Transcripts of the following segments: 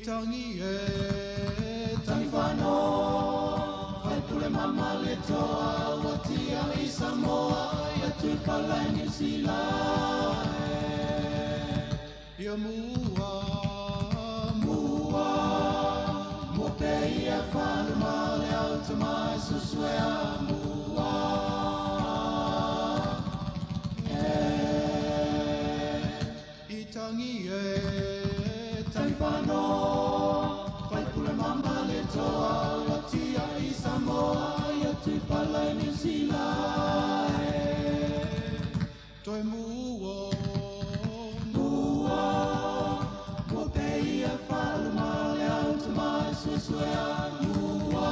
Itangi e Taniwhano, Faipule mama le toa, Watia i Samoa, Ia Tuipala i New Zealand. Ia mua, mua, mua pe ia whanuma le au te mai susuea mua. Itangi e Taniwhano, Faipule mama le toa, Watia i Samoa, Ia Tuipala i New Zealand. Toi mua, mua, mua pe ia whaluma le au te mai susuea mua.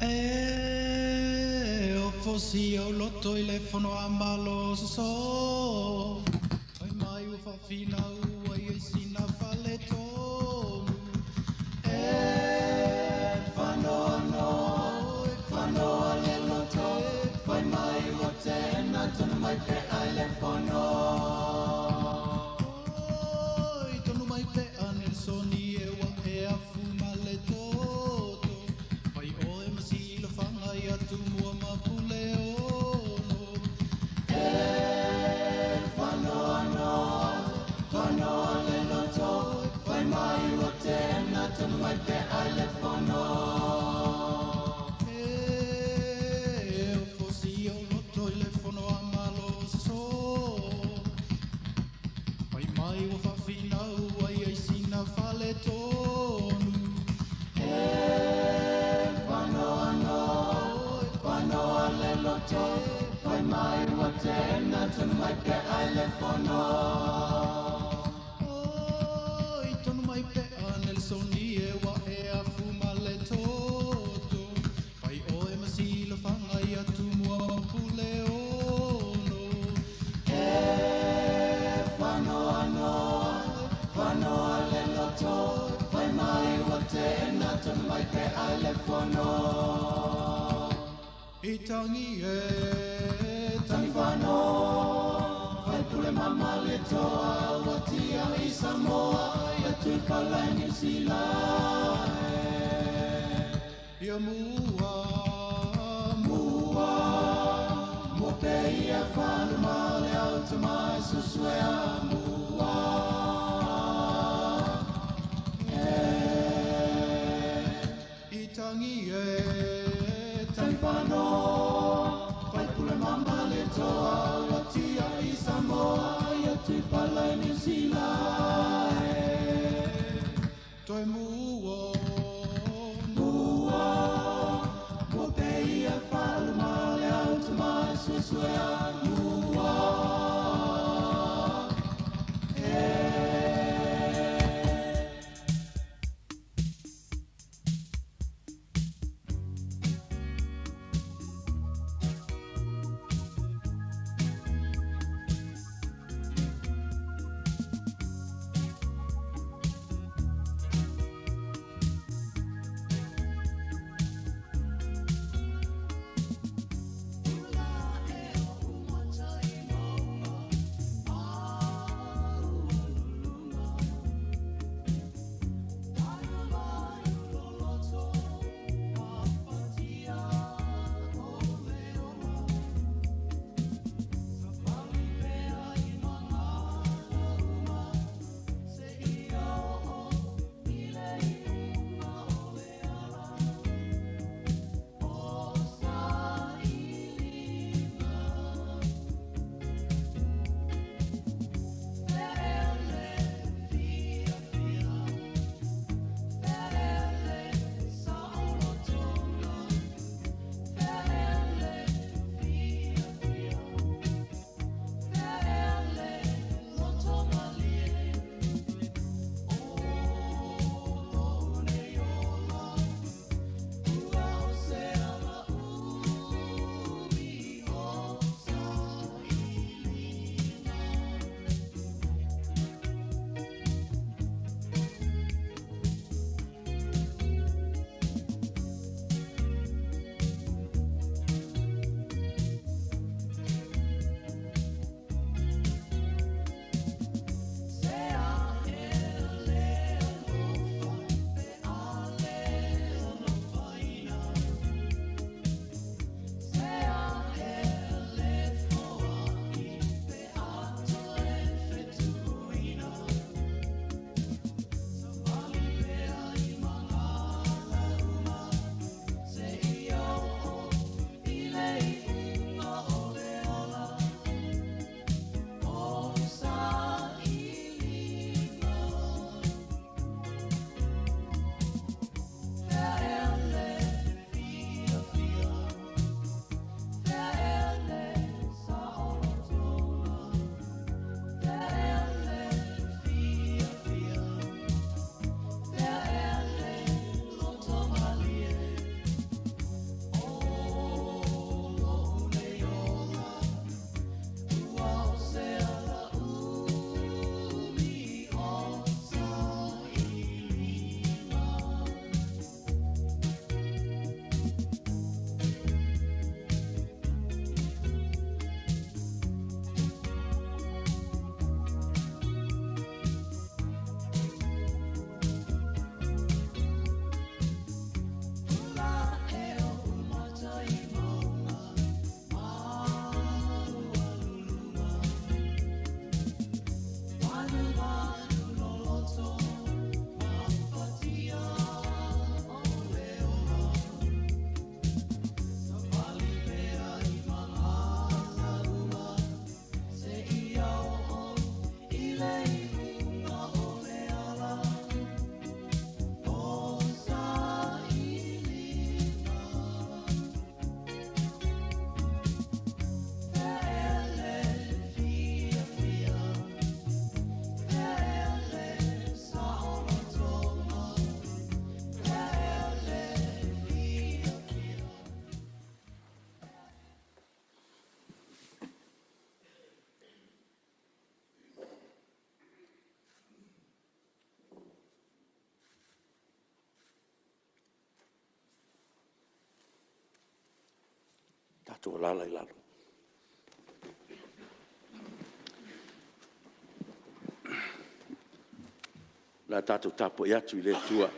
E o fosi au loto i le fono a malo soso. Oi mai ua whawhina ua i sina fale tonu. E whanoa no, e whanoa le loto. Whai mai ua tēnā tonu mai pe ai le fono. Oi tonu mai pe a Nelsoni e wa e afu ma le toto. Whai oe masilo whangai atu mua ma pule ono. E whanoa no, whanoa le loto. Whai mai ua tēnā tonu mai pe ai le fono. E o fosi au loto i le fono a malo soso. Whai mai ua whawhina ua i sina fale tonu. E whanoa no, whanoa le loto. Whai mai ua tēnā tonu mai pe ai le fono. Oi tonu mai pe a Nelsoni. I tangi e tangifano Faipule mama le toa Watia i Samoa Ia tuipala i Niu Sila e. Ia mua mua Mua pe ia whanuma le au te mai susuea mua e. I tangi e tangifano Faipule mama le toa Watia i Samoa Ia tuipala i Niu Sila e. Toi mua mua Mua pe ia whaluma le au te mai susuea mua e. Tatou alaala i lalo. O le a tatou tapuai atu i le Atua.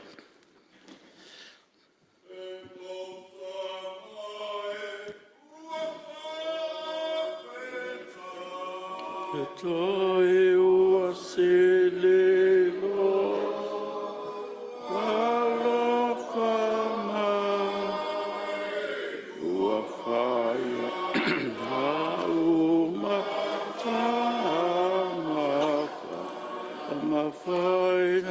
E alofa mai, ua fai au ma tagata ma faamanu.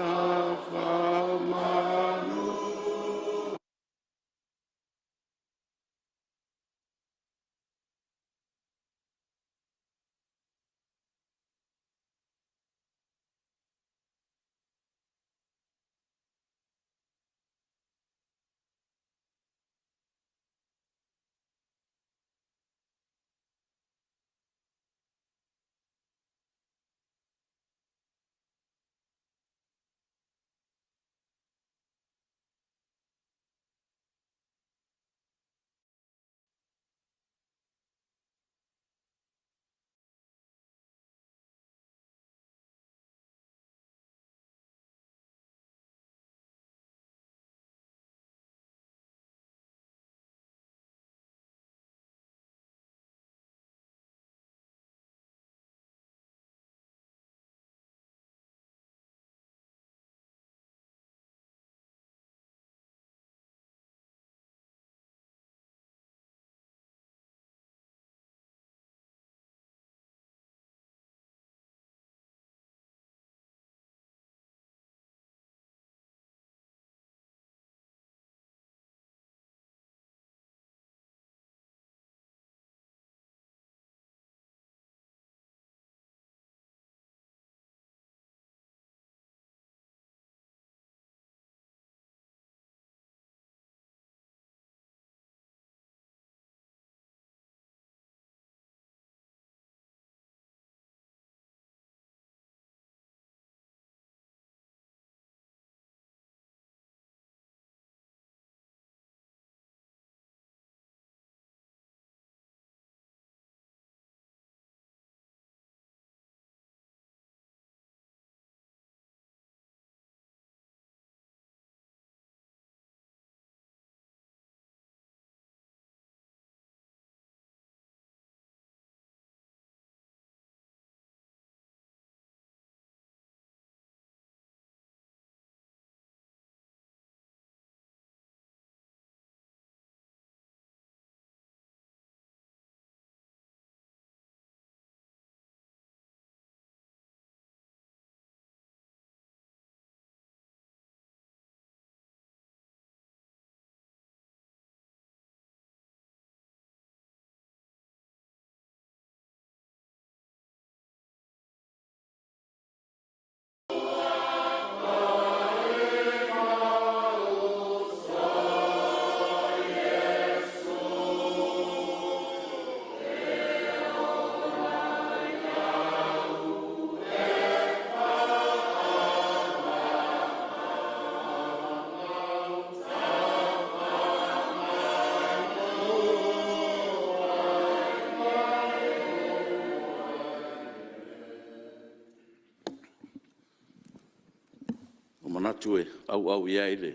Ua manatu e auau i ai le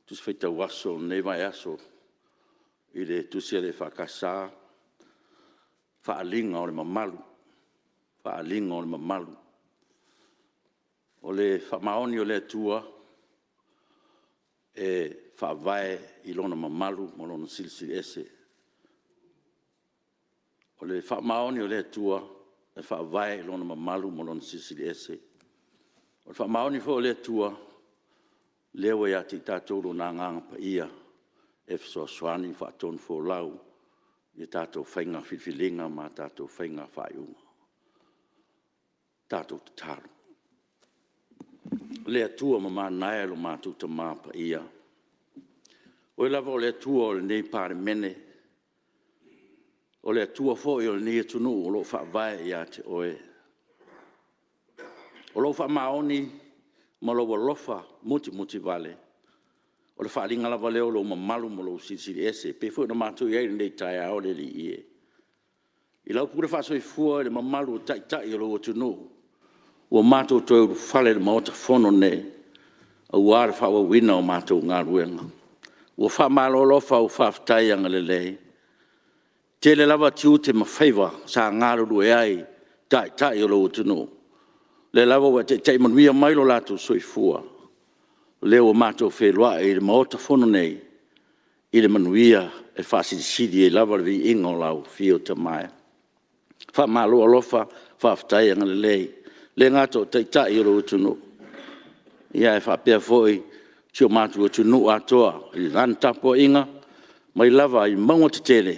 Tusi Faitau Aso o lenei vaiaso i le tusi a le EFKS, Faaaliga o le Mamalu, Faaaliga o le Mamalu. O le faamaoni o le Atua, e faavae i Lona mamalu ma Lona Silisili Ese. O le faamaoni o le Atua, e faavae i Lona mamalu ma Lona Silisili Ese. O le faamaoni foi o le Atua, lea ua ia te i tatou Lona Agaga Paia e fesoasoani ma faatonufolau i a tatou faiga filifiliga ma a tatou faiga faaiuga. Tatou tatalo. Le Atua mamana e lo matou Tama Paia, o Oe lava o le Atua o lenei Palemene, o le Atua foi o lenei atunuu o lo o faavae ia te Oe. O lou faamaoni ma lou alofa mutimutivale, O le faaaliga lava lea o lou mamalu ma lou Silisili Ese, e pei foi ona matou i ai i lenei taeao le Alii e. I lau pule faasoifua i le mamalu o Taitai o lou atunuu, ua matou toe ulufale i le Maota Fono lenei aua le faaauauina o matou galuega. Ua faamalo alofa ua faafetai agalelei. E tele lava tiute ma faiva sa galulue ai Taitai o lou atunuu, o lea lava ua e taitai manuia mai lo latou soifua, o lea ua matou feiloai i le Maota Fono nei i le manuia e faasilisili ai lava le viiga o lau afio Tama e. Faamalo alofa, faafetai agalelei. E le gata o Taitai o lou atunuu, ae faapea foi si o matou atunuu atoa i lana tapuaiga mai lava i mauga tetele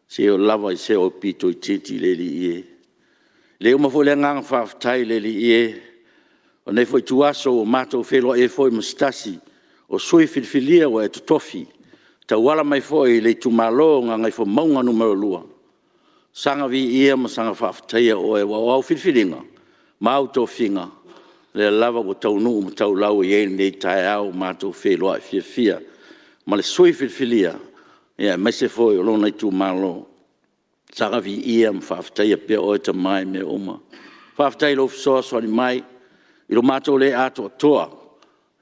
seia oo lava i se aupito itiiti le Alii e. E le uma foi le agaga faafetai i le Alii e, o lenei foi ituaso ua matou feiloai ai foi ma se tasi o sui usufono filifilia ua e totofi e tauala mai foi i le itumalo o Gagaifomauga Nu.2, saga viia ma saga faafetaia oe, aua o au filifiliga ma au tofiga, o lea lava ua taunuu ma taulau i ai lenei taeao ua matou feiloai fiafia ma le sui usufono filifilia aemaise foi o lona itumalo. Saga viia ma faafetaia pea oe Tama i mea uma. Faafetai i lou fesoasoani mai i lo matou le atoatoa,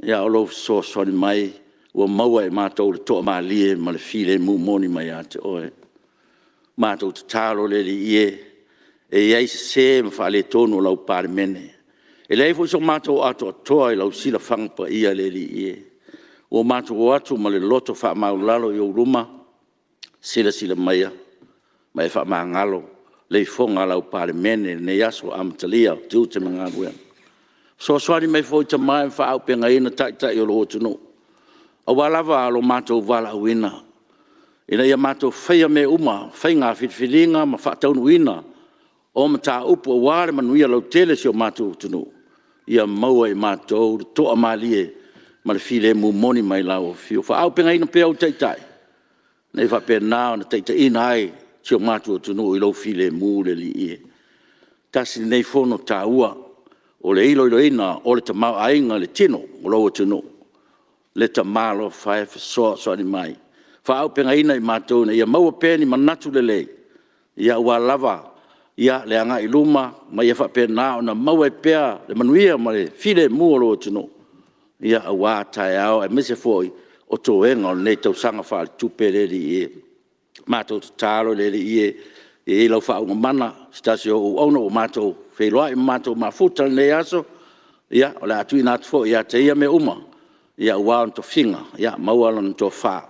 a o lou fesoasoani mai ua maua e matou le toamalie ma le filemu moni mai ia te oe. Matou tatalo le Alii e, e i ai sese ma faaletonu o lau Palemene, e leai foi so matou atoatoa i lau silafaga paia le Alii e. Ua matou o atu ma le loto faamaualalo i ou luma, silasila maia ma e faamagalo le ifoga a lau Palemene i lenei aso amatalia o tiute ma galuega. Fesoasoani mai foi Tama e faaauupegaina Taitai o lou atunuu, aua lava lo matou valaauina, ina ia matou faia mea uma, faiga filifiliga ma faataunuuina o mataupu aua le manuia lautele o si o matou atunuu, ia maua e i matou le toamalie ma le filemu moni mai lau Afio. Faaauupegaina pea ou Taitai, ina ia faapena ona taitaiina ai si o matou atunuu i lou filemu le Alii e. Tasi lenei fono taua o le iloiloina o le tamaoaiga i le tino o lou atunuu. Le Tama alofa e, fesoasoani mai, faaauupegaina i matou ina ia maua pea ni manatu lelei aua lava le agai i luma ma ia faapena ona maua ai pea le manuia ma le filemu o lou atunuu aua taeao aemaise foi o toega o lenei tausaga faaletupe le Alii e. Matou tatalo i le Alii e, ia i ai lau faauuga mana i se tasi o au auauna ua matou feiloai ma matou mafuta i lenei aso, ia, o le a tuuina atu foi ia te ia mea uma aua ona tofiga. Ia maua lana tofa,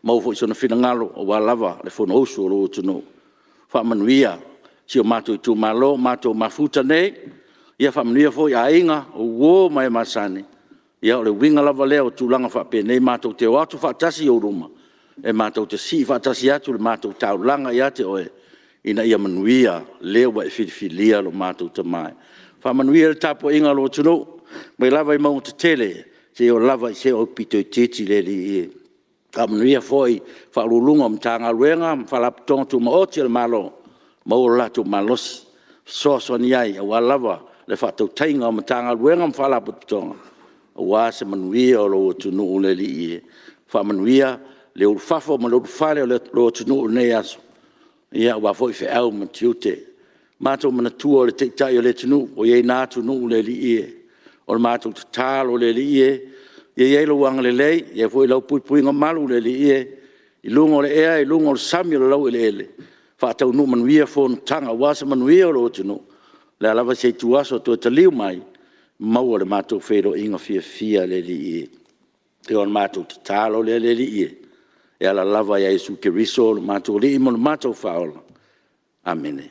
maua foi sona finagalo aua lava le Fonousu a lou atunuu. Faamanuia si o matou itumalo ua matou mafuta nei, ia faamanuia foi aiga, o uo ma e masani. Ia o le uiga lava lea o tulaga faapenei matou te o atu faatasi i ou luma, e matou te sii faatasi atu le matou taulaga ia te oe, ina ia manuia le ua e filifilia lo matou Tama e. Faamanuia le tapuaiga a lou atunuu mai lava i mauga tetele seia oo lava i se aupito itiiti le Alii e. Faamanuia foi i Ofisa Sili o Pulega o Matagaluega ma Faalapotopotoga Tumaoti a le Malo, maua lo latou malosi e fesoasoani ai aua lava le faatautaiga o Matagaluega ma Faalapotopotoga aua se manuia o lou atunuu le Alii e. Faamanuia le ulufafo ma le ulufale o lou atunuu i lenei aso, aua foi feau ma tiute. Matou manatua le Taitai o le atunuu o i ai na atunuu le Alii e. O le matou tatalo le Alii e, ia i ai lou agalelei, ia i ai foi lau puipuiga malu le Alii e, i luga o le ea i luga o le sami o le laueleele, faataunuu manuia fonotaga aua se manuia o lou atunuu. O le a lava se ituaso e toe taliu mai, maua le matou feiloaiga fiafia le Alii e. Ia o le matou tatalo lea le Alii e, e ala lava ia Iesu Keriso o lo matou Alii ma lo matou Faaola. Amene.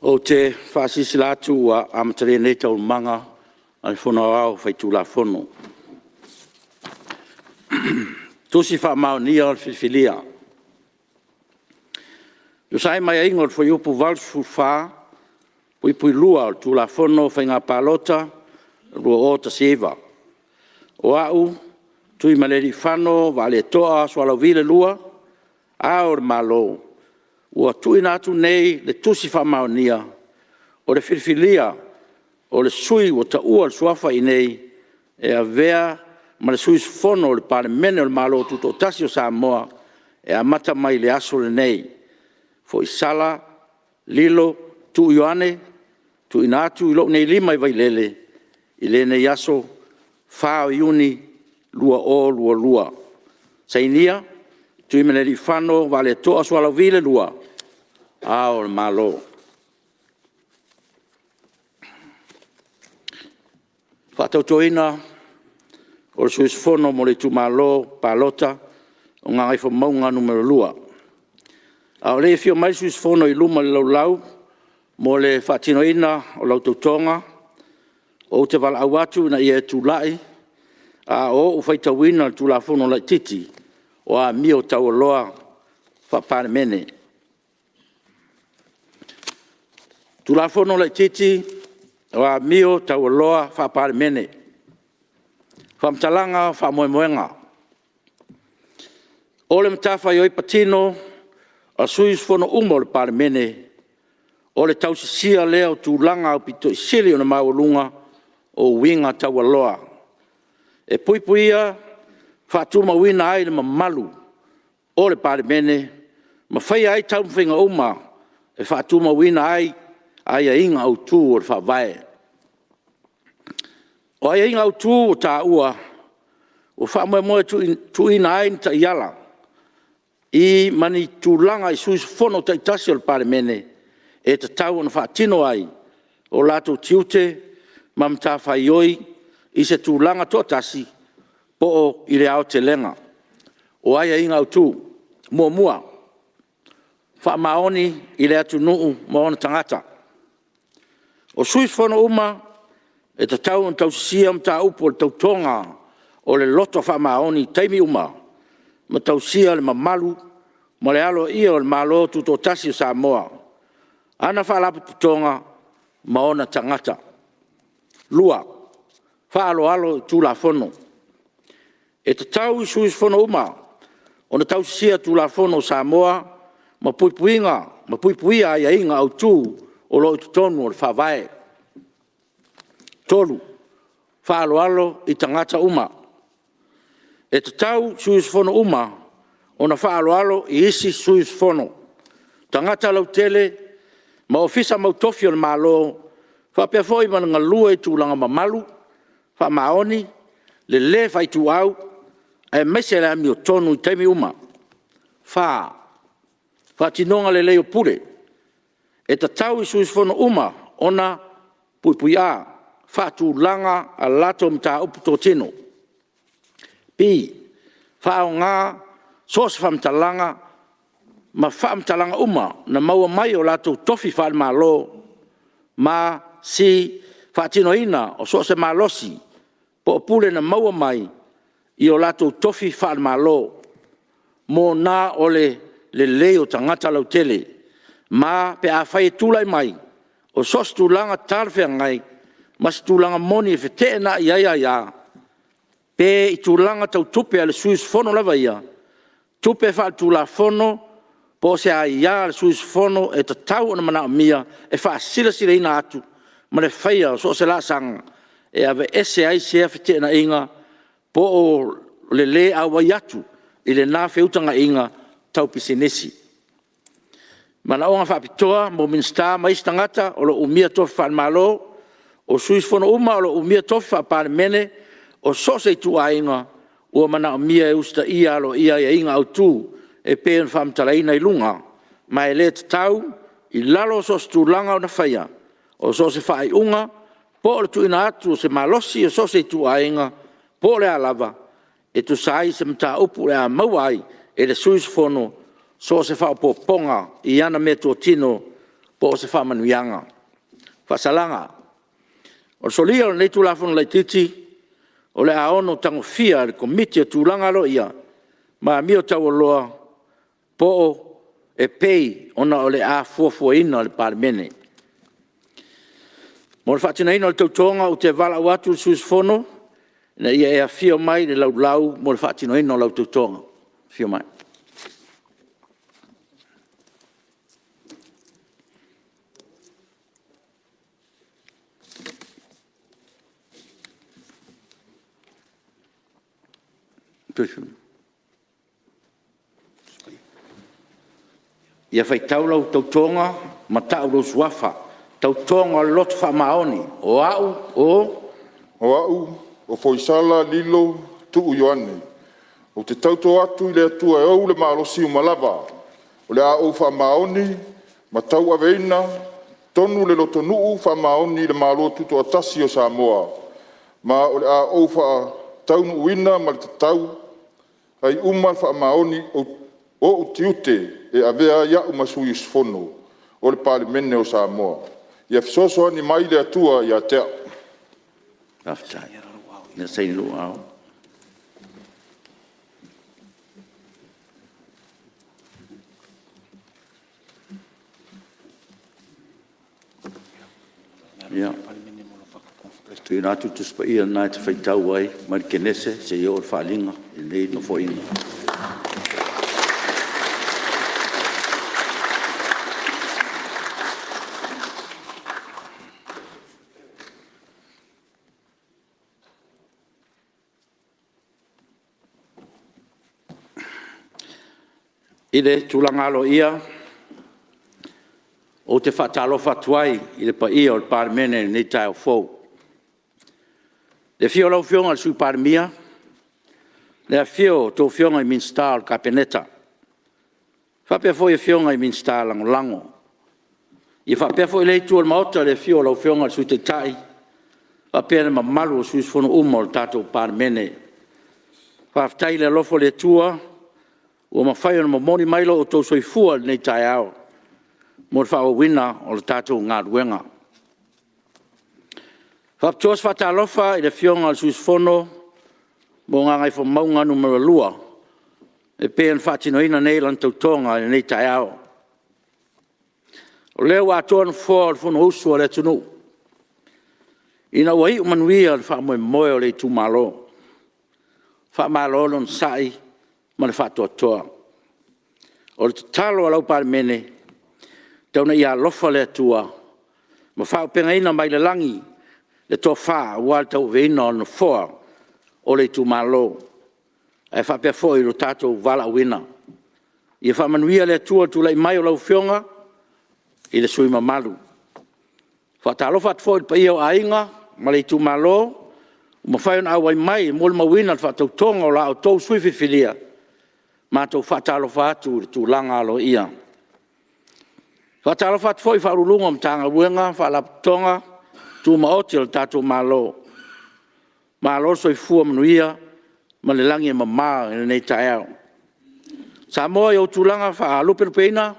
Ou te faasilasila atu ua amatalia nei Taualumaga a le Fono Aoao Faitulafono. Tusi Faamaonia o le Filifilia. E tusa ai ma aiaiga o le Fuaiupu 84(2) o le Tulafono o Faiga Palota 2019, O Au, TUIMALEALIIFANO VAALETOA SUALAUVI II, O Ao o Le Malo, ua tuuina atu nei le Tusi Faamaonia o le Filifilia o le sui usufono ua taua le suafa i inei e avea ma Sui Usufono o le Palemene o le Malo Tutoatasi o Samoa e amata mai i le aso lenei: FOISALA Lilo Tuu Ioane. TUUINA ATU i lou nei lima i Vailele i lenei aso 4 o Iuni 2022. Sainia: Tuimalealiifano Vaaleto'a Sualauvi II, Ao o Le Malo. Faatautoina o le Sui Usufono mo le Itumalo Palota o Gagaifomauga Nu.2. A o le i afio mai le sui usufono i luma o le Laulau mo le faatinoina o lau Tautoga, ou te valaau atu ina ia e tulai, a o ou faitauina le Tulafono Laitiiti o Amio Taualoa Faa-Palemene. Tulafono Laitiiti o Amio Taualoa Faa-Palemene. Faamatalaga o Faamoemoega: O le matafaioi patino a sui usufono uma o le Palemene, o le tausisia lea o tulaga aupito sili ona maualuga o uiga taualoa, e puipuia faatumauina ai le mamalu o le Palemene ma faia ai taumafaiga uma e faatumauina ai aiaiga autu o le Faavae. O aiaiga autu ua taua, ua faamoemoe e tuuina ai ni taiala i ma ni tulaga i sui usufono taitasi o le Palemene e tatau ona faatino ai o latou tiute ma matafaioi i se tulaga toatasi, po o i le aotelega. O aiaiga autu. 1. Faamaoni i le atunuu ma ona tagata. O sui usufono uma, e tatau ona tausisia mataupu o le Tautoga o le Loto Faamaoni i taimi uma ma tausia le mamalu ma le aloaia o le Malo Tutoatasi o Samoa, ana Faalapotopotoga ma ona tagata. 2. Faaaloalo i Tulafono. E tatau i sui usufono uma ona tausisia Tulafono a Samoa ma puipuia aiaiga autu o lo o i totonu o le Faavae. 3. Faaaloalo i tagata uma. E tatau i sui usufono uma ona faaaloalo i isi sui usufono, tagata lautele ma Ofisa mautofi o le Malo, faapea foi ma le galue i tulaga mamalu, faamaoni, le le faaituau, aemaise le amiotonu i taimi uma. 4. Faatinoga lelei o pule. E tatau i sui usufono uma ona: a. Faatulaga a latou mataupu totino. b. Faaaoga so o se faamatalaga ma faamatalaga uma na maua mai i o latou tofi faale-Malo, ma c. Faatinoina o so o se malosi po o pule na maua mai i o latou tofi faale-Malo, mo na o le lelei o tagata lautele, ma pe afai e tulai mai o so o se tulaga talafeagai ma se tulaga moni e feteenai ai aia, pe i tulaga tau tupe a le sui usufono lava ia, tupe faaletulafono po o se aia a le sui usufono e tatau ona manaomia e faasilasilaina atu ma le faia o so o se laasaga e aveese ai sea feteenaiga po o le le auai atu i lena feutagaiga tau pisinisi. Manaoga Faapitoa mo Minisita ma isi Tagata o lo o Umia Tofi Faale-Malo: O sui usufono uma o lo o umia tofi faa-Palemene o so o se ituaiga, ua manaomia e usitaia aloaia aiaiga autu e pei ona faamatalaina i luga, ma e le tatau i lalo o so o se tulaga ona faia o so o se faaiuga po o le tuuina atu o se malosi o so o se ituaiga po o le a lava, e tusa ai o se mataupu o le a maua ai e le sui usufono so o se faaopoopoga i ana meatotino po o se faamanuiaga. Faasalaga: O le solia o lenei Tulafono Laitiiti, o le a ono tagofia e le Komiti o Tulaga Aloaia ma Amio Taualoa po o e pei ona o le a fuafuaina e le Palemene. Mo le faatinoina o le tautoga, ou te valaau atu i le sui usufono ina ia e afio mai i le laulau mo le faatinoina o lau tautoga. Afio mai. Ia faitau lau tautoga ma ta'u lou Suafa. Tautoga o le Loto Faamaoni. O A'u o. O A'u o Foisala Lilo Tuu Ioane, ou te tauto atu i le Atua e ou le malosi uma lava, o le a ou faamaoni ma tauaveina tonu le lotonuu faamaoni i le Malo Tutoatasi o Samoa, ma o le a ou faataunuuina ma le tatau ai uma faamaoni o'u tiute e avea ai a'u ma Sui Usufono o le Palemene o Samoa. Ia fesoasoani mai le Atua ia te a'u. Faafetai. Ia saini lou aao. Ia, tuuina atu le Tusi Paia lena e te faitau ai mai le Kenese seia oo i le Faaaliga i lenei Nofoaiga. I le tulaga aloaia, ou te faatalofa atu ai i le paia o le Palemene i lenei taeao fou. I le afio o lau Afioga i le Sui Palemia, le afifio o a outou Afioga i Minisita o le Kapeneta, faapea foi Afioga i Minisita Lagolago. Ia faapea foi lea Itu o le Maota i le afio o lau Afioga i le Sui Taitai faapea le mamalu o sui usufono uma o le tatou Palemene. Faafetai i le alofa o le Atua ua mafai ona momoli mai lo outou soifua i lenei taeao mo le faaauauina o le tatou galuega. E faapitoa se faatalofa i le Afioga i le sui usufono mo Gagaifomauga Nu.2 e pei ona faatinoina nei lana tautoga i lenei taeao. O lea ua atoa Nofoa o le Fonousu a le atunuu, ina ua iu manuia le faamoemoe o le itumalo. Faamalo le onosai ma le faatoatoa. O le tatalo a lau Palemene, tau ina ia alofa le Atua ma faaauupegaina mai le lagi le tofa aua le tauaveina o le Nofoa o le itumalo, ae faapea foi lo tatou valaauina. Ia faamanuia le Atua i le tulai mai o lau Afioga i le sui usufono mamalu. E faatalofa atu foi i le paia o aiga ma le itumalo ua mafai ona auai mai e molimauina le faatautoga o la outou sui usufono filifilia, matou te faatalofa atu i le tulaga aloaia. E faatalofa atu foi i Ofisa Sili o Pulega o Matagaluega ma Faalapotopotoga Tumaoti a le tatou Malo, malo le soifua manuia ma le lagi e mama i lenei taeao. Samoa i ou tulaga faalupelupeina,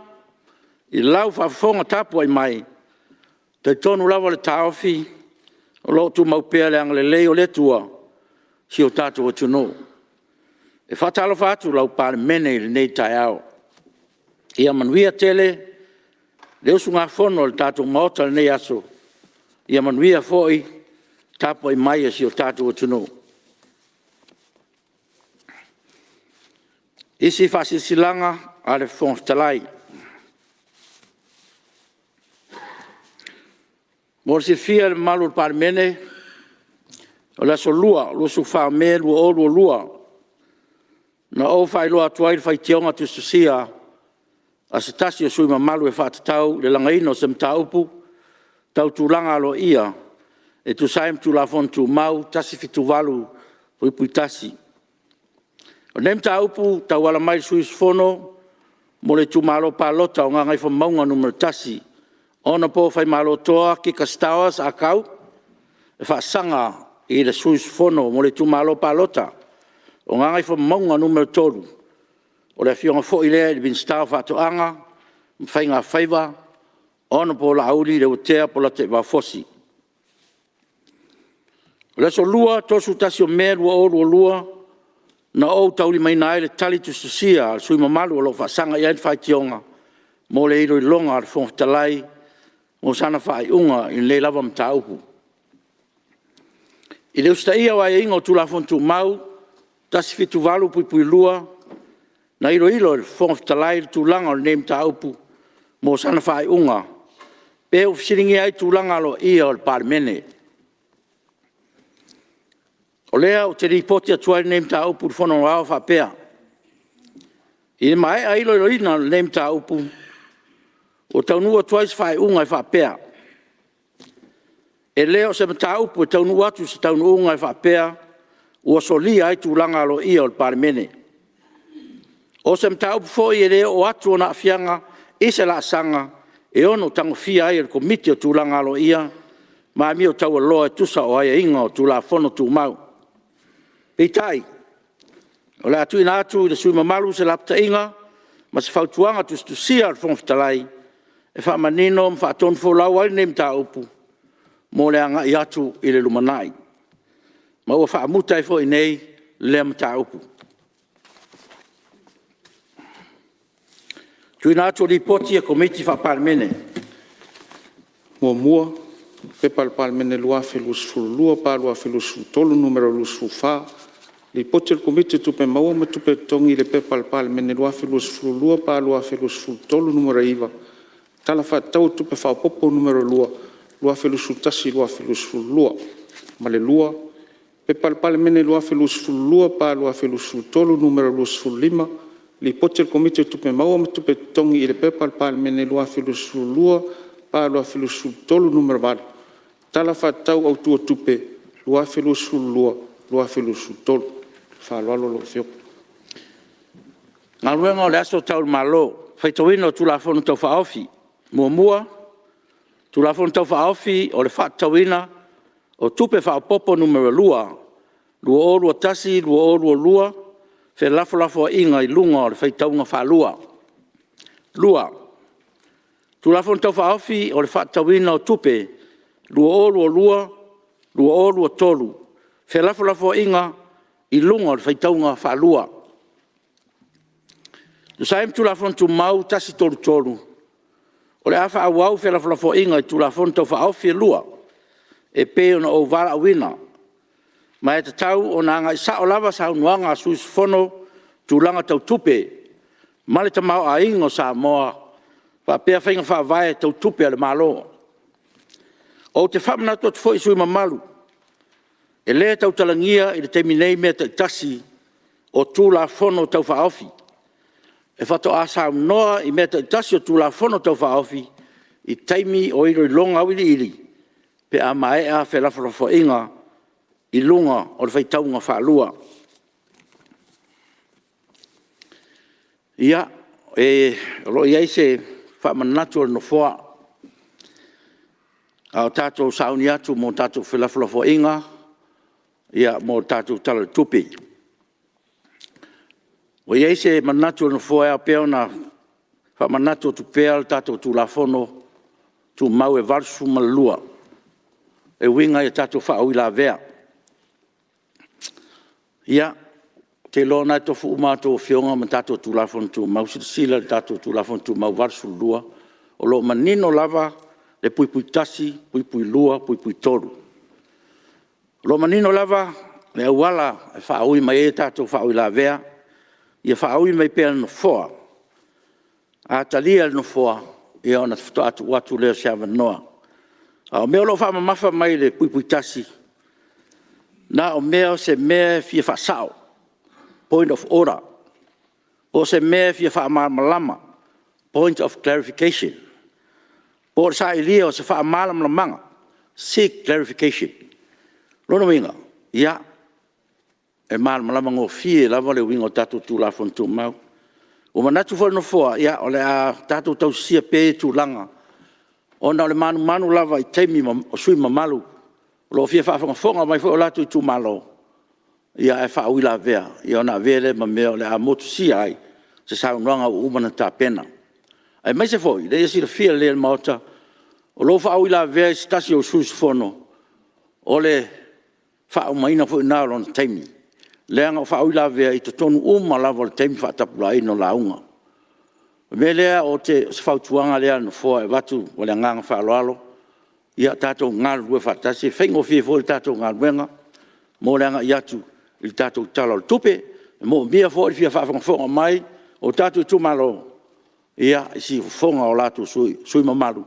i lau faafofoga tapuai mai, e talitonu lava le taofi, o lo o tumau pea le agalelei o le Atua i si o tatou atunuu. E faatalofa atu lau Palemene i lenei taeao, ia manuia tele le usugafono a le tatou Maota i lenei aso, ia manuia foi le tapuai mai a si o tatou atunuu. Faasilasilaga a le Fofoga Fetalai Mo le silafia e le mamalu o le Palemene, o le aso Lua, 24 o Me 2022, na ou faailoa atu ai le faitioga tusitusia a se tasi o sui usufono mamalu e faatatau i le lagaina o se mataupu tau tulaga aloaia e tusa ai ma Tulafono Tumau 178(1). O lenei mataupu e tauala mai i le sui usufono mo le itumalo palota o Gagaifomauga Nu.1, Hon Faimalotoa Kika Stowers Ah Kau, e faasaga i le sui usufono mo le itumalo palota o Gagaifomauga Nu.3, o le Afioga foi lea i le Minisita o Faatoaga ma Faiga Faiva, Hon Laauli Leuatea Polataivao Fosi. O le aso Lua, 31 o Me 2022, na ou taulimaina ai le tali tusitusia a le sui usufono mamalu o lo o faasaga i ai le faitioga mo le iloiloga a le Fofoga Fetalai mo sana faaiuga i lenei lava mataupu. I le usitaia o aiaiga o Tulafono Tumau 178(2), na iloilo e le Fofoga Fetalai le tulaga o lenei mataupu mo sana faaiuga, pe ua fesiligia ai tulaga aloaia o le Palemene. O lea ou te lipoti atu ai lenei mataupu i le Fono Aoao e faapea, i le maea iloiloina o lenei mataupu, ua taunuu atu ai se faaiuga e faapea; E le o se mataupu e taunuu atu i se taunuuga e faapea ua solia ai tulaga aloaia o le Palemene. O se mataupu foi e le oo atu ona aafiaga i se laasaga e ono tagofia ai e le Komiti o Tulaga Aloaia ma Amio Taualoa e tusa o aiaiga o Tulafono Tumau. Peitai, o le a tuuina atu i le sui usufono mamalu se lapataiga ma se fautuaga tusitusia a le Fofoga Fetalai e faamanino ma faatonufolau ai lenei mataupu mo le agai atu i le lumanai. Ma ua faamuta ai foi i inei lea mataupu. Tuuina atu o Lipoti a Komiti Faa-Palemene. 1. P.P.2022/2023 Nu.24, Lipoti a le Komiti o Tupe Maua ma Tupe Totogi i le Pepa a le Palemene 2022/2023 Nu.9, Tala Faatatau o Tupe Faaopoopo Nu.2 2021/2022; Ma le 2. P.P.2022/2023 Nu.25, Lipoti a le Komiti o Tupe Maua ma Tupe Totogi i le Pepa a le Palemene 2022/2023 Nu.8, Tala Faatatau Autu o Tupe 2022/2023. Ma le faaaloalo lau Afioga. Galuega o le Aso Tau i le Malo, Faitauina o Tulafono Tau Faaofi. 1. Tulafono Tau Faaofi o le Faatatauina o Tupe Faaopoopo Nu.2 2021/2022, felafolafoaiga i luga o le faitauga faalua. 2. Tulafono Tau Faaofi o le Faatatauina o Tupe 2022/2023, felafolafoaiga i luga o le faitauga faalua. E tusa ai ma Tulafono Tumau 133, o le a faaauau felafolafoaiga i Tulafono Tau Faaofi e 2 e pei ona ou valaauina, ma e tatau ona agai sao lava saunoaga a sui usufono i tulaga tau tupe ma le tamaoaiga o Samoa faapea faiga faavae tau tupe a le Malo. Ou te faamanatu atu foi i sui usufono mamalu, e le tautalagia i le taimi nei Mea Taitasi o Tulafono Tau Faaofi. E faatoa saunoa i Mea Taitasi o Tulafono Tau Faaofi i taimi o Iloiloga Auiliili pe a maea felafolafoaiga i luga o le faitauga faalua. Ia, o lo o i ai se faamanatu a le Nofoa, a o tatou sauni atu mo tatou felafolafoaiga mo le tatou Tala o le Tupe. Ua i ai se manatu o le Nofoa e ao pea ona faamanatu atu pea le tatou Tulafono Tumau e 82 e uiga i a tatou faauilavea. Ia, ou te iloa o lena e tofu uma lava a outou Afioga ma tatou Tulafono Tumau. Silasila i le tatou Tulafono Tumau 82, o lo o manino lava le (1), (2), (3). O lo o manino lava le auala e faaui mai ai tatou faauilavea, ia faaui mai pea e le Nofoa. A talia e le Nofoa, ia ona faatoa tuu atu lea o se avanoa. A o mea o lo o faamamafa mai i le (1), na o mea o se mea e fia faasao, point of order, po o se mea e fia faamalamalama, point of clarification, po o le sailia o se faamalamalamaga, seek clarification. O lona uiga, ia, e malamalama gofie lava le uiga o tatou Tulafono Tumau. Ua manatu foi le Nofoa, ia, o le a tatou tausisia pea ia tulaga ona o le manumanu lava i taimi o sui usufono mamalu o lo o fia faafogafoga mai foi o latou itumalo, ae faauilavea, ona avea lea ma mea o le a motusia ai se saunoaga ua uma ona tapena. Aemaise foi o lea e silafia lelei e le Maota, o lou faauilavea i se tasi o sui usufono, o le faaumaina foi lena o lona taimi. Leaga o faauilavea e i totonu uma lava o le taimi faatapulaaina o lauga. O le mea lea, o se fautuaga lea a le Nofoa e avatu ma le agaga faaaloalo, ia tatou galulue faatasi, e faigofie foi le tatou galuega mo le agai atu i le tatou Tala o le Tupe. E manaomia foi le fia faafogafoga mai o tatou itumalo i siufofoga o latou sui usufono mamalu,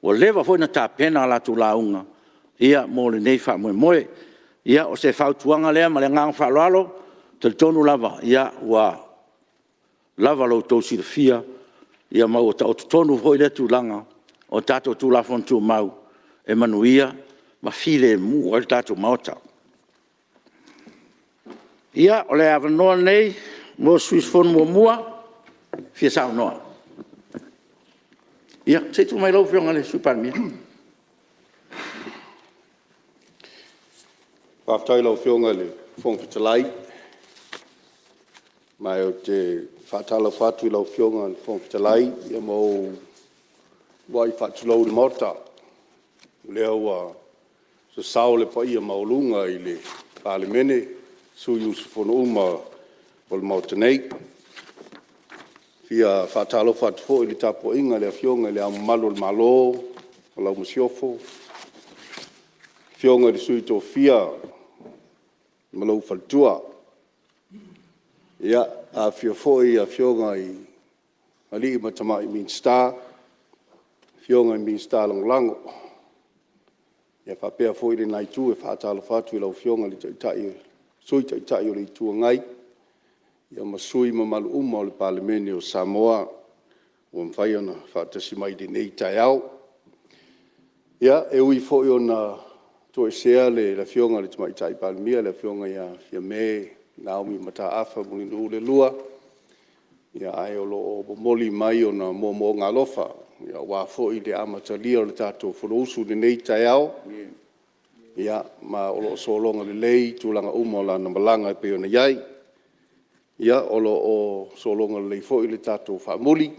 ua leva foi ona tapena a latou lauga mo lenei faamoemoe. Ia, o se fautuaga lea ma le agaga faaaloalo. E talitonu lava ua lava lo outou silafia ma ua taoto tonu foi lea tulaga o tatou Tulafono Tumau e manuia ma filemu ai le tatou Maota. Ia, o le avanoa lenei mo se sui usufono muamua e fia saunoa. Ia, se i tulai mai lau Afioga i le Sui Palemia. Faafetai i lau Afioga i le Fofoga Fetalai. Ma ou te faatalofa atu i lau Afioga i le Fofoga Fetalai ma ou uluai faatulou i le Maota, o lea ua sasao le paia maualuga i le Palemene, sui usufono uma o le Maota nei. E fia faatalofa atu foi i le tapuaiga a le Afioga i Le Ao Mamalu o le Malo ma lau Masiofo, le Afioga i le Sui Tofia ma lou faletua. Ia, afifio foi Afioga i alii ma tamaitai Minisita, Afioga i Minisita Lagolago. Ia faapea foi lena Itu, e faatalofa atu i lau Afioga i le Sui Taitai o le Itu Agai ma sui usufono mamalu uma o le Palemene o Samoa ua mafai ona faatasi mai i lenei taeao. Ia, e ui foi ina toesea le Afioga i le Tamaitai Palemia, le Afioga ia Fiame Naomi Mataafa Mulinuu II, ae o lo o momoli mai ona moomooga alofa aua foi le amatalia o le tatou Fonousu i lenei taeao, ma o lo o sologa lelei tulaga uma o lana malaga e pei ona i ai. Ia, o lo o sologa lelei foi le tatou faamuli,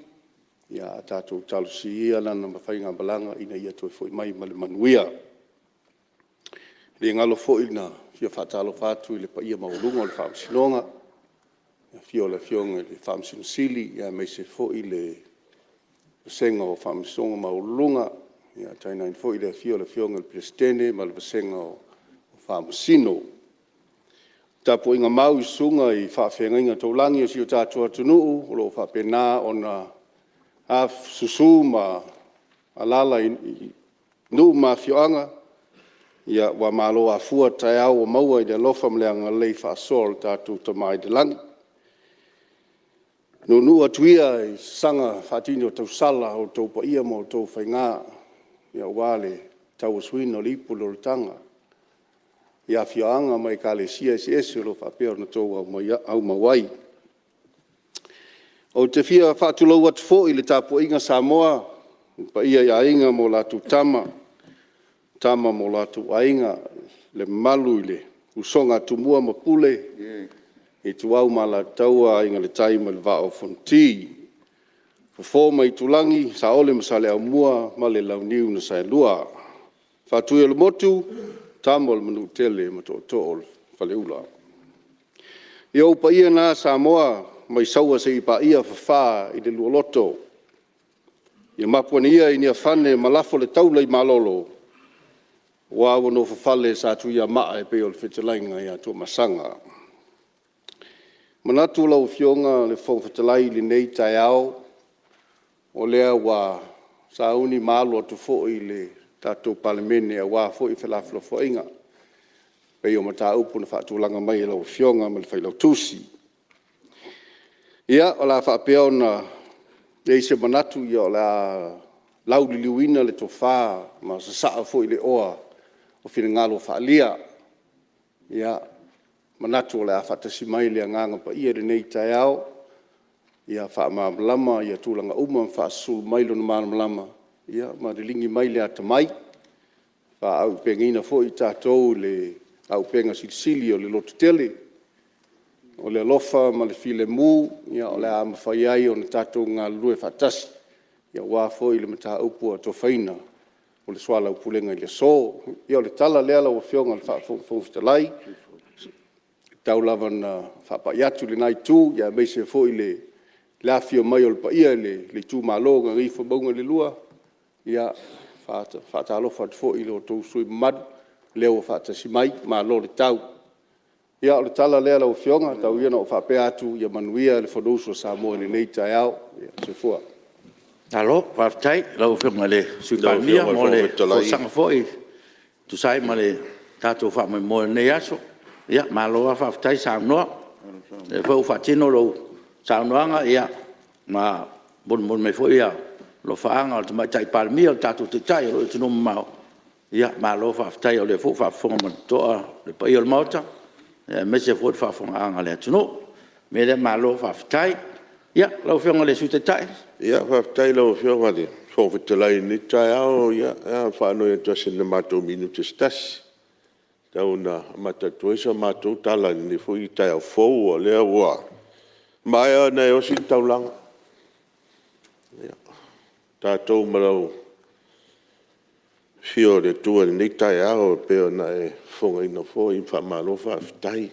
ae tatou talosia ia lana faigamalaga ina ia toe foi mai ma le manuia. Ne i galo foi ona e fia faatalofa atu i le paia maualuga o le Faamasinoga, i le afio o le Afioga i le Faamasino Sili aemaise foi le vasega o Faamasinoga Maualuga, tainane foi le afio o le Afioga i le Peresetene ma le vasega o Faamasino. Le tapuaiga mau i susuga i faafeagaiga taulagi o si o tatou atunuu o lo o faapena ona susu ma alaala i nuu ma afioaga, ua malo afua taeao ua maua i le alofa ma le agalelei faasoa o le tatou Tama i le lagi. Nuunuu atu ia i sasaga faatini o tausala outou paia ma outou faiga aua le tauasuina o le ipu o le olataga i afioaga ma Ekalesia eseese o lo o faapea ona outou aumau ai. Ou te fia faatulou atu foi i le tapuaiga a Samoa i le paia i Aiga ma latou Tama, o Tama ma o latou Aiga, le mamalu i le usoga a Tumua ma Pule, Ituau ma Alataua, Aiga i le Tai ma le Vaa o Fonoti, Fofo ma Aitulagi, Saole ma Saleaaumua ma le Launiu na Saelua, Faatuiolemotu, Tama a le Manuatele ma Tootoo o le Faleula. Ia o ou paia na Samoa mai Saua seia paia Fafa i le Lualoto. Ia mapu ane ia i Niafane ma lafo le taula i malolo, aua ua nofofale Satuiamaa e pei o le fetalaiga ia Tuamasaga. E manatu lau Afioga i le Fofoga Fetalai i lenei taeao, o lea ua sauni ma alo atu foi le tatou Palemene aua foi felafolafoaiga e pei o mataupu na faatulaga mai e lau Afioga ma le Failautusi. Ia, o le a faapea ona i ai se manatu o le a lauliliuina le tofa ma sasaa foi le oa o finagalo faaalia. Ia, e manatu o le a faatasi mai le Agaga Paia i lenei taeao, ia faamalamalama tulaga uma ma faasusulu mai Lona malamalama ma liligi mai le atamai, faaauupegaina foi tatou i le auupega silisili o le lototele, o le alofa ma le filemu, o le a mafai ai ona tatou galulue faatasi aua foi le mataupu ua atofaina mo le soalaupulega i le aso. Ia o le tala lea lau Afioga i le Fofoga Fetalai, Tau lava ina faapai atu i lena Itu aemaise foi le afifio mai o le paia i le itumalo o Gagaifomauga 2, ia, e faatalofa atu foi i lo outou sui usufono mamalu lea ua faatasi mai, malo le tau. Ia o le tala lea lau Afioga, tau ia ina ou faapea atu, ia manuia le Fonousu a Samoa i lenei taeao. Soifua. Malo faafetai i lau Afioga i le Sui Palemia mo le folasaga foi e tusa ai ma le tatou faamoemoe o lenei aso. Malo lava faafetai saunoa, o lea foi ua faatino lau saunoaga ma molimoli mai foi alofaaga a le Tamaitai Palemia, o le tatou Taitai o lo o i atunuu mamao. Malo faafetai o lea foi ua faafofoga ma le totoa le paia o le Maota, aemaise foi le faafofogaaga a le atunuu. O le mea lea, malo faafetai. Ia, lau Afioga i le Sui Taitai. Faafetai i lau Afioga i le Fofoga Fetalai i lenei taeao, e na ona faanoi atu lava o sina matou minute se tasi, tau ina amata atu ai sa matou tala i lenei foi taeao fou, o lea ua maea ona e osi le taulaga, tatou ma lau Afio o le Atua i lenei taeao e pei ona e fofogaina foi, faamalo faafetai.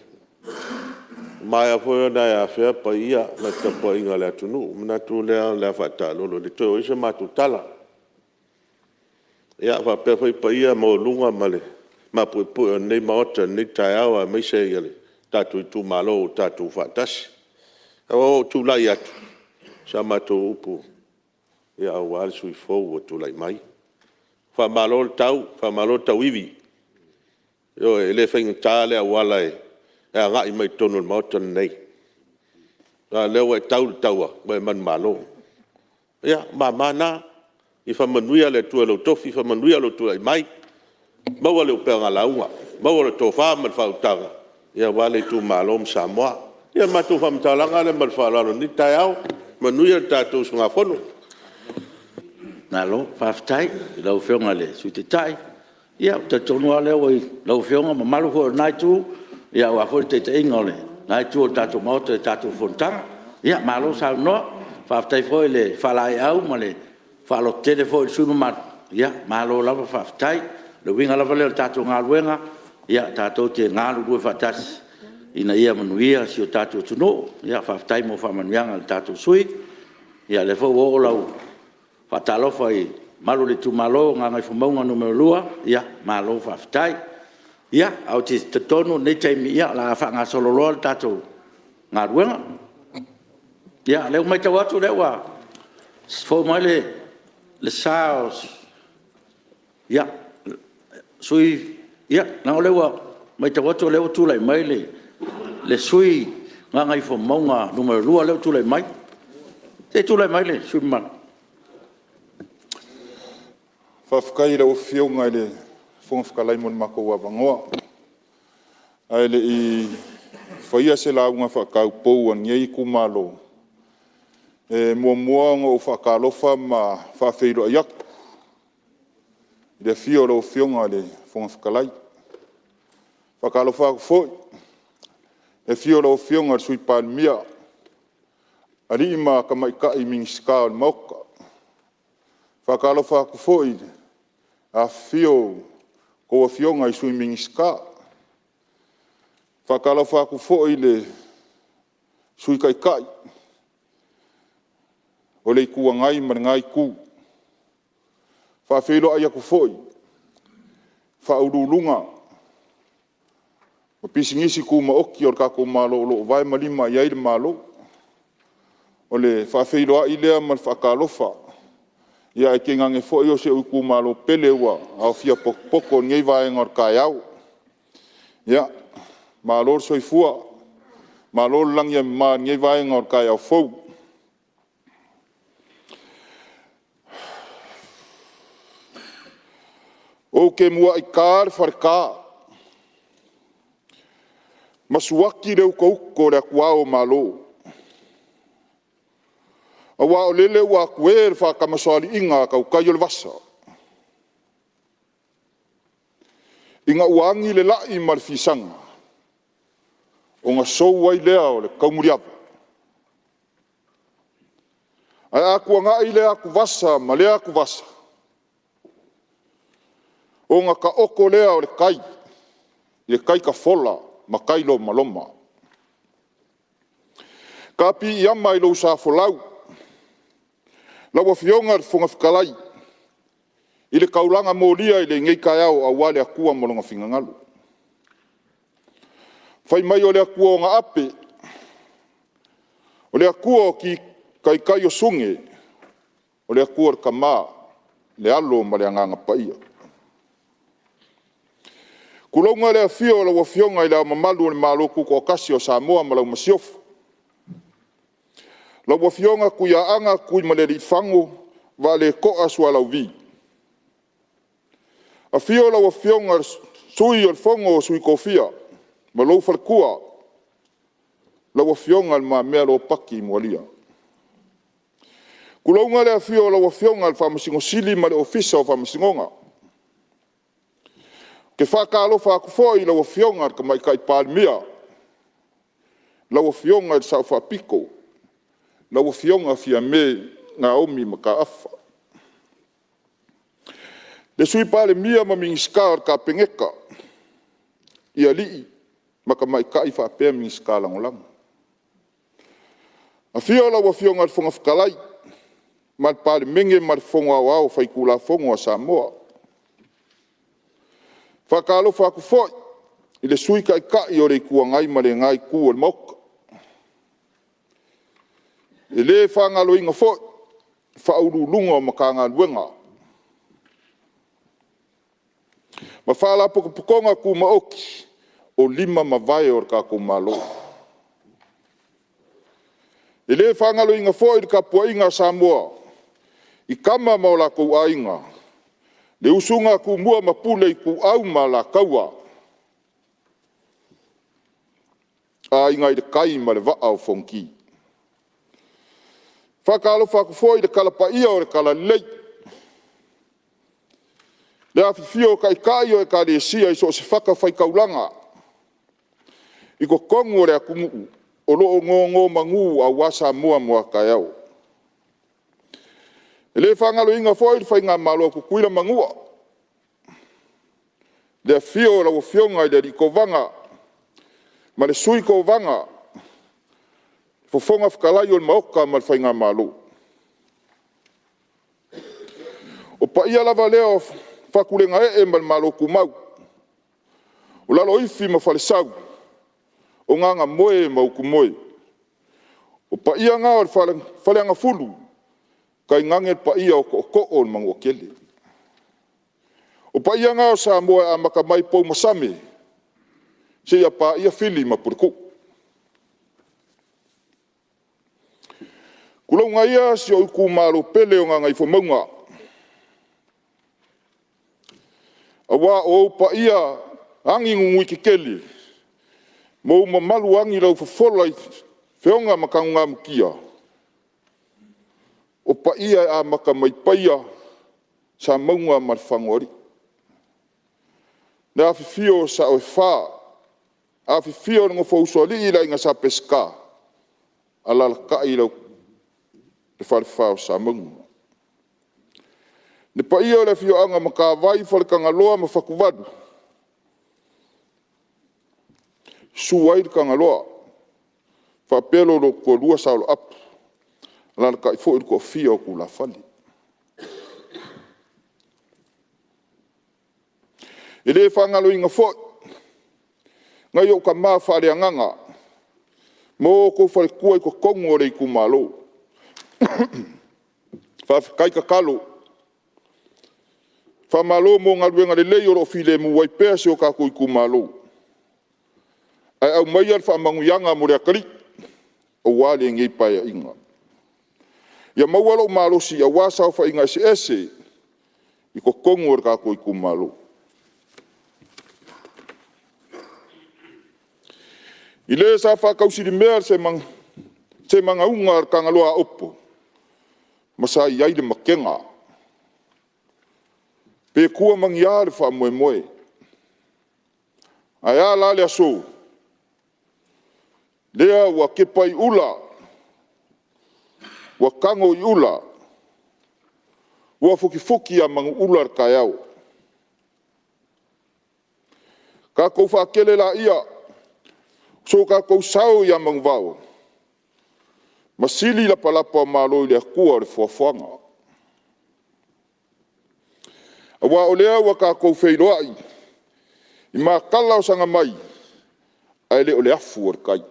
Ua maea foi ona e afea paia ma le tapuaiga a le atunuu, ona manatu lea o le a faataalolo e le toe oo i ai sa matou tala. E faapea foi paia maualuga ma le mapuepue o lenei Maota i lenei taeao aemaise o le tatou itumalo ua tatou faatasi. Ae ua ou tulai atu, o sa matou upu aua le sui usufono fou ua tulai mai. Faamalo le tau, faamalo le tauivi. Ioe, e le faigata le auala e agai mai totonu o le Maota lenei, a o lea ua e tau le taua ua e manumalo. Ia, o mama na, ia faamanuia le Atua i lou tofi, faamanuia lou tulai mai, maua le upega lauga, maua le tofa ma le faautaga aua le itumalo ma Samoa. Ia o le matou faamatalaga lea ma le faaaloalo i lenei taeao. Manuia le tatou usugafono. Malo faafetai i lau Afioga i le Sui Taitai. Ia, ou te talitonu lava o lea ua i lau Afioga, le mamalu foi o lena Itu aua foi le taitaiga o lena Itu o le tatou Maota i le tatou fonotaga. Malo saunoa, faafetai foi le faalaeiau ma le faalototele foi i le sui usufono mamalu. Malo lava faafetai. O le uiga lava lea o le tatou galuega, ia tatou te galulue faatasi ina ia manuia si o tatou atunuu. Faafetai mo faamanuiaga i le tatou sui usufono. Ia o lea foi ua oo lau faatalofa i le mamalu o le itumalo o Gagaifomauga 2, ia malo faafetai. Ia, ae ou te talitonu o lenei taimi, o le a faagasolo loa le tatou galuega. Ia, o lea ua matau atu o lea ua fou mai le sa o le sui usufono, leaga o lea ua matau atu o lea ua tulai mai le sui usufono mo Gagaifomauga 2 lea ua tulai mai. Se i tulai mai le sui usufono mamalu. Faafetai i lau Afioga i le Fofoga Fetalai mo le matou avanoa. Ae le i faia se lauga faataupou a lenei itumalo, e muamua ona ou faatalofa ma faafeiloai atu i le afio o lau Afioga i le Fofoga Fetalai. E faatalofa atu foi i le afio o lau Afioga i le Sui Palemia, alii ma tamaitai Minisita o le Maota. E faatalofa atu foi i le afifio o a outou Afioga i Sui Minisita. E faatalofa atu foi i le Sui Taitai o le Itu Agai ma lena Itu. E faafeiloai atu foi i Ofisa Sili o Pulega o Pisinisi Tumaoti a le tatou Malo o lo o vae ma lima i ai le Malo. O le faafeiloai lea ma le faatalofa, ae tainane foi si ou itumalo pele ua aofia potopoto i lenei vaega o le taeao. Ia, malo le soifua, malo le lagi e mama i lenei vaega o le taeao fou. Ou te muai ta le faleta ma suaki le utauto o le atuao o Malo, aua o lele ua atue le faatamasoaliiga a tautai o le vasa, ina ua agi le lai ma le fisaga, ona sou ai lea o le taumuliava. Ae a tuanai lea atuvasa ma lea atuvasa, ona taoto lea o le tai i le tai tafola ma tai lomaloma. Ka piiama i lou sa folau lau Afioga i le Fofoga Fetalai i le taulaga molia i lenei taeao aua le Atua ma lona finagalo. Fai mai o le Atua ona ape, o le Atua o taitaiasune, o le Atua le Tama, le Alo ma le Agaga Paia. Tulouna le afio o lau Afioga i Le Ao Mamalu o le Malo Tutoatasi o Samoa ma lau Masiofo, lau Afioga Tuiaana Tuimalealiifano Vaaletoa Sualauvi. Afio lau Afioga i le Sui o le Fono a Sui Tofia ma lou faletua, lau Afioga Le Mamea Ropati Mualia. Tulouna le afio o lau Afioga i le Faamasino Sili ma le Ofisa o Faamasinoga. Ou te faatalofa atu foi i lau Afioga i le Tamaitai Palemia, lau Afioga i le Sao Faapito, lau Afioga Fiame Naomi Mataafa. Le Sui Palemia ma Minisita o le Kapeneta i alii ma tamaitai faapea Minisita Lagolago. Afio lau Afioga i le Fofoga Fetalai ma le Palemene ma le Fono Aoao Faitulafono a Samoa. E faatalofa atu foi i le Sui Taitai o le Itu Agai ma lena Itu o le Maota. E le faagaloina foi Ofisa Sili o Pulega o Matagaluega ma Faalapotopotoga Tumaoti o lima ma vae o le tatou Malo. E le faagaloina foi le tapuaiga a Samoa i Tama ma o latou Aiga, le usuga a Tumua ma Pule, Ituau ma Alataua, Aiga i le Tai ma le Vaa o Fonoti. E faatalofa atu foi i le tala paia o le Talalelei, le afifio o Taitai o Ekalesia i so o se fatafaitaulaga i totonu o le atunuu o lo o nonomanu aua Samoa mo a taeao. E le faagaloina foi le Faigamalo a Tutuila ma Manua, le afio o lau Afioga i le Alii Kovana ma le Sui Kovana, Fofoga Fetalai o le Maota ma le Faigamalo. O paia lava lea o Fatulegaee ma le Malo tumau, o Laloifi ma Falesau, o Gagamoe ma Utumoe. O paia na o le Faleagafulu, tainane le paia o Tootoo o le Manuatele. O paia na o Samoa e amata mai i Poumasame seia paia Fili ma Puletuu. Tulouna ia si ou itumalo pele o Gagaifomauga, aua o ou paia aginunuitetele ma ou mamalu agilaufofola i Fioga ma Tanugamutia, o paia e amata mai Paia, Samauga ma Lefagaoalii. Le afifio o Sao e Fa, afifio le nofo a Usoalii le Aiga Sa Peseta, alaalatai le Falefa o Samauga. Le paia o le afioaga o Matavai, Faletagaloa ma Fatuvalu, susu ai le Tagaloa faapea lo oulua Toalua Sa Oloapu, alaalatai foi le toafia o tulafale. E le faagaloina foi nai ou tama faaleagaga ma outou faletua i totonu o le itumalo. Faafetai tatalo, faamalo mo galuega lelei o lo o filemu ai pea si o tatou itumalo. Ae aumaia le faamanuiaga mo le atalii aua lenei Paeaiga. Ia maua lou malosi aua saofaiga eseese i totonu o le tatou itumalo. I le sa faatausilimea se magauga a le Tagaloa Aopo ma sa i ai le matega, pe tua ma ni a le faamoemoe. Ae a la le aso? Lea ua tepa i ula, ua tago i ula, ua futifuti a manuula le taeao. Tatou faatele laia so tatou sao ia Manuvao, ma sili lapalapa o Malo i le Atua o le foafoaga. Aua o lea ua tatou feiloai i matala o sagomai, ae le o le afu o le tai.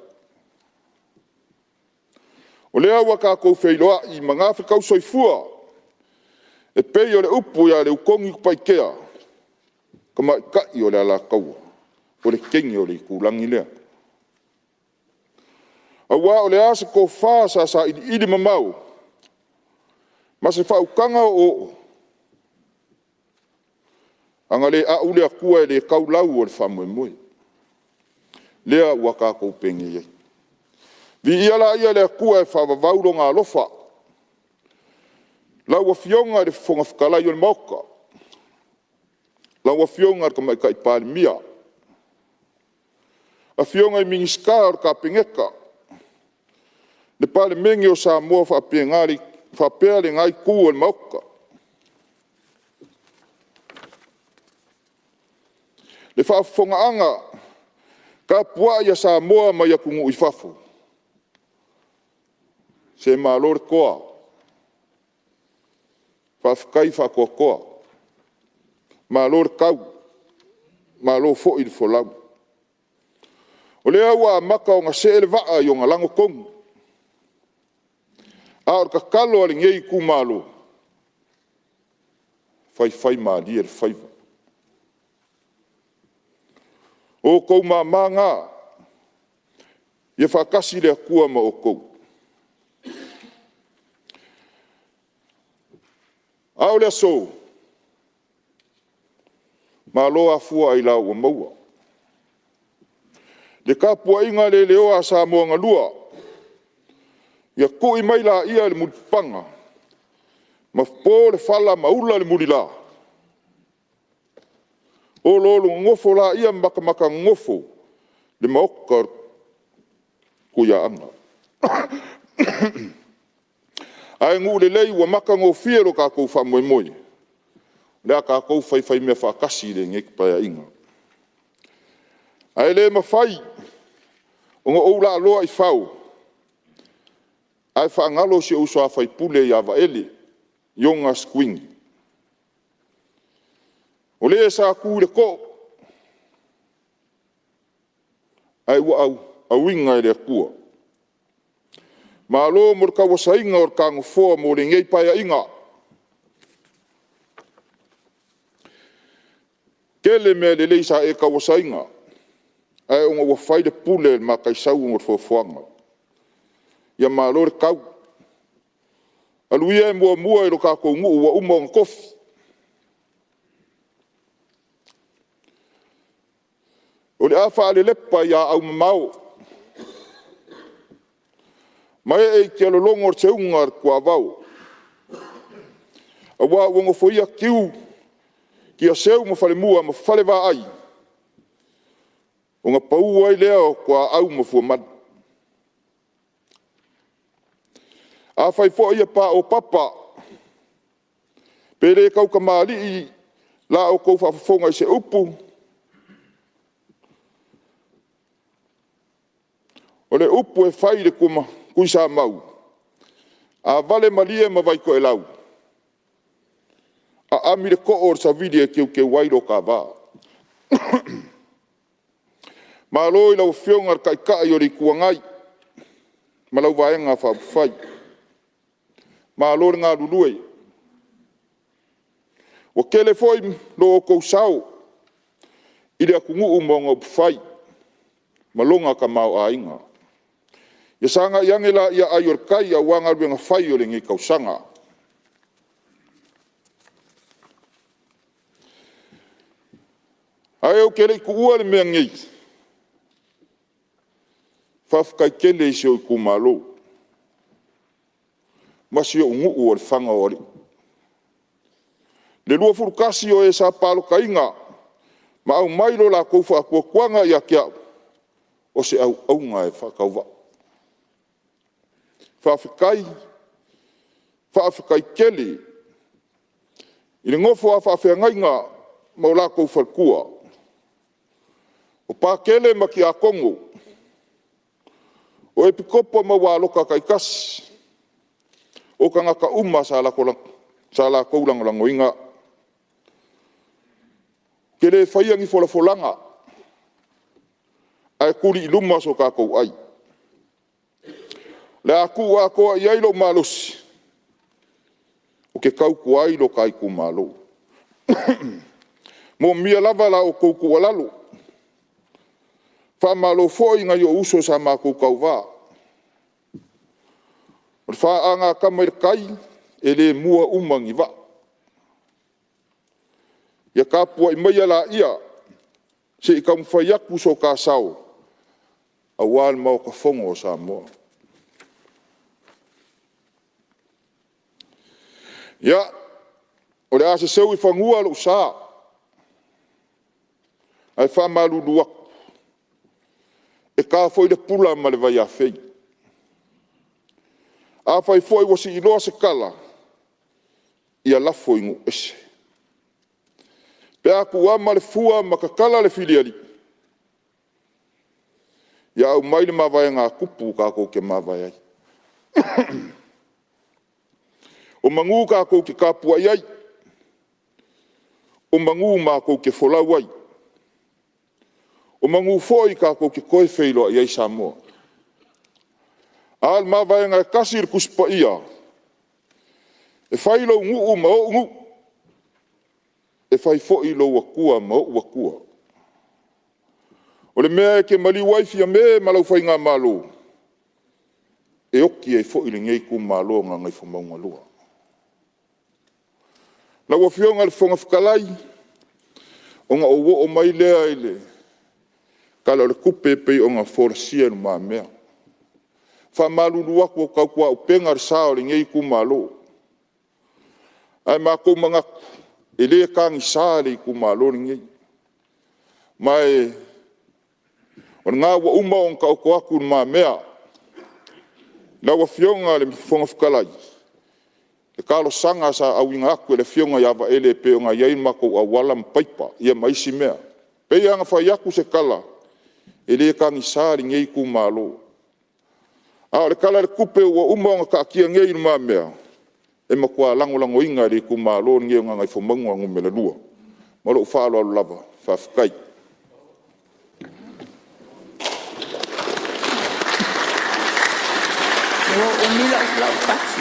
O lea ua tatou feiloai i magafetau soifua e pei o le upu ia Leutogitupaitea, tamaitai o le Alataua, o le teine o le itulagi lea. Aua o le a se tofa sa sailiili mamao ma se faautaga oooo, a na le a'u le Atua e le tau lau o le faamoemoe, lea ua tatou penei ai. Viia laia o le Atua e faavavau Lona alofa. Lau Afioga i le Fofoga Fetalai o le Maota, lau Afioga i le Tamaitai Palemia, Afioga i Minisita o le Kapeneta, le Palemene o Samoa faapea lena Itu o le Maota. Le faafofogaaga tapuai a Samoa mai atunuu i fafo, se malo le toa, faafetai faatoatoa, malo le tau, malo foi le folau. O lea ua amata ona see le vaa i ona lago tonu, a o le tatalo a lenei itumalo, faifaimalie le faiva. O outou mama na, ia faatasi le Atua ma outou. A o le aso, malo afua ailao ua maua. Le tapuaiga le leoa a Samoa na lua, ia tui mai laia le mulipapaga ma po le fala ma ula le mulila, oloolo nonofo laia ma matamata nonofo le Maota o le Tuiaana. Ae nuu lelei ua matagofie lo tatou faamoemoe, o le a tatou faifaimea faatasi i lenei Paeaiga. Ae le mafai ona ou laaloa i fau ae faagalo si ou uso a sui usufono ia Vaele Iona Sekuini. O le sa tu i le too, ae ua auina e le Atua. Malo mo le tauasaina o le ta Nofoa mo lenei Paeaiga. E tele mea lelei sa e tauasaina, ae ona ua fai le pule a le Mataisau ma foafoaga. Ia malo le tau, alu ia e muamua i lo tatou nuu ua uma ona tofi. O le a faalelepa i aau mamao ma ee i tialologo le seuga a le tuavao, aua ua nofoia Tiu, Tiaseu ma Falemua ma Falevaai, ona pau ai lea o tuaau ma fuamalu. Afai foi e paopapa pe le tautamalii la outou faafofoga i se upu, o le upu e fai i le Tuisamau, a vale malie ma Vaitoelau, aami le too o le savili e teuteu ai lo ta va. Malo i lau Afioga i le Taitai o le Itu Agai ma lau Vaega Faaupufai, malo le galulue. Ua tele foi lo outou sao i le atunuu ma ona upufai ma lona tamaoaiga. Ia sagai ane laia ai o le tai aua galuega fai o lenei tausaga. Ae ou te le i tuua le mea nei, faafetai tele i si ou itumalo ma si ou nuu o Lefaga o Alii. Le 21 o e sa palotaina ma aumai lo latou faatuatuaga ia te au, o se auauna e faatauvaa. Faafetai, faafetai tele i le nofo a faafeagaiga ma o latou faletua, o Patele ma Tiakono. O Epikopo ma ualoka taitasi, o tagata uma sa latou lagolagoina au. Ou te le faia ni folafolaga, ae tuli i luma so tatou ai. O le a tuu atoa i ai lou malosi, ou te tautua ai i lo ta itumalo. E moomia lava la outou tuualalo, faamalo foi i nai ou uso sa matou tauva. O le faagatama i le tai, e le mua uma ni vaa. Ia tapuai maia laia se i taumafai atu so ta sao aua le Maota Fono o Samoa. Ia, o le a seseu i fanua lou sa, ae faamalulu atu, e ta foi le pula ma le vaiafei. Afai foi ua siiloa se tala, ia lafo i nuu ese. Pe a tuuama le fua ma tatala le filialii, ia aumai le mavaega a Tupu tatou te mavae ai. O manu tatou te tapuai ai, o manu matou te folau ai, o manu foi tatou te toe feiloai ai Samoa. A o le mavaega e tasi i le Tusi Paia, e fai lou nuu ma ou nuu, e fai foi lou Atua ma ou Atua. O le mea e te maliu ai Fiame ma lau Faigamalo, e oti ai foi lenei itumalo o Gagaifomauga 2. Lau Afioga i le Fofoga Fetalai, ona ou oo mai lea i le Tala o le Tupe e pei ona folasia i lumamea. E faamalulu atu ua tautuaupega le sa o lenei itumalo, ae matou te manatu, e le tagisa le itumalo lenei. Ma o lena ua uma ona taoto atu i lumamea lau Afioga i le Fofoga Fetalai, le talosaga sa auina atu e le Afioga ia Vaele e pei ona i ai matou auala ma paipa, ia ma isi mea. E pei lava ona fai atu se tala, e le tagisa lenei itumalo. A o le Tala o le Tupe ua uma ona taatia nei i lumamea, e matua lagolagoina e le itumalo lenei o Gagaifomauga 2. Ma lou faaaloalo lava, faafetai. Ua umi lau pasi.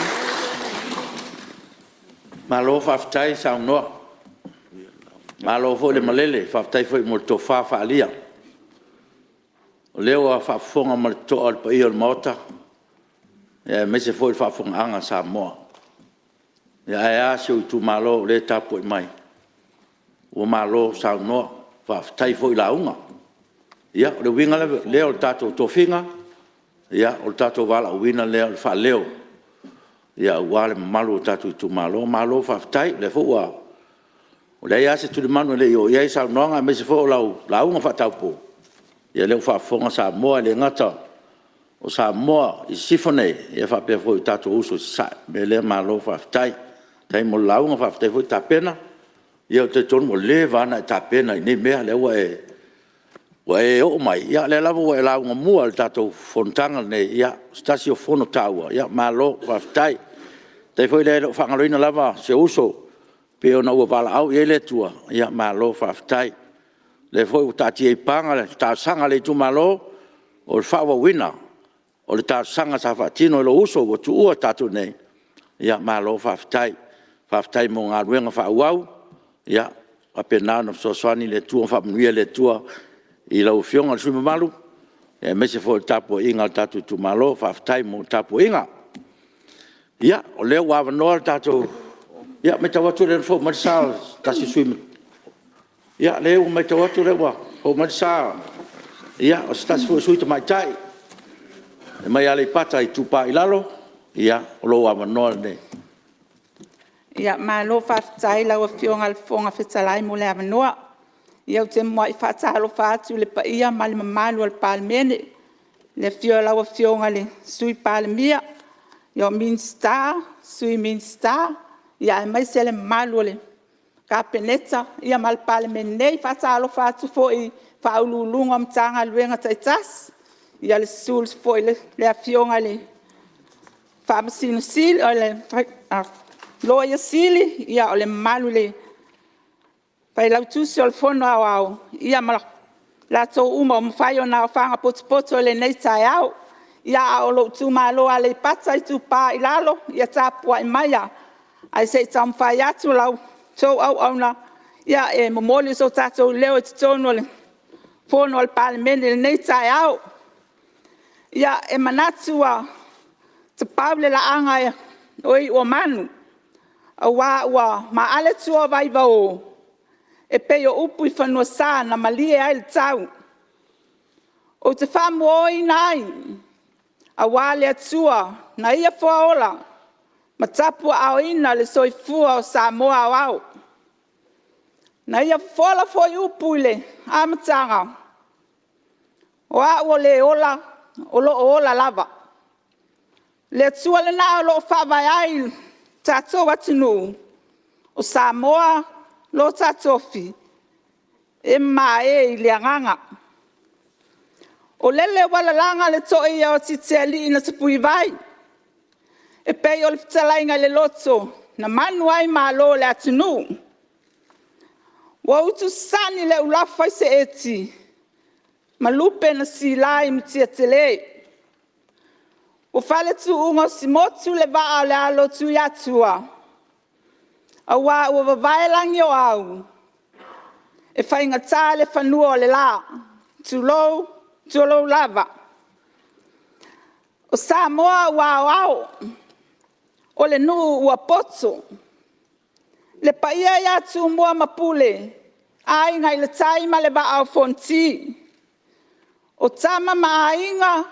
Malo faafetai saunoa, malo foi le malele, faafetai foi mo le tofa faaalia. O lea ua faafofoga ma le totoa le paia o le Maota, aemaise foi o le faafofogaaga a Samoa. Ae a si ou itumalo o lea e tapuai mai, ua malo saunoa, faafetai foi lauga. Ia o le uiga lea o le tatou tofiga, o le tatou valaauina lea o le faaleo aua le mamalu o tatou itumalo. Malo faafetai, o lea foi ua leai lava se tulimanu e le i oo i ai le saunoaga aemaise foi o lau lauga faataupou, ia o lea ua faafofoga Samoa, e le gata o Samoa i Sisifo nei, ae faapea foi i o tatou uso i Sasae. O le mea lea, malo faafetai. Faafetai mo le lauga faafetai foi tapena. Ia ou te talitonu ua leva lava ona e tapena i nei mea, o lea ua e oo mai, o lea lava ua e lauga mua i le tatou fonotaga lenei, o se tasi o fono taua, malo faafetai. Faafetai foi e le o faagaloina lava si ou uso e pei ona ua valaau i ai le Atua, malo faafetai. O lea foi ua taatia i paga le talosaga a le itumalo, o le faaauauina o le talosaga sa faatino e lou uso ua tuua i tatou nei, ia malo faafetai. Faafetai mo galuega faaauau, ia faapena ona fesoasoani le Atua ma faamanuia le Atua i lau Afioga i le sui usufono mamalu, aemaise foi o le tapuaiga a lo tatou itumalo. Faafetai mo le tapuaiga. Ia, o lea ua avanoa le tatou... Ia, e matau atu o lea na fou mai le sa o se tasi o sui usufono. Ia, o lea ua matau atu o lea ua fou mai le sa o se tasi foi o sui usufono tamaitai mai Aleipata Itupa i Lalo. Ia, o lou avanoa lenei. Malo faafetai i lau Afioga i le Fofoga Fetalai mo le avanoa. Ia ou te muai faatalofa atu i le paia ma le mamalu o le Palemene, i le afio o lau Afioga i le Sui Palemia, o Minisita, Sui Minisita, aemaise le mamalu o le Kapeneta ma le Palemene nei. E faatalofa atu foi i Ofisa Sili o Pulega o Matagaluega taitasi, Ia le susu foi i le Afioga i le Faamasino Sili, o le Loia Sili, o le mamalu i le Failautusi o le Fono Aoao ma i latou uma ua mafai ona aofaga potopoto i lenei taeao. A o lou itumalo o Aleipata Itupa i Lalo, ia tapuai maia ae se i taumafai atu la outou auauna e momoli so tatou leo i totonu o le Fono a le Palemene i lenei taeao. Ia, e manatu ua tapau le laaga o iuomanu aua ua maale tua o vaivao e pei o upu i fanuasa na malie ai le tau. Ou te faamuoina ai aua le Atua na Ia fuaola ma tapuaaoina le soifua o Samoa aoao. Na Ia fofola foi upu i le amataga, o au o le ola, o lo o ola lava. O le Atua lena o lo o faavae ai lo tatou atunuu, o Samoa lo ta tofi, e mamae i le agaga. O lele ua lalaga le toi o Titialii na tapuivai e pei o le fetalaiga i le loto na manu ai malo o le atunuu. Ua utusasagi le ulafa i seeti ma lupe na sila i Mutiatele. Ua falatuugasimotu le vaa o le alo o Tuiatua aua ua vavae lagi o ao, e faigata le fanua o le la, tulou, tulou lava. O Samoa ua aoao, o le nuu ua poto. Le paia ia Tumua ma Pule, Aiga i le Tai ma le Vaa o Fonoti, o Tama ma Aiga,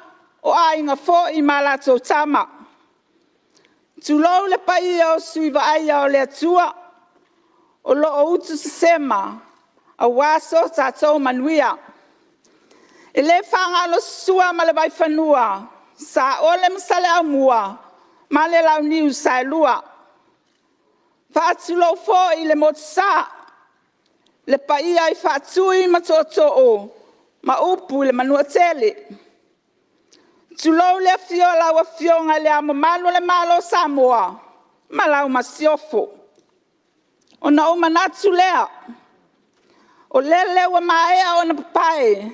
o Aiga foi ma latou Tama. Tulou le paia o sui vaaia o le Atua o lo o utusesema aua so tatou manuia. E le faagalo Sua ma le Vaifanua, Saole ma Saleaaumua ma le Launiu Saelua. E faatulou foi i le Motusa, le paia i Faatui ma Tootoo ma upu i le Manuatele. Tulou le afio o lau Afioga i Le Ao Mamalu o le Malo o Samoa ma lau Masiofo. Ona ou manatu lea, o lele ua maea ona papae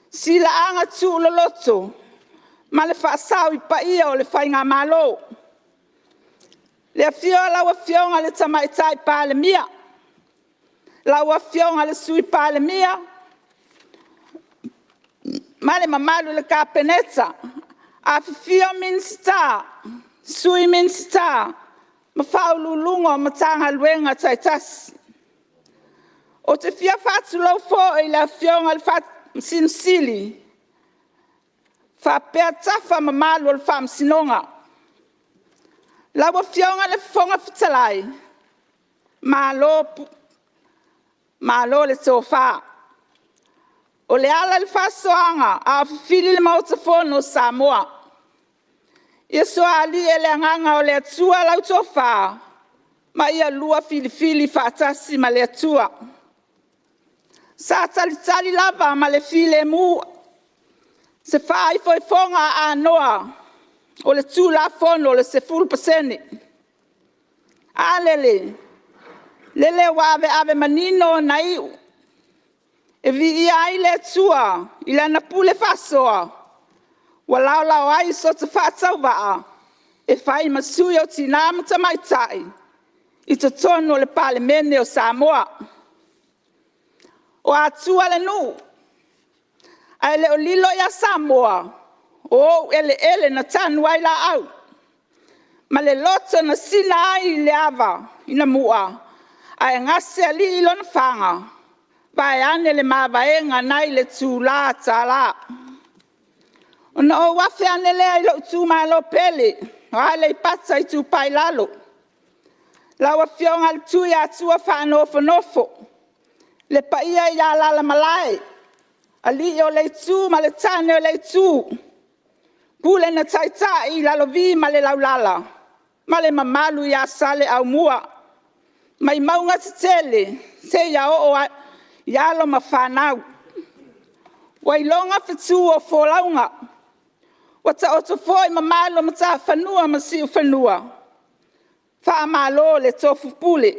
siliaga tuuloloto ma le faasao i paia o le Faigamalo. Le afio o lau Afioga i le Tamaitai Palemia, lau Afioga i le Sui Palemia ma le mamalu i le Kapeneta, afifio Minisita, Sui Minisita ma Ofisa Sili o Pulega o Matagaluega taitasi. Ou te fia faatulou foi i le Afioga i le Faamasino Sili faapea tafa mamalu o le Faamasinoga. Lau Afioga i le Fofoga Fetalai, malo le tofa, o le ala i le faasoaga a o filifili le Maota Fono o Samoa. Ia faalia e le Agaga o le Atua lau tofa ma ia lua filifili faatasi ma le Atua. Sa talitali lava ma le filemu se faaifoifoga anoa o le Tulafono o le 10%. A lele ua aveave manino ona iu, e viia ai le Atua i Lana pule faasoa ua laolao ai so ta faatauvaa e fai ma sui o Tina ma Tamaitai i totonu o le Palemene o Samoa. O Atua le nuu, ae le o lilo ia Samoa, o ou eleele na tanu ai laau ma le loto na sila ai le ava i Namua ae gasealii lona faga vaeane le mavaega nai le Tulatala. Ona ou afe ane lea i lou itumalo pele o Aleipata Itupa i Lalo, lau Afioga i le Tuiatua Faanofonofo, le paia ia Alalamalae, alii o le itu ma le tane o le itu, Pule na taitai i Lalovi ma le Laulala ma le mamalu ia Saleaaumua, mai mauga tetele seia oo i alo ma fanau. Ua iloga fetu o folauga, ua taoto foi mamalu o matafanua ma siufanua, faamalo le tofupule.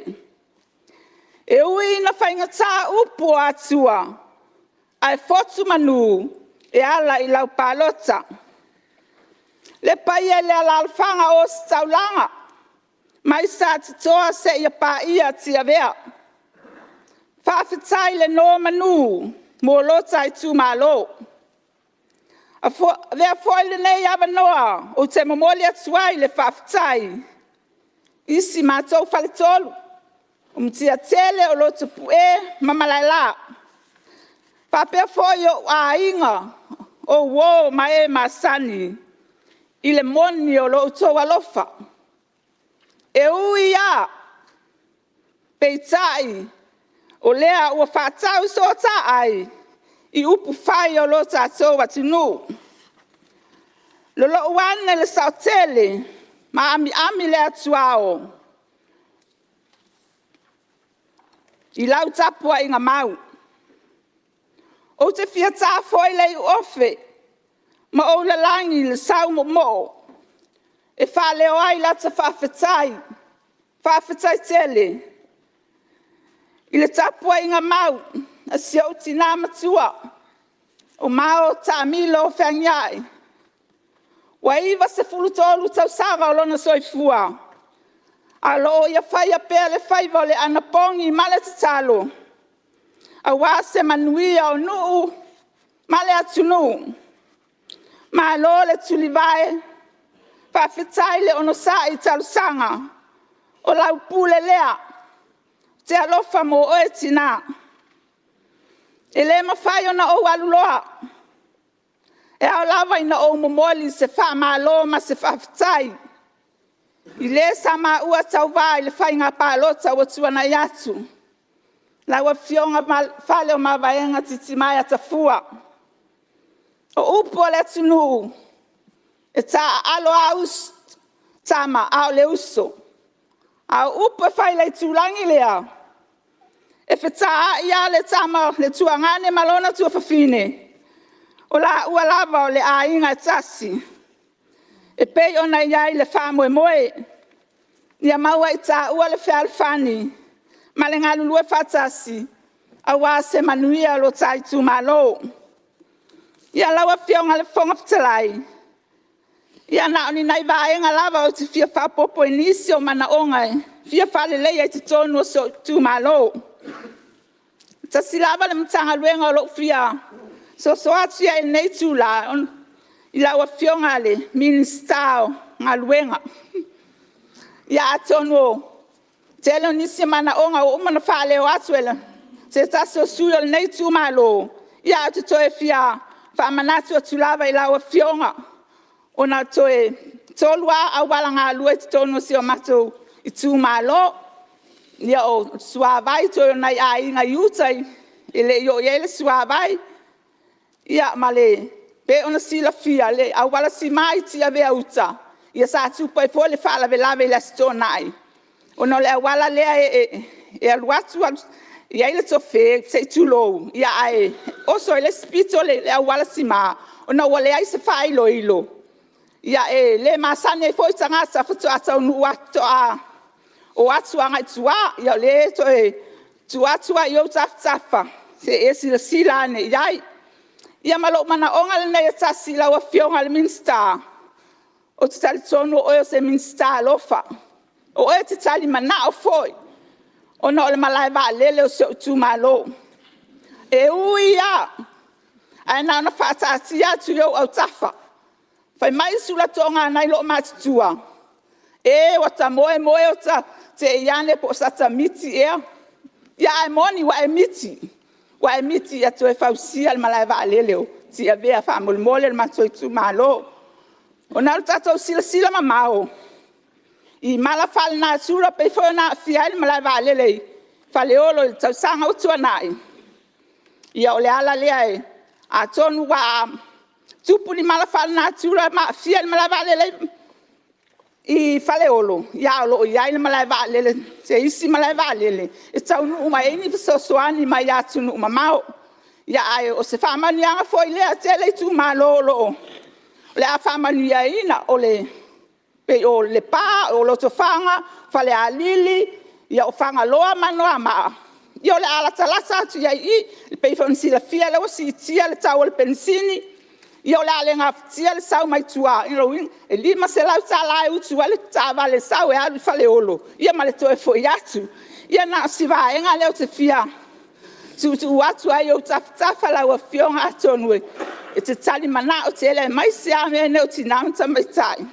E ui ina faigata upu o atua, ae fotu manu e ala i lau palota. Le paia i alaalafaga o Ositaulaga mai Satitoa seia paia Tiavea, faafetai le nomanu mo lo ta itumalo. Avea foi lenei avanoa ou te momoli atu ai le faafetai i si matou faletolu o Mutiatele, Lotopue ma Malaela, faapea foi ou aiga, o uo ma e masani i le moni o lo outou alofa. E ui lava, peitai o lea ua faatau so ta ai i upufai o lo tatou atunuu. Lolou ane le saotele ma amiami le atuao i lau tapuaiga mau. Ou te fia ta foi le iuofe ma ou lalagi le sau momoo e faaleo ai la ta faafetai, faafetai tele i le tapuaiga mau a si ou tina matua o Mao Taamilo Feagiai. Ua 93 tausaga o lona soifua ae o lo o ia faia pea le faiva o le anapogi ma le tatalo aua se manuia o nuu ma le atunuu. Malo le tulivae, faafetai le onosai i talosaga, o lau pule lea, ou te alofa mō oe tina. E le mafai ona ou alu loa, e ao lava ona ou momoli se faamalo ma se faafetai i le sa maua tauva i le faiga palota ua tuanai atu, lau Afioga Faleomavaega Titimaea Tafua. O upu a le atunuu, e taaalo lava tama a o le uso, a o upu e fai i le itulagi lea, e fetaai lava le tuagane ma lona tuafafine, o laua lava o le aiga e tasi, e pei ona i ai le faamoemoe. Ia maua e i taua le fealofani ma le galulue faatasi aua se manuia o lo ta itumalo. Ia, lau Afioga i le Fofoga Fetalai, ia na o ni nai vaega lava ou te fia faaopoopo i nisi o manaoga e fia faaleleia i totonu o si ou itumalo. E tasi lava le Matagaluega o lo o fia soso atu i ai i lenei itula, i lau Afioga i le Minisita o Galuega. Ia atonu o le tele o nisi manaoga ua uma ona faaleo atu e se tasi o sui usufono o lenei itumalo, ae ou te toe fia faamanatu atu lava i lau Afioga, ona toe 3 lava auala galue i totonu o si o matou itumalo. Ia o le suavai, toe o nai aiga i uta e le i oo i ai le suavai, ia ma le… e pei ona silafia le auala sima i Tiavea uta, sa tupu ai foi le faalavelave i le Aso Toonai, ona o le auala lea e alu atu e i ai le tofe se i tulou, ae oso i le isi pito le auala sima, ona ua leai se faailoilo, e le masani ai foi tagata faatoa taunuu atu faatoa o atu agai i tua. Ia o lea e toe tuu atu ai i ou tafatafa se i e silasila ane i ai. Ia ma lou manaoga lenei e tasi lau Afioga i le Minisita, ou te talitonu o oe o se Minisita alofa, o oe e te talimanao foi ona o le malae vaalele o si ou itumalo. E ui lava, ae na ona faataatia atu i ou autafa. Fai mai le sulatoga a nai loomatutua, e ua ta moe moe te i ane po o sata miti ea. Ia ae moni ua e miti, ua e miti ia toe fausia le malae vaalele o Tiavea faamolemole lo matou itumalo. Ona o le tatou silasila mamao i mala faalenatura e pei foi ona aafia ai le malae vaalele i Faleolo i le tausaga ua tuanai, ia o le ala lea, atonu a tupu ni mala faalenatura ma aafia le malae vaalele i Faleolo, ae o lo o i ai se isi malae vaalele e taunuu mai ai ni fesoasoani mai atunuu mamao. Ae o se faamanuiaga foi lea, e tele itumalo o le a faamanuiaina, e pei o Lepa, o Lotofaga, Falealili, o Fagaloa ma Anoamaa, ia o le a latalata atu i ai i i. E pei foi ona silafia o lea ua siitia le tau o le penisini, ia o le a le gafatia le sau mai tua, lona uiga e $500 e utu ai le taavale e sau e alu i Faleolo ma le toe foi atu. Ia na o si vaega lea ou te fia tuutuu atu ai i ou tafatafa lau Afioga, atonu e te talimanao tele, aemaise lava mea nei o tina ma tamaitai,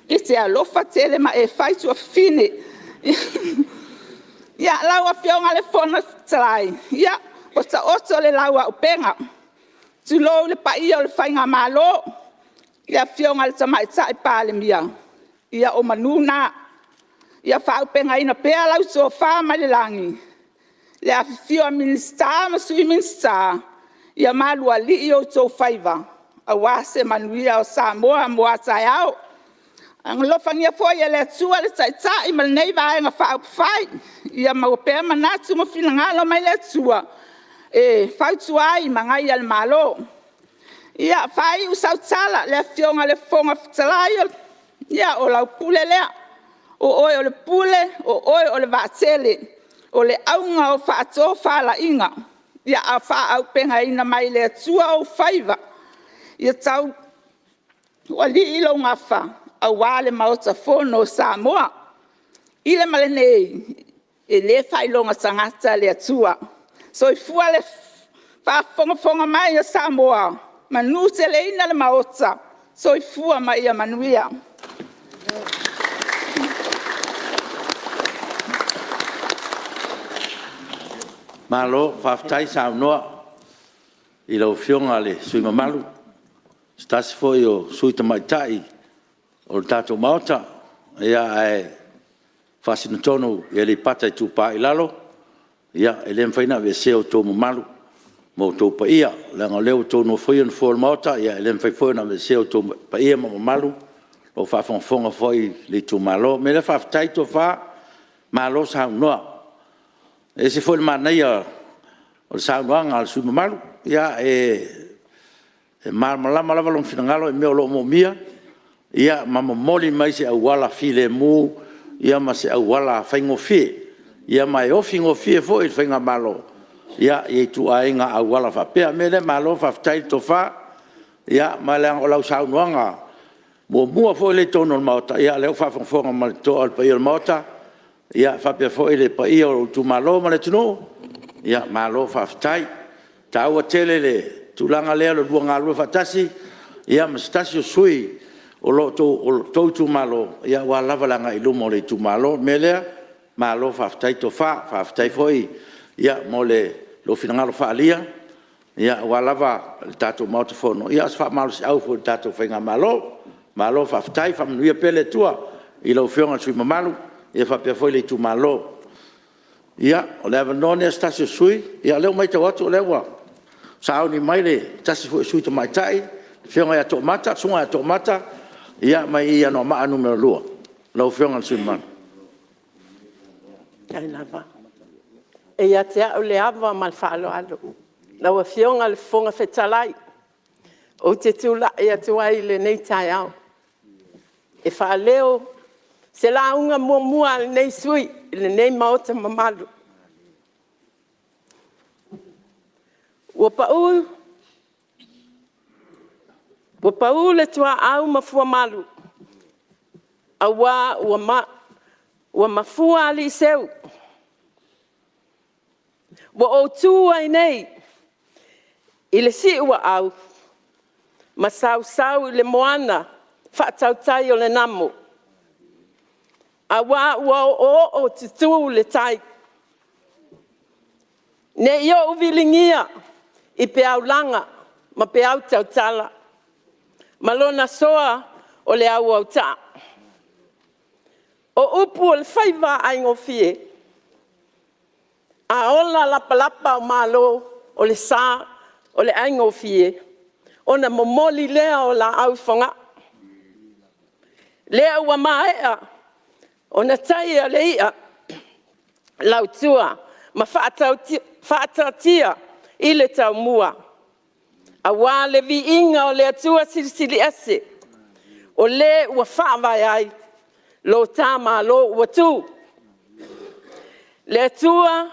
e te alofa tele ma e fai tuafafine. Ia, lau Afioga i le Fofoga Fetalai, ia ua taoto le lauaupega, tulou le paia o le Faigamalo, le Afioga i le Tamaitai Palemia, ia o manu na. Ia faaauupegaina pea lau tofa mai le lagi i le afifio o Minisita ma Sui Minisita, ia malualii o outou faiva aua se manuia o Samoa mo a taeao. Alofagia foi e le Atua le Taitai ma lenei Vaega Faaupufai, ia maua pea manatu ma finagalo mai le Atua e fautua ai ma agaia le Malo. Ia, faaiu sau tala lau Afioga i le Fofoga Fetalai, ia o lau pule lea, o oe o le Pule, o oe o le vaatele, o le auga o faatofalaiga, ia faaauupegaina mai e le Atua ou faiva, ia taualii lou gafa aua le Maota Fono o Samoa. I le ma lenei, e le faailoga tagata le Atua. Soifua le faafogafoga mai a Samoa, manuteleina le Maota. Soifua ma ia manuia. Malo faafetai saunoa i lau Afioga i le sui usufono mamalu, o se tasi foi o sui usufono tamaitai o le tatou Maota. Ae faasino tonu i Aleipata Itupa i Lalo, e le mafai ona aveesea outou mamalu ma outou paia, leaga o lea ua outou nofoia Nofoa o le Maota, e le mafai foi ona aveesea outou paia ma mamalu o lo o faafogafoga foi le itumalo. O le mea lea, faafetai tofa, malo saunoa. E ese foi le manaia o le saunoaga a le sui usufono mamalu. E malamalama lava lou finagalo i mea o lo o manaomia ma momoli mai i se auala filemu ma se auala faigofie, ma e ofi gofie foi i le faigamalo ituaiga auala faapea. O le mea lea, malo faafetai le tofa, ma e leaga o lau saunoaga muamua foi lea i totonu o le Maota, o lea ua faafogafoga ma le totoa le paia o le Maota, faapea foi le paia o lou itumalo ma le atunuu, malo faafetai. E taua tele le tulaga lea o le lua galulue faatasi ma se tasi o sui usufono o lo outou itumalo aua lava le agai i luma o le itumalo. O le mea lea, malo faafetai tofa, faafetai foi mo lou finagalo faaalia aua lava le tatou Maota Fono, a o se faamalosiau foi i le tatou faigamalo. Malo faafetai, faamanuia pea le Atua i lau Afioga i le sui usufono mamalu faapea foi le itumalo. Ia, o le avanoa lenei o se tasi o sui usufono. Ia o lea ua matau atu o lea ua sauni mai se tasi foi o sui usufono tamaitai, le Afioga ia Toomata, le Susuga ia Toomata mai Anoamaa 2. Lau Afioga i le sui usufono mamalu. E ia te au le ava ma le faaaloalo lau Afioga i le Fofoga Fetalai ou te tulai atu ai i lenei taeao e faaleo se lauga muamua a lenei sui usufono i lenei Maota mamalu. Ua pau le tuaau ma fuamalu aua ua mafua aliiseu. Ua ou tu ai nei i le siuaau ma sausau i le moana faatautai o le namo, aua ua ooootutu le tai. Ne i ou viligia i peau laga ma peau tautala ma lona soa o le auautaa. O upu o le faiva a aigofie, a ola lapalapa o Malo, o le sa o le aigofie, ona momoli lea o laau i Fogaa. Lea ua maea ona taia le i'alautua ma faatautia i le taumua, aua le viiga o le Atua Silisili Ese, o Le ua faavae ai lo ta Malo ua tu. Le Atua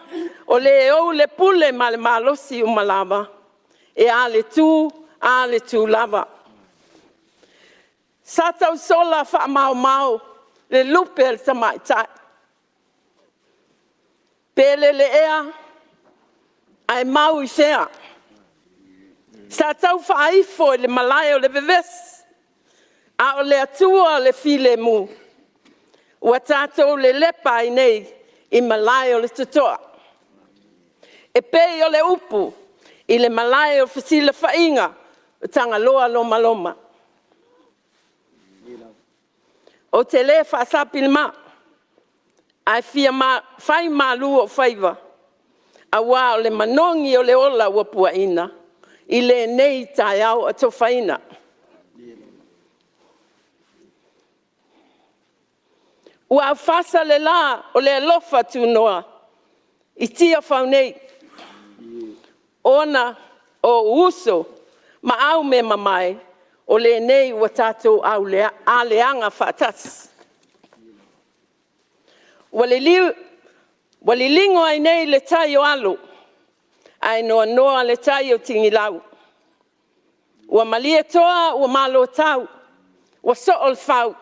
o Le ou le pule ma le malosi uma lava, e a le tu, a le tu lava. Sa tau sola faamaomao le lupe a le tamaitai, pe lele ea ae mau i fea? Sa tau faaifo i le malae o le vevesi, a o le Atua o le filemu, ua tatou lelepa ai nei i malae o le totoa. E pei o le upu i le malae o fesilafaiga o Tagaloa Lomaloma. Ou te le faasapi i le maa, ae fia fai malu ou faiva aua o le manogi o le ola ua puaina i lenei taeao atofaina. Ua aufasa le la o le alofa tunoa i Tiafau nei, ona o ou uso ma aumeamamae o lenei ua tatou aleaga faatasi. Ua liligo ai nei le tai o Alo ae noanoa le tai o Tigilau. Ua malietoa ua malotau ua soo le fau.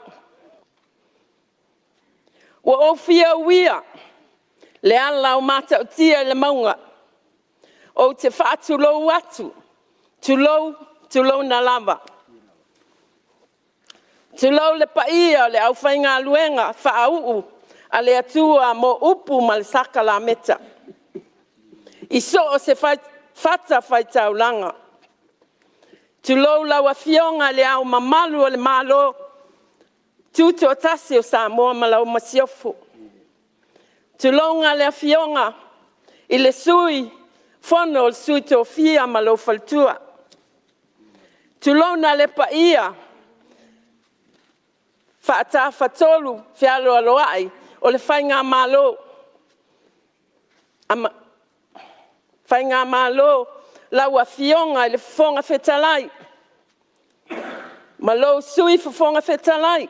Ua ou fia uia le ala o Matautia i le mauga, ou te faatulou atu, tulou, tulouna lava. Tulou le paia o le aufaigaluega faauu a le Atua mo upu ma le sakalameta i so o se fatafaitaulaga. Tulou lau Afioga i Le Ao Mamalu o le Malo Tutoatasi o Samoa ma lau Masiofo. Tulouna le Afioga i le Sui Fono a Sui Tofia ma lou faletua. Tulouna le paia faatafatolu fealoaloai o le Faigamalo, lau Afioga i le Fofoga Fetalai ma lou Sui Fofoga Fetalai,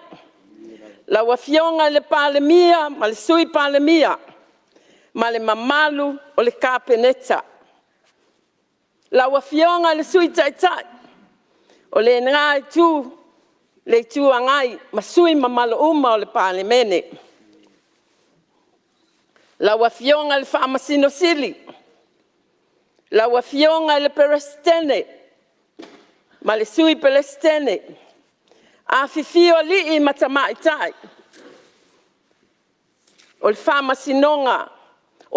lau Afioga i le Palemia ma le Sui Palemia ma le mamalu o le Kapeneta. Lau Afioga i le Sui Taitai o lena Itu, le Itu Agai ma sui usufono mamalu uma o le Palemene. Lau Afioga i le Faamasino Sili, lau Afioga i le Peresetene ma le Sui Peresetene, afifio alii ma tamaitai o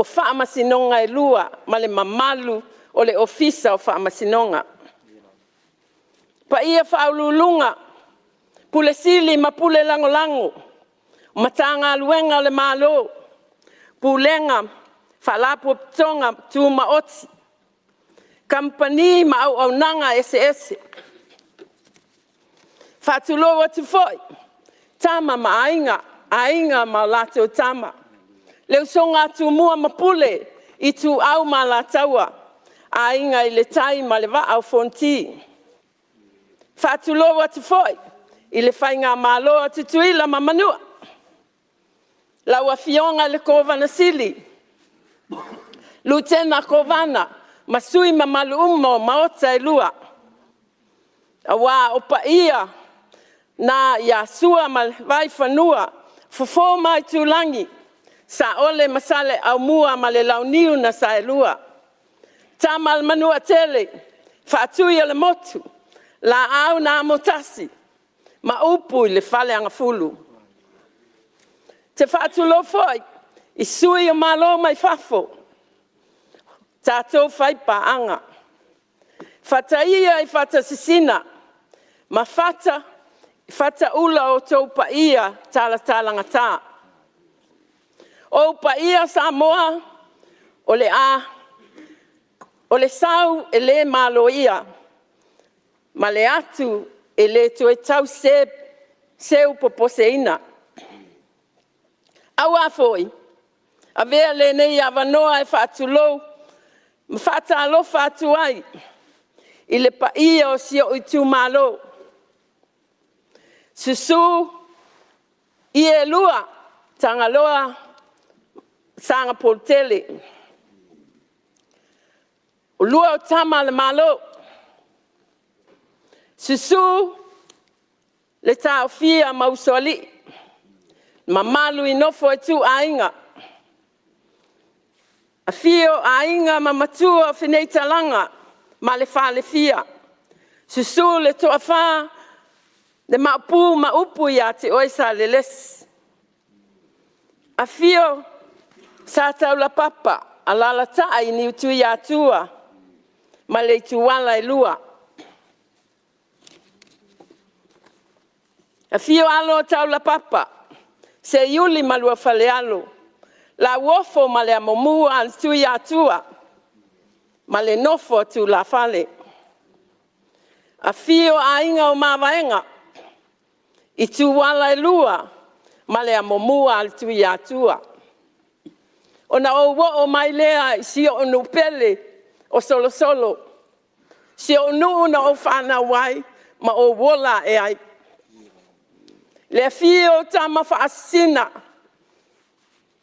Faamasinoga e lua ma le mamalu o le Ofisa o Faamasinoga. O paia faauluuluga, Ofisa Sili ma Pulega Lagolago, Matagaluega a le Malo, Pulega, Faalapotopotoga Tumaoti, Kamupani ma auaunaga eseese. E faatulou atu foi Tama ma Aiga, Aiga ma latou Tama, le usoga a Tumua ma Pule, Ituau ma Alataua, Aiga i le Tai ma le Vaa o Fonoti. E faatulou atu foi i le Faigamalo a Tutuila ma Manua, lau Afioga i le Kovana Sili, Lutena Kovana ma sui usufono mamalu uma o Maota e Lua, aua o paia na ia Sua ma le Vaifanua, Fofo ma Aitulagi, Saole ma Saleaaumua ma le Launiu na Saelua, Tama a le Manuatele, Faatui o le Motu, Laau na Amotasi ma upu i le Faleagafulu. Ou te faatulou foi i sui o Malo mai fafo, tatou faipaaga. Fata ia i fata sisina ma fata i fataula outou paia talatalagata. O ou paia Samoa, o le sau e le maloia ma le atu e le toe tau seupoposeina. Aua foi, avea lenei avanoa e faatulou Ma faatalofa atu ai i le paia o si ou itumalo, susu ie e lua, Tagaloa ma Sagapolutele, o lua o Tama a le Malo, susu le Taofia ma Usoalii, mamalu i le nofo a ituaiga, afio Aiga ma Matua o Fineitalaga ma le Falefia, susu le Toafa, le Maopu ma upu ia te oe Salelesi. Afio Sa Taulapapa, alaalatai Niutuiatua ma le Ituala e lua. Afio alo o Taulapapa, Seiuli ma Luafalealo, Lauofo ma le Amomua a le Tuiatua ma le nofo a tulafale. Afio Aiga o Mavaega, Ituala e lua ma le Amomua a le Tuiatua. Ona ou oo mai lea i si ou nuu pele o Solosolo, si ou nuu na ou fanau ai ma ou ola ae ai. Le afio o Tama Faasisina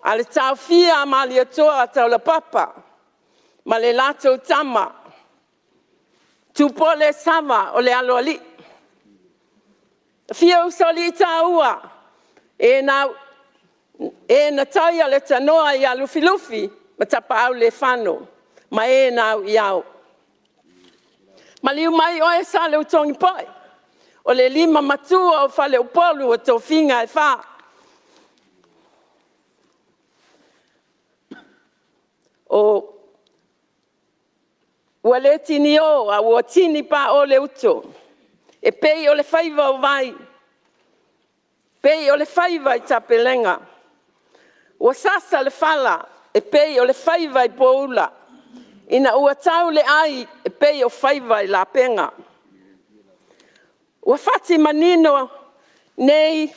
a le Taofia a Malietoa Taulapapa ma le latou Tama, Tupolesava o le Aloalii. Afio usoalii taua, e na taia le tanoa ia Lufilufi ma Tapaaulefano ma e na au i ao. Maliu mai oe Saleutogipoe o le limamatua o faleupolu o tofiga e fa. Ua le tinio a ua tinipao le uto e pei o le faiva o vai, e pei o le faiva i tapalega. Ua sasa le fala e pei o le faiva i poula ina ua tau le ai e pei o faiva i lapega. Ua fati manino nei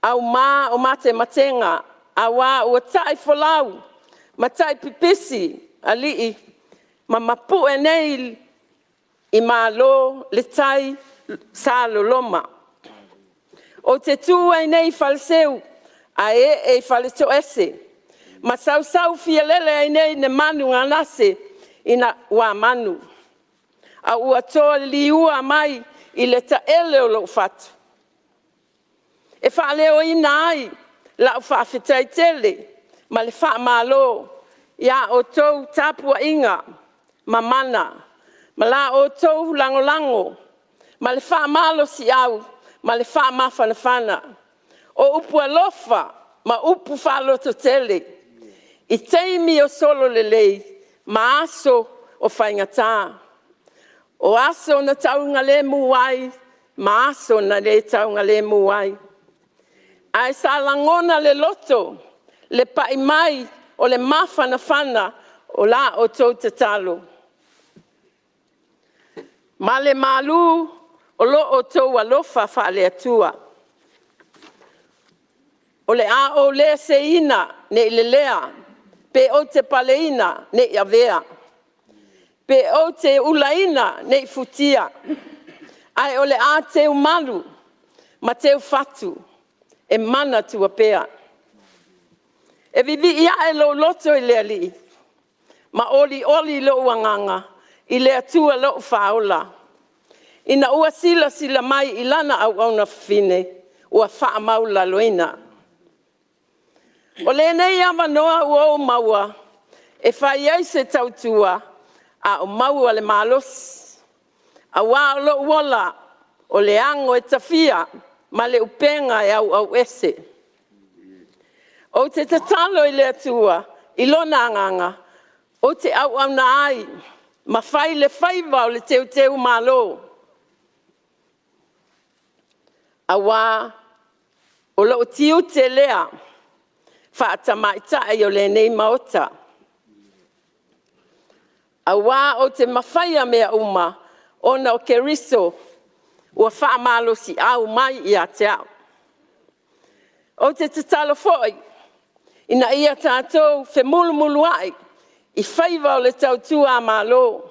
auma o matematega aua ua ta'ifolau ma taipipisi alii ma mapue nei i malo le tai sa loloma. Ou te tu ai nei i Faleseu ae ee i Faletoese ma sausufialele ai nei le manu na gase ina uamanu a ua toe liua mai i le taele o lou fatu e faaleoina ai lau faafetai tele ma le faamalo i a outou tapuaiga mamana ma la outou lagolago ma le faamalosiau ma le faamafanafana. O upu alofa ma upu faalototele i taimi e sololelei ma aso o faigata, o aso na taugalemu ai ma aso na le taugalemu ai. Ae sa lagona i le loto le pai mai o le mafanafana o la outou tatalo ma le malu o lo outou alofa faale-Atua. O le a ou le seiina ne i lelea, pe ou te paleina ne i avea, pe ou te ulaina ne i futia, ae o le a teumalu ma teufatu e manatua pea. E vivii ae lou loto i le Alii ma olioli lou agaga i le Atua lou Faaola, ina ua silasila mai i lana auauna faafine ua faamaualaloina. O lenei avanoa ua ou maua e fai ai se tautua a o maua le malosi, aua o lou ola, o le ano e tafia ma le upega e auauese. Ou te tatalo i le Atua i Lona Agaga ou te auauna ai ma fai le faiva o le teuteumalo, aua o lou tiute lea faa-tamaitai o lenei Maota, aua ou te mafaia mea uma ona o Keriso ua faamalosiau mai ia te au. Ou te tatalo foi ina ia tatou femulumuluai i faiva o le tautua a Malo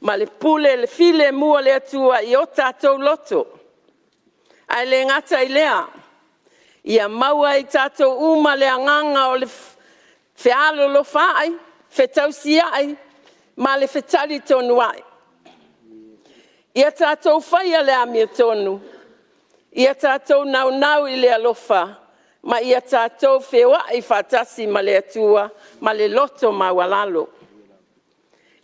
ma le pule i le filemu a le Atua i o tatou loto. Ae le gata i lea, ia maua e i tatou uma le agaga o le fealolofaai, fetausiai ma le fetalitonuai. Ia tatou faia le amiotonu, ia tatou naunau i le alofa ma ia tatou feoai faatasi ma le Atua ma le loto maualalo,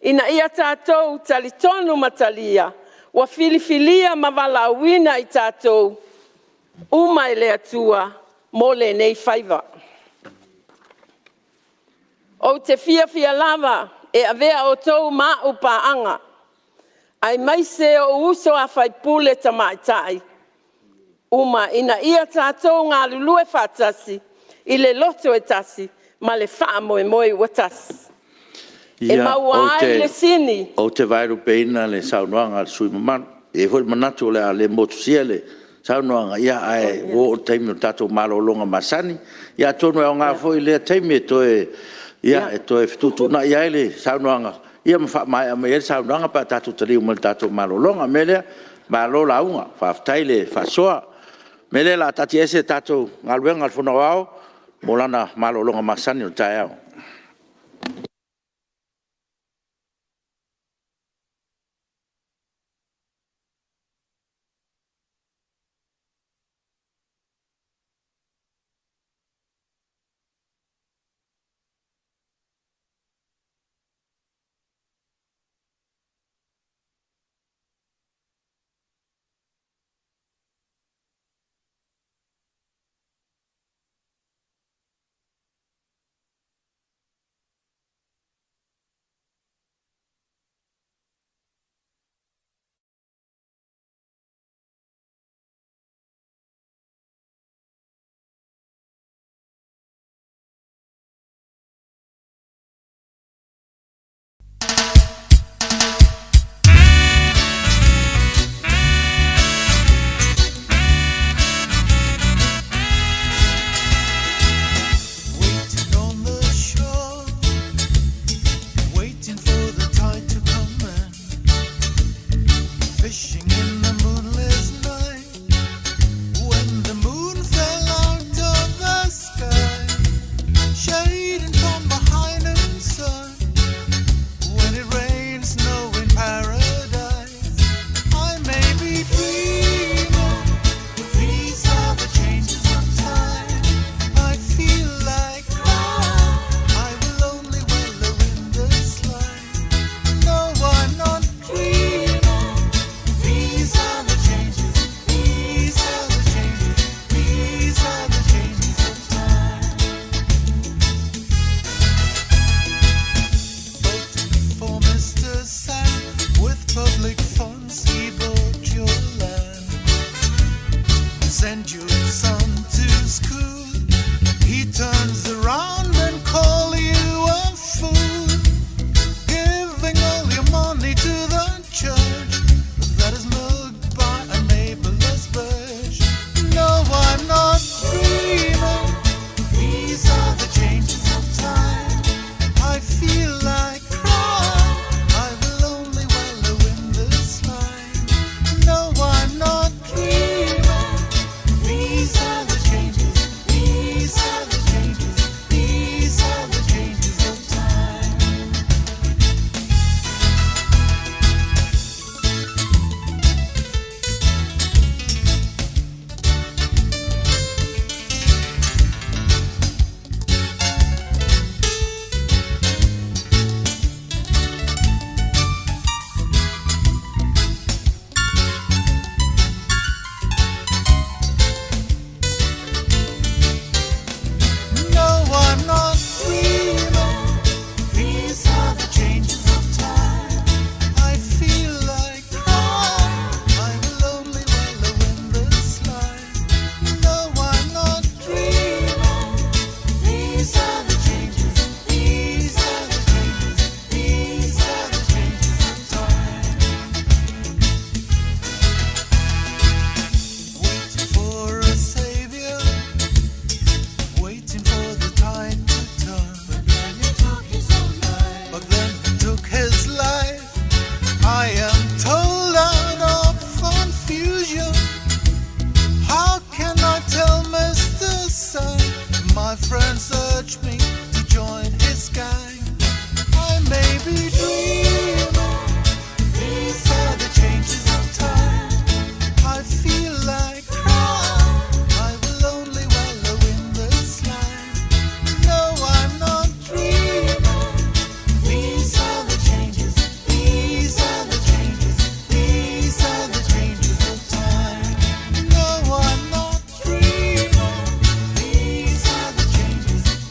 ina ia tatou talitonu ma talia ua filifilia ma valaauina i tatou uma e le Atua mo lenei faiva. Ou te fiafia lava e avea outou ma au paaga, aemaise ou uso a sui usufono tamaitai uma ina ia tatou galulue faatasi i le loto e tasi ma le faamoemoe ua tasi, e maua ai le sini. Ou te vaelupeina le saunoaga a le sui usufono mamalu. E i ai foi le manatu o le a le motusia le saunoaga, ae ua oo i le taimi o le tatou malologa masani. Ia atonu e aoga foi lea taimi e toe fetuutuunai ai le saunoaga ma faamaea mai ai le saunoaga pe a tatou taliu mai i le tatou malologa. O le mea lea, malo lauga, faafetai le faasoa. O le mea lea o le a faataatiaese le tatou galuega a le Fono Aoao mo lana malologa masani o le taeao. My friends urge me to join his gang. I may be dreaming. These are the changes of time. I feel like crying. I will only wallow in the slime. No, I'm not dreaming. These are the changes. These are the changes. These are the changes of time. No, I'm not dreaming. These are the changes.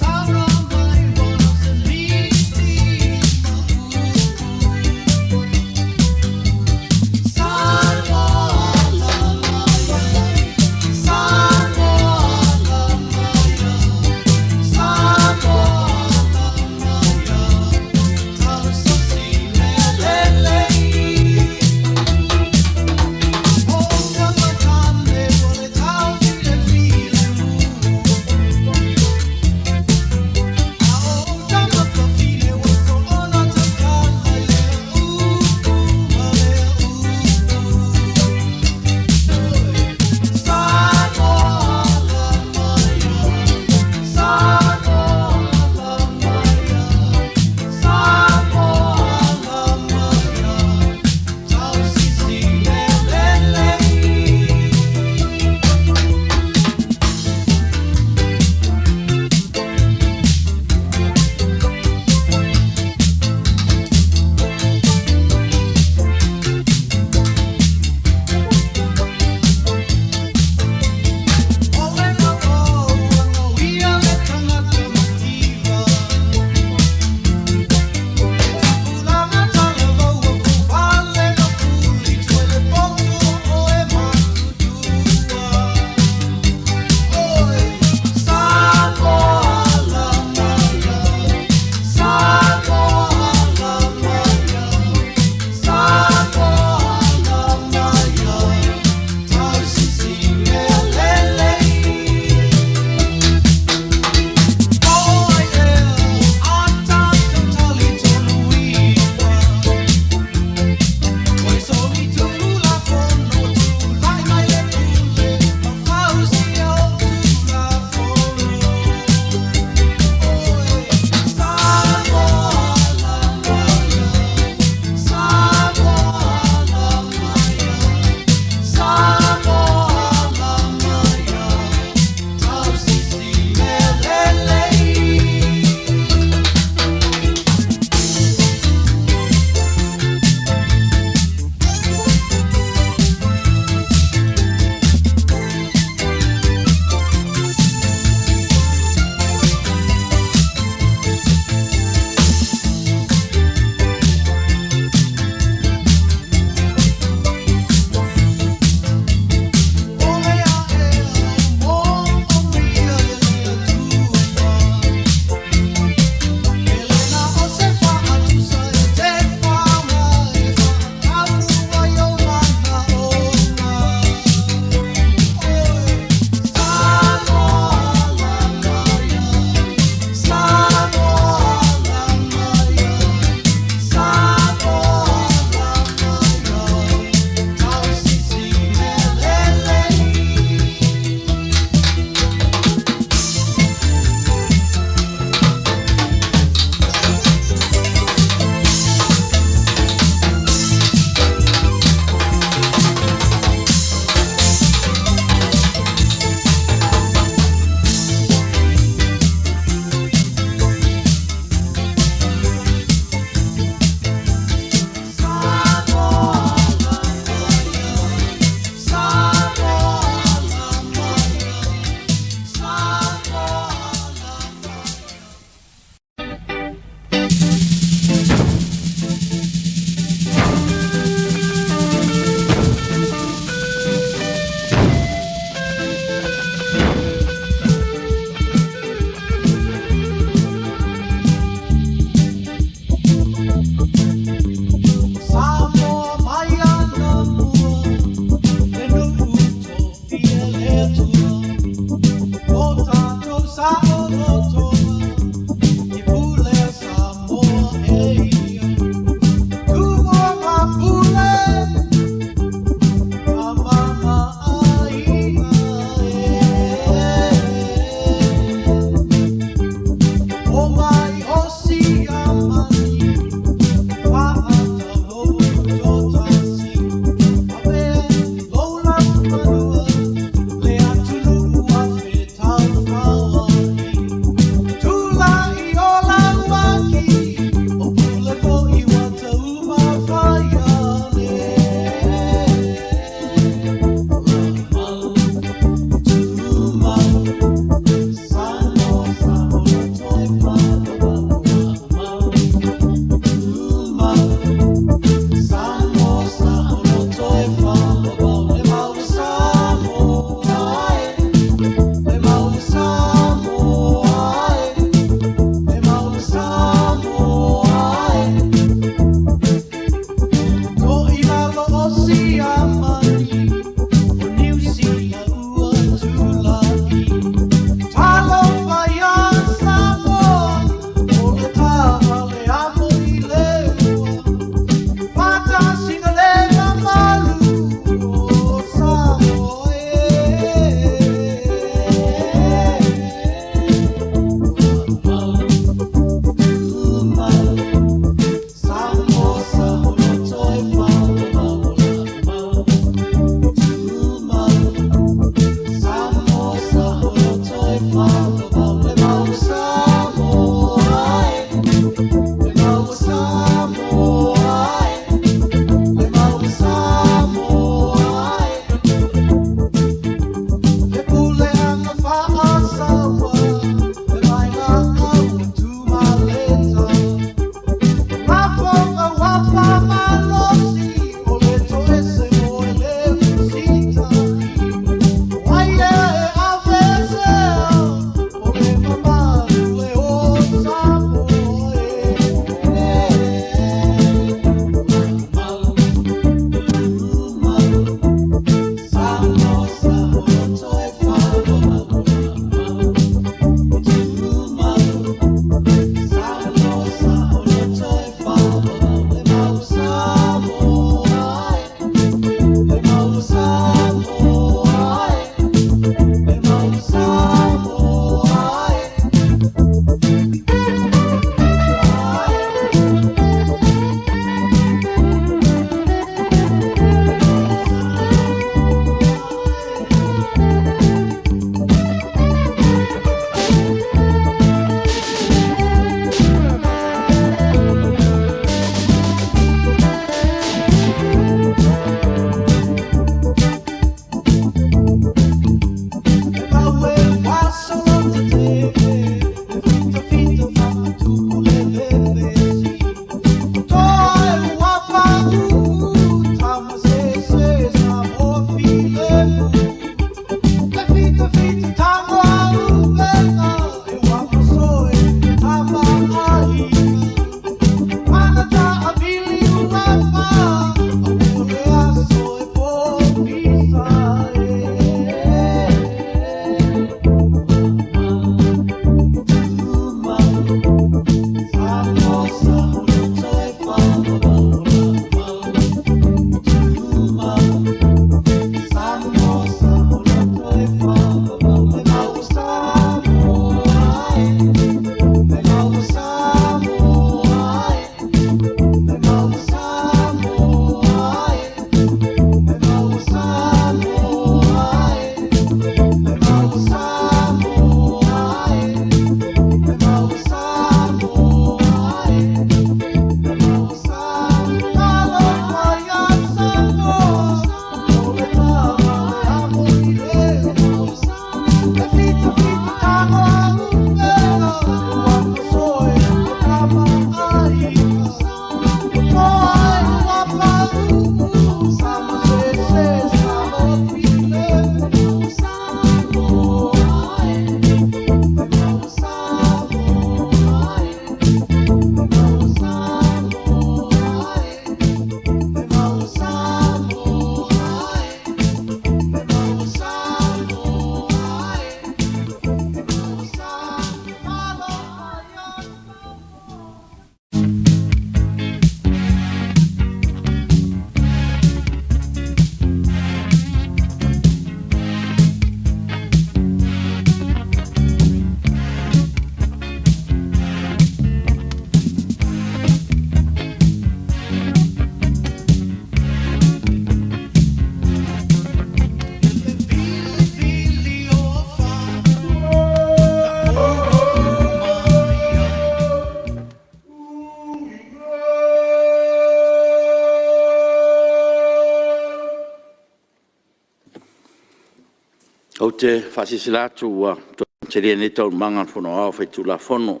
te faasilasila atu ua toe amatalia nei Taualumaga a le Fono Aoao Faitulafono.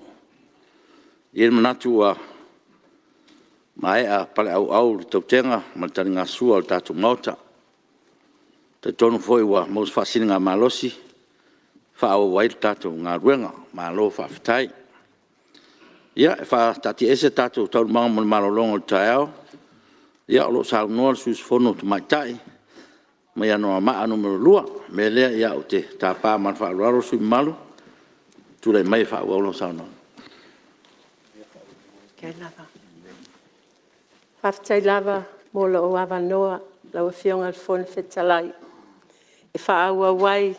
E i ai le manatu ua maea paleauau le tautega ma le taligasua a le tatou Maota. E talitonu foi ua maua se faasiligamalosi e faaauau ai le tatou galuega. Malo faafetai. Ia, e faataatiaese tatou Taualumaga mo le malologa o le taeao o lo o saunoa le sui usufono tamaitai mai Anoamaa 2. O le mea lea ou te tapa ma le faaaloalo le sui usufono mamalu e tulai mai e faaauau lana saunoaga. Faafetai lava mo lou avanoa lau Afioga i le Fofoga Fetalai e faaauau ai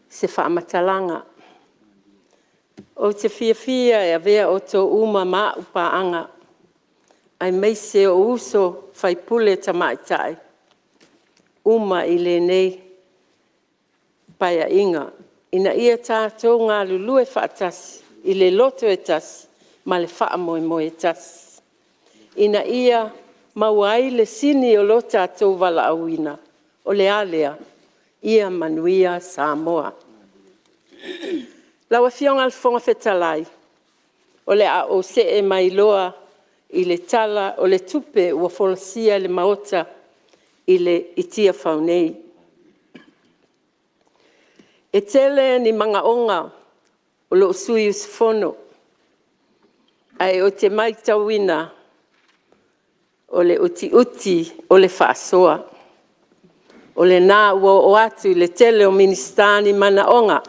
se faamatalaga. Ou te fiafia e avea outou uma ma au paaga, aemaise ou uso sui usufono tamaitai uma i lenei Paeaiga, ina ia tatou galulue faatasi i le loto e tasi ma le faamoemoe e tasi, ina ia maua ai le sini o lo tatou valaauina. O le a lea? Ia manuia Samoa. Lau Afioga i le Fofoga Fetalai, o le a ou see mai loa i le Tala o le Tupe ua folasia i le Maota i Tiafau nei. E tele ni manaoga o lou sui usufono, ae ou te matauina o le utiuti o le faasoa. O lena ua oo atu i le tele o Minisita ni manaoga,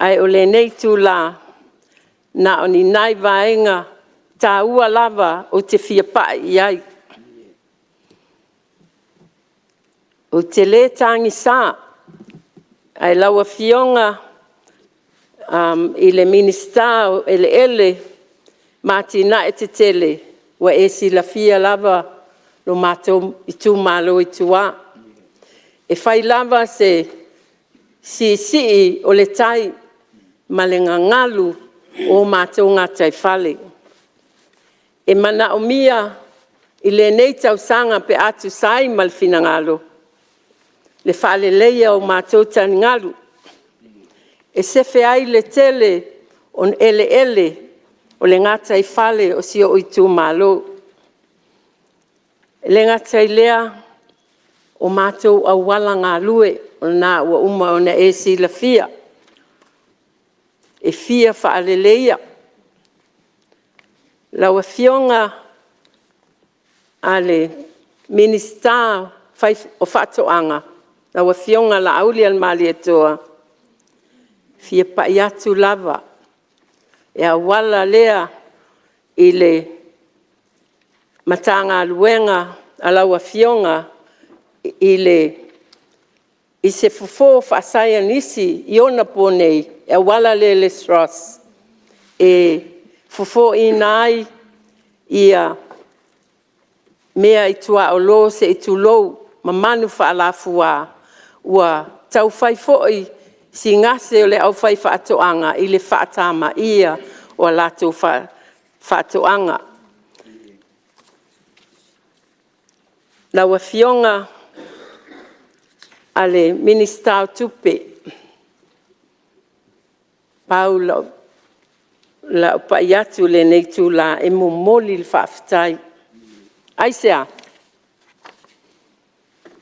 ae o lenei itula, na o ni nai vaega taua lava ou te fia pai i ai. Ou te le tagisa, ae lau Afioga i le Minisita o Eleele ma Atinae Tetele, ua e silafia lava lo matou itumalo i tua. E fai lava si siisii o le tai ma le gagalu o matou gataifale. E manaomia i lenei tausaga pe a tusa ai ma le finagalo le faaleleia o matou taligalu, e sefe ai le tele o eleele o le gataifale o si ou itumalo. E le gata i lea, o matou auala galue, o lena ua uma ona e silafia, e fia faaleleia. Lau Afioga i le Minisita o Faatoaga, lau Afioga Laaulialemalietoa, e fia pai atu lava e auala lea i le Matagaluega a lau Afioga i se fofo faasaienisi i onapo nei e auala lea i le SROS e fofoina ai meaituaolo se i tulou, ma manu faalafua ua tau fai foi si gase o le aufaifaatoaga i le faatamaia o a latou faatoaga. Lau Afioga i le Minisita o Tupe, pau lau pai atu i lenei itula e momoli le faafetai. Aisea?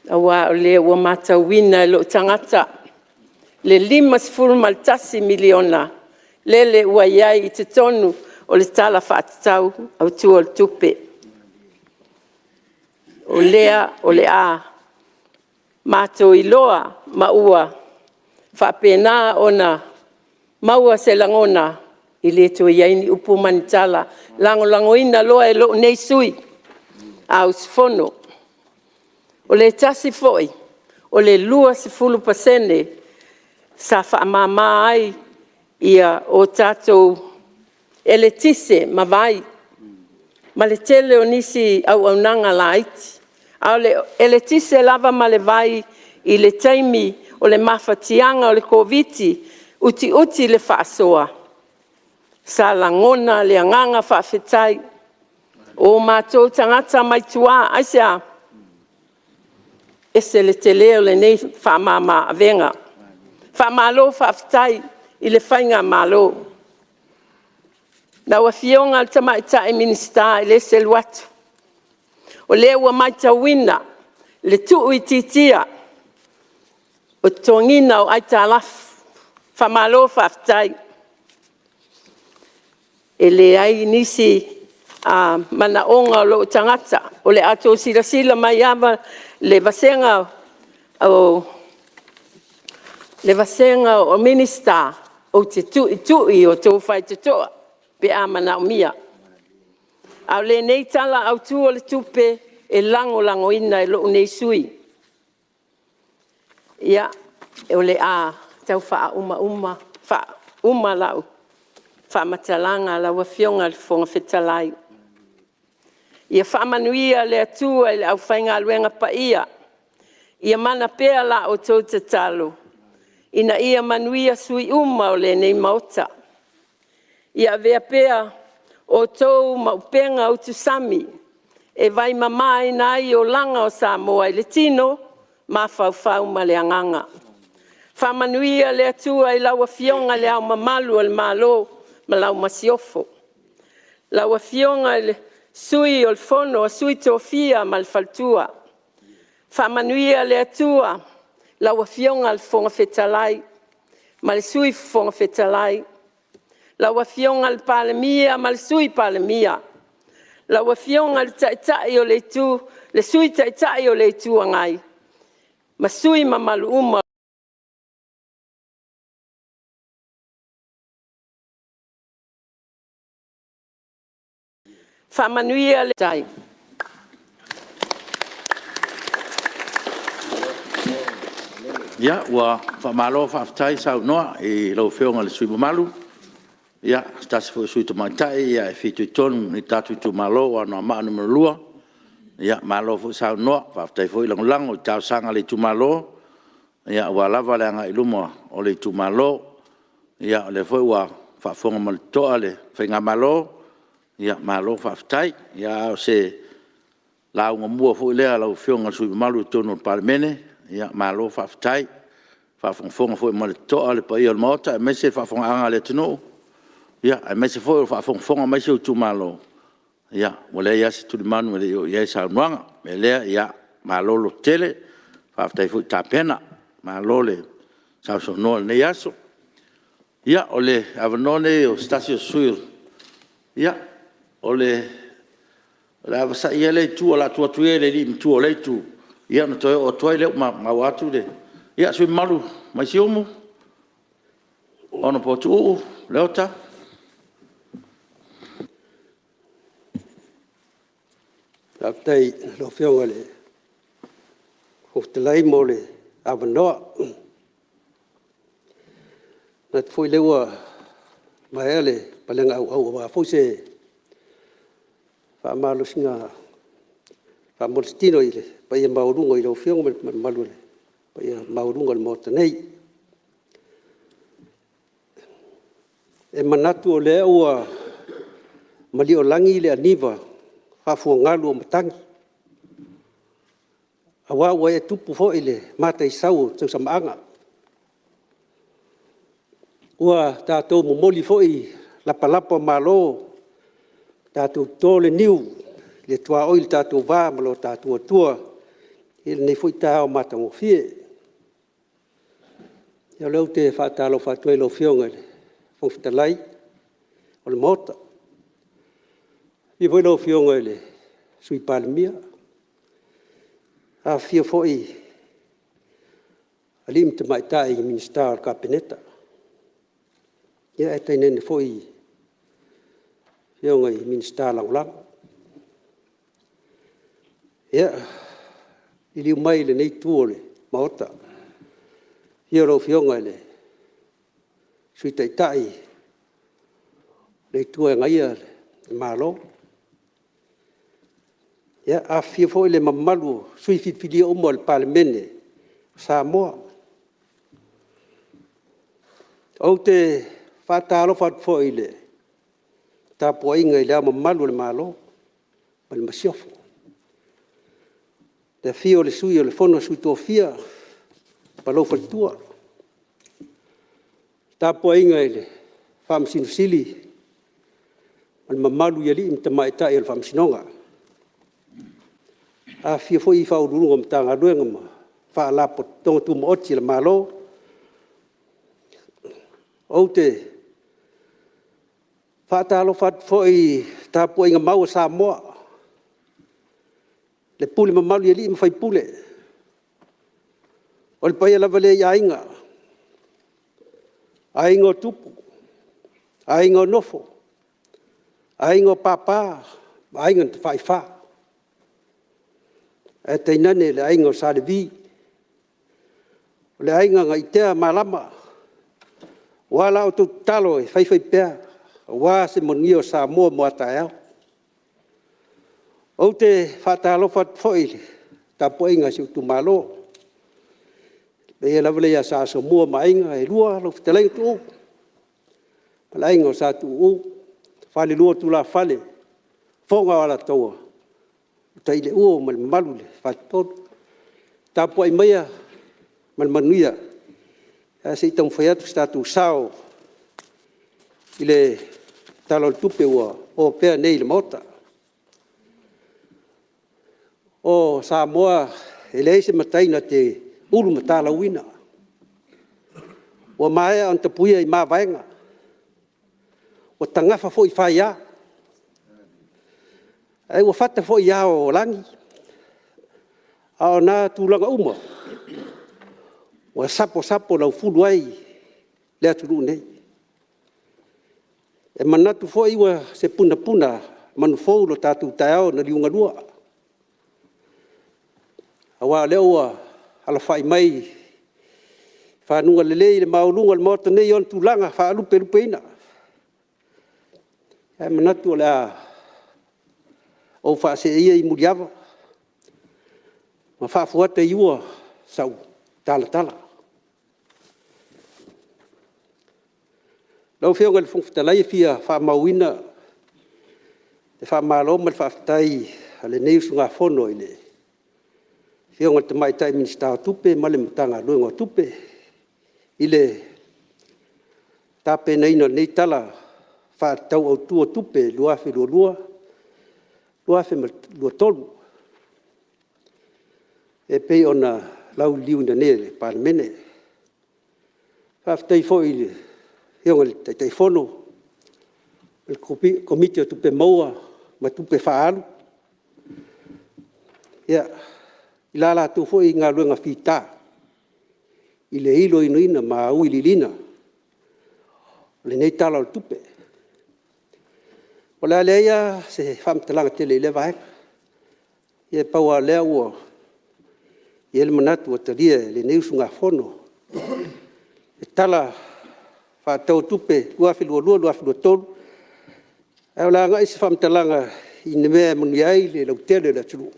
Aua o lea ua matauina e lou tagata le $51 miliona lele ua i ai i totonu o le Tala Faatatau Autu o le Tupe. O lea o le a matou iloa ma ua faapena ona maua se lagona, e le toe i ai ni upu ma ni tala, e lagolagoina loa e lou nei sui usufono. O le tasi foi o le 20% sa faamama ai o tatou eletise ma vai, ma le tele o nisi auaunaga laiti. A o le eletise lava ma le vai i le taimi o le mafatiaga o le Koviti-19, utiuti le faasoa, sa lagona le agaga faafetai o matou tagata mai tua. Aisea? Ese le tele o lenei faamama-avega. Faamalo faafetai i le Faigamalo. Lau Afioga i le Tamaitai Minisita e le selu atu, o lea ua matauina le tuuitiitia o le totogiina o aitalafu, faamalo faafetai. E leai nisi manaoga o lou tagata o le a outou silasila mai lava i le vasega o Minisita, ou te tuitui i o outou faitotoa pe a manaomia. A o lenei Tala Autu o le Tupe, e lagolagoina e lou nei sui usufono. Ia, o le a tau faauma lau faamatalaga lau Afioga i le Fofoga Fetalai. Ia faamanuia le Atua i le aufaigaluega paia, ia mana pea la outou tatalo ina ia manuia sui usufono uma o lenei Maota. Ia avea pea outou ma upega utusami e vaimamaina ai olaga o Samoa i le tino, mafaufau ma le agaga. Faamanuia le Atua i lau Afioga i Le Ao Mamalu o le Malo ma lau Masiofo, lau Afioga i le Sui o le Fono a Sui Tofia ma le faletua. Faamanuia le Atua i lau Afioga i le Fofoga Fetalai ma le Sui Fofoga Fetalai, lau Afioga i le Palemia ma le Sui Palemia, lau Afioga i le Taitai o le Itu, le Sui Taitai o le Itu Agai ma sui usufono mamalu uma Faamanuia le Atua. Ia, ua faamalo faafetai saunoa i lau Afioga i le sui usufono mamalu, o se tasi foi o sui usufono tamaitai e fitoitonu i le tatou itumalo o Anoamaa 2. Malo foi saunoa, faafetai foi lagolago i talosaga a le itumalo aua lava le agai i luma o le itumalo. Ia o lea foi ua faafofoga ma le totoa le faigamalo, malo faafetai. A o se lauga mua foi lea a lau Afioga i le sui usufono mamalu i totonu o le Palemene, malo faafetai. Ua faafogafoga foi ma le totoa le paia o le Maota aemaise le faafofogaaga a le atunuu, aemaise foi o lo o faafogafoga mai si ou itumalo, ua leai lava se tulimanu e le i oo i ai le saunoaga. O le mea lea, ia, malo le lototele, faafetai foi tapena, malo le sausaunoa i lenei aso. Ia, o le avanoa lenei o se tasi o sui usufono. Ia, o le a vasai ia lea Itu ae o le a tuu atu ia i le alii matua o lea Itu ona toe oo atu ai lea. Ua maua atu le… Ia, le sui usufono mamalu mai Siumu, Hon Tuuu Leota. Faafetai i lau Afioga i le Fofoga Fetalai mo le avanoa. E manatu foi o lea ua maea le palegaauau aua foi se faamalositino i le paia maualuga i lau Afioga ma le mamalu o le paia maualuga o le Maota nei. E manatu o lea ua mali'o-lagi le aniva faafuagalu o matagi, aua ua e tupu foi i le mataisau o Tausamaaga, ua tatou momoli foi lapalapa o Malo, tatou toto le niu i le tuaoi i le tatou va ma lo tatou Atua i lenei foi taeao matagofie. Ia o lea ou te faatalofa atu ai i lau Afioga i le Fofoga Fetalai o le Maota, afio foi lau Afioga i le Sui Palemia, afifio foi alii ma tamaitai Minisita o le Kapeneta, ae tainane foi Afioga i Minisita Lagolago. Ia, liliu mai i lenei Itu o le Maota, i le afio o lau Afioga i le Sui Taitai o le Itu e Agaia le Malo, afifio foi le mamalu o sui usufono filifilia uma o le Palemene o Samoa. Ou te faatalofa atu foi i le tapuaiga i Le Ao Mamalu o le Malo ma le Masiofo, le Le afio o le Sui o le Fono a Sui Tofia ma lou faletua. Le tapuaiga i le Faamasino Sili ma le mamalu i alii ma tamaitai o le Faamasinoga. Afifio foi Ofisa Sili o Pulega o Matagaluega ma Faalapotopotoga Tumaoti a le Malo. Ou te faatalofa atu foi i le tapuaiga mau a Samoa, le pule mamalu i alii ma faipule, o le paia lava lea i Aiga, Aiga o Tupu, Aiga o Nofo, Aiga o Papa ma Aiga na Tafaifa, ae tainane le Aiga o Sa Levi, o le Aiga na itea malama, aua la outou tatalo e faifaipea aua se manuia o Samoa mo a taeao. Ou te faatalofa atu foi i le tapuaiga a si ou itumalo, le paia lava lea ia Sa Asomua ma Aiga e Lua, lau Fetalaiga Tuuu ma le Aiga o Sa Tuuu, le Falelua o Tulafale, Fofoga o le Alataua, Utaileuo ma le mamalu i le Faletolu. Tapuai maia ma le manuia ae se i taumafai atu se tatou sao i le Tala o le Tupe ua opea nei i le Maota. O Samoa e leai se matai na te ulumatalauina, ua maea ona tapuia i mavaega, ua tagafa foi i faia, ae ua fata foi i ao o lagi. A o na tulaga uma, ua saposapo laufulu ai le atunuu nei. E manatu foi ua se punapuna manu fou lo tatou taeao na liugalua, aua o lea ua alafai mai i faguga lelei le maualuga o le Maota nei i ona tulaga faalupelupeina. Ae manatu o le a ou faasee ia i muliava ma faafuata i ua sautalatala. Lau Afioga i le Fofoga Fetalai, e fia faamauina le faamalo ma le faafetai a lenei usugafono i le Afioga i le Tamaitai Minisita o Tupe ma le Matagaluega o Tupe i le tapenaina o lenei Tala Faatatau Autu o Tupe 2022/2023 e pei ona lauliliuina nei e le Palemene. Faafetai foi i le Afioga i le Taitaifono o le Komiti o Tupe Maua ma Tupe Faaalu i la latou foi galuega fita i le iloiloina ma auiliiliina o lenei Tala o le Tupe. O le a leai lava se faamatalaga tele i lea vaega, ia pau lava o lea ua i ai le manatu ua talia e lenei usugafono le Tala Faatatau o Tupe 2022/2023. Ae o le a agai se faamatalaga i ni mea e manuia ai le lautele o le atunuu,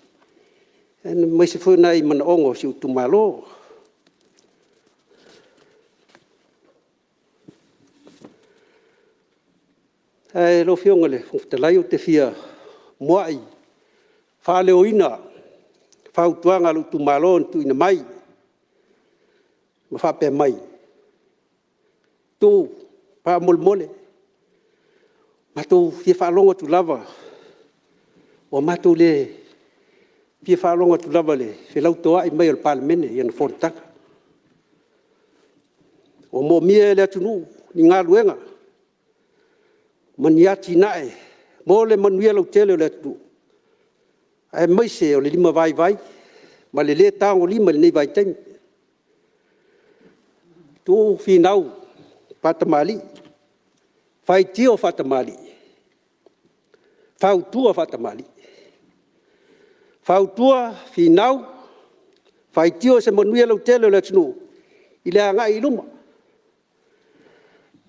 aemaise foi nai manaoga o si ou itumalo. Ae lau Afioga i le Fofoga Fetalai, ou te fia muai faaleoina fautuaga a lou itumalo na tuuina mai ma faapea mai, “Tuuu, faamolemole, matou te fia faalogo atu lava, ua matou le fia faalogo atu lava i le felautoai mai o le Palemene i ana fonotaga. Ua moomia e le atunuu ni galuega ma ni atinae mo le manuia lautele o le atunuu, aemaise o le limavaivai ma le le tagolima i lenei vaitaimi. Tuuu, finau faatamalii, faitio faatamalii, fautua faatamalii, fautua, finau, faitio i se manuia lautele o le atunuu i le agai i luma,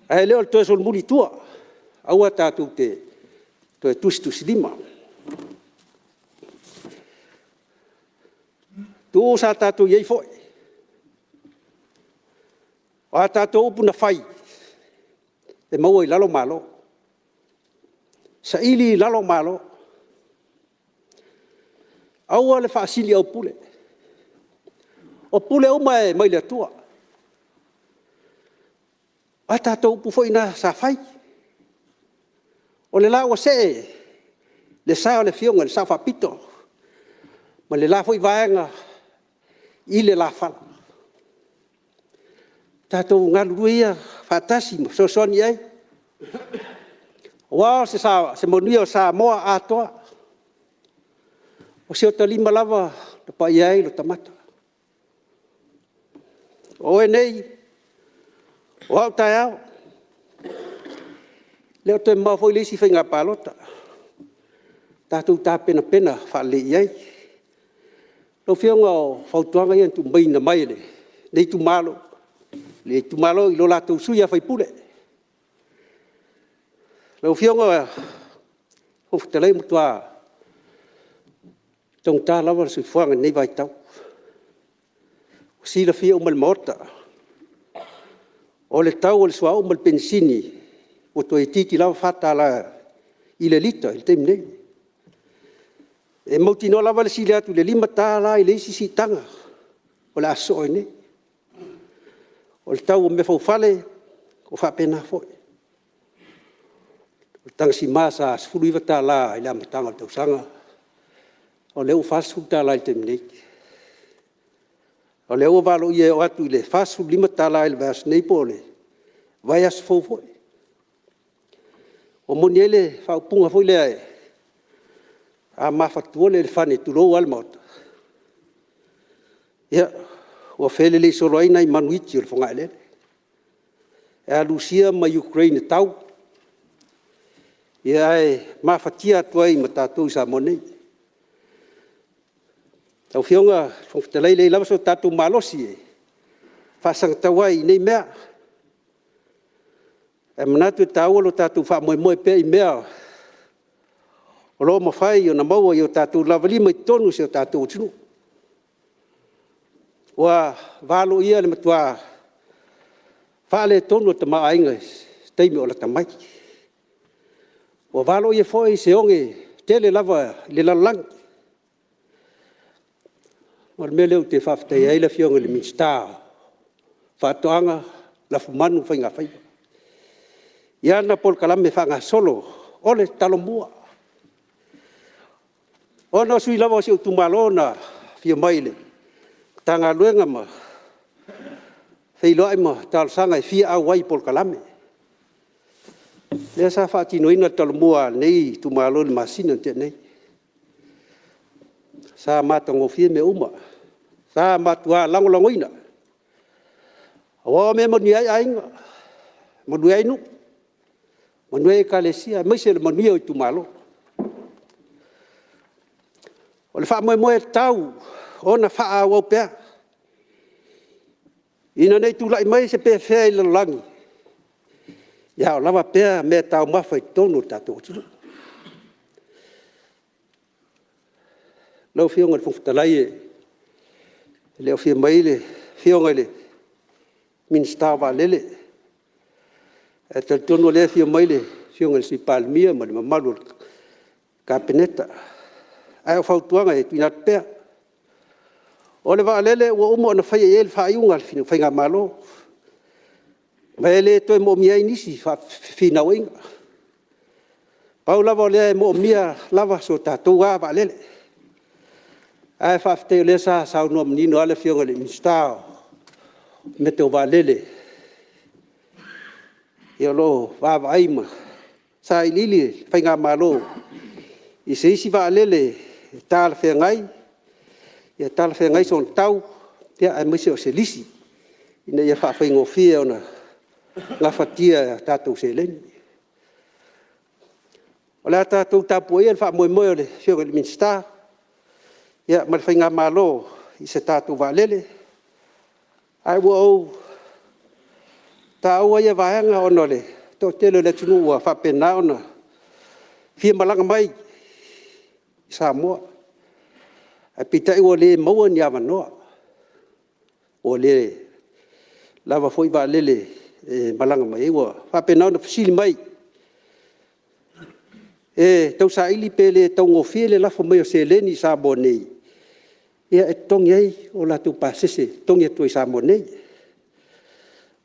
ae le o le toe solomuli i tua. Aua tatou te toe tusitusilima. Tuuu, sa tatou i ai foi. O a tatou upu na fai, e maua i lalo Malo, saili i lalo Malo. Aua le faasiliaupule, O pule uma e mai le Atua. O a tatou upu foi na sa fai, o le la ua see le sa o le Afioga i le Sao Faapito ma le la foi Vaega i le lafala. Tatou galulue ia faatasi ma fesoasoani i ai aua se manuia o Samoa atoa. O si ota lima lava e paia ai lota mata. O oe nei, o au taeao. E le o toe mamao foi le isi faiga palota, tatou tapenapena faalelei i ai. Lau Afioga o fautuaga ia na tuuina mai e lenei itumalo i lo latou sui usufono. Lau Afioga i le Fofoga Fetalai, ua matua taugata lava le soifuaga i lenei vaitau, ua silafia uma e le Maota. O le tau o le suauu ma le penisini ua toeitiiti lava $4 i le lita i le taimi nei. E mautinoa lava le sili atu i le $5 i le isi siitaga o le a sosoo ai nei. O le tau o meafaufale, ua faapena foi. O le tagasima sa $19 i le amataga o le tausaga, o lea ua $40 i le taimi nei. O lea ua valoia e oo atu i le $45 i le vaiaso nei po o le vaiaso fou foi. Ua moni ai le faaupuga foi lea, a mafatua le elefane tulou lava le Maota, ia, ua felelei solo ai nai manu iti o le fogaeleele. Ae a Rusia ma Ukraine e tau, ae mafatia atu ai ma tatou i Samoa nei. Lau Afioga i le Fofoga Fetalai, e leai lava so tatou malosi e faasagatau ai i nei mea, ae manatu e taua lo tatou faamoemoe pea i mea o lo o mafai ona maua i o tatou lava lima i totonu o si o tatou atunuu. Ua valoia le matua faaletonu o le tamaoaiga i se taimi o lata mai. Ua valoia foi se oge tele lava i le lalolagi. O le mea lea ou te faafetaia ai le Afioga i le Minisita o Faatoaga, lafumanu ma Faigafaiva i ana polokalame faagasolo o le Talomua. Ona o sui usufono lava o si ou itumalo na afifio mai i le Matagaluega ma feiloai ma talosaga e fia auai i polokalame. Lea sa faatinoina le Talomua a lenei itumalo i le masina na tea nei. Sa matagofie mea uma, sa matua lagolagoina, aua o mea e manuia ai aiga, manuia ai nuu, manuia ai Ekalesia, aemaise o le manuia o itumalo. O le faamoemoe e tatau ona faaauau pea, ina ne i tulai mai se pefea i le lalolagi, a o lava pea meataumafa i totonu o le tatou atunuu. Lau Afioga i le Fofoga Fetalai, e le o afio mai le Afioga i le Minisita o Vaalele, ae talitonu o lea e afio mai le Afioga i le Sui Palemia ma le mamalu o le Kapeneta. Ae o fautuaga e tuuina atu pea. O le vaalele ua uma ona faia i ai le faaiuga a le Faigamalo, ma e le toe manaomia ai nisi fefinauaiga. Pau lava o lea, e manaomia lava so tatou vaalele. Ae faafetai o lea sa saunoa manino lava le Afioga i le Minisita o mea tau vaalele, ia o lo o vaavaai ma sailiili le Faigamalo i se isi vaalele e talafeagai, talafeagai sona tau, aemaise o se lisi ina ia faafaigofie ona gafatia e a tatou seleni. O le a tatou tapuaia le faamoemoe o le Afioga i le Minisita ma le Faigamalo i se tatou vaalele. Ae ua ou taua ia vaega ona o le toatele o le atunuu ua faapena ona fia malaga mai i Samoa, ae peitai ua le maua ni avanoa, ua le lava foi vaalele e malaga mai ai. Ua faapena ona fesili mai, e tausaili pe le taugofie le lafo mai o seleni i Samoa nei e totogi ai o latou pasese e totogi atu ai i Samoa nei.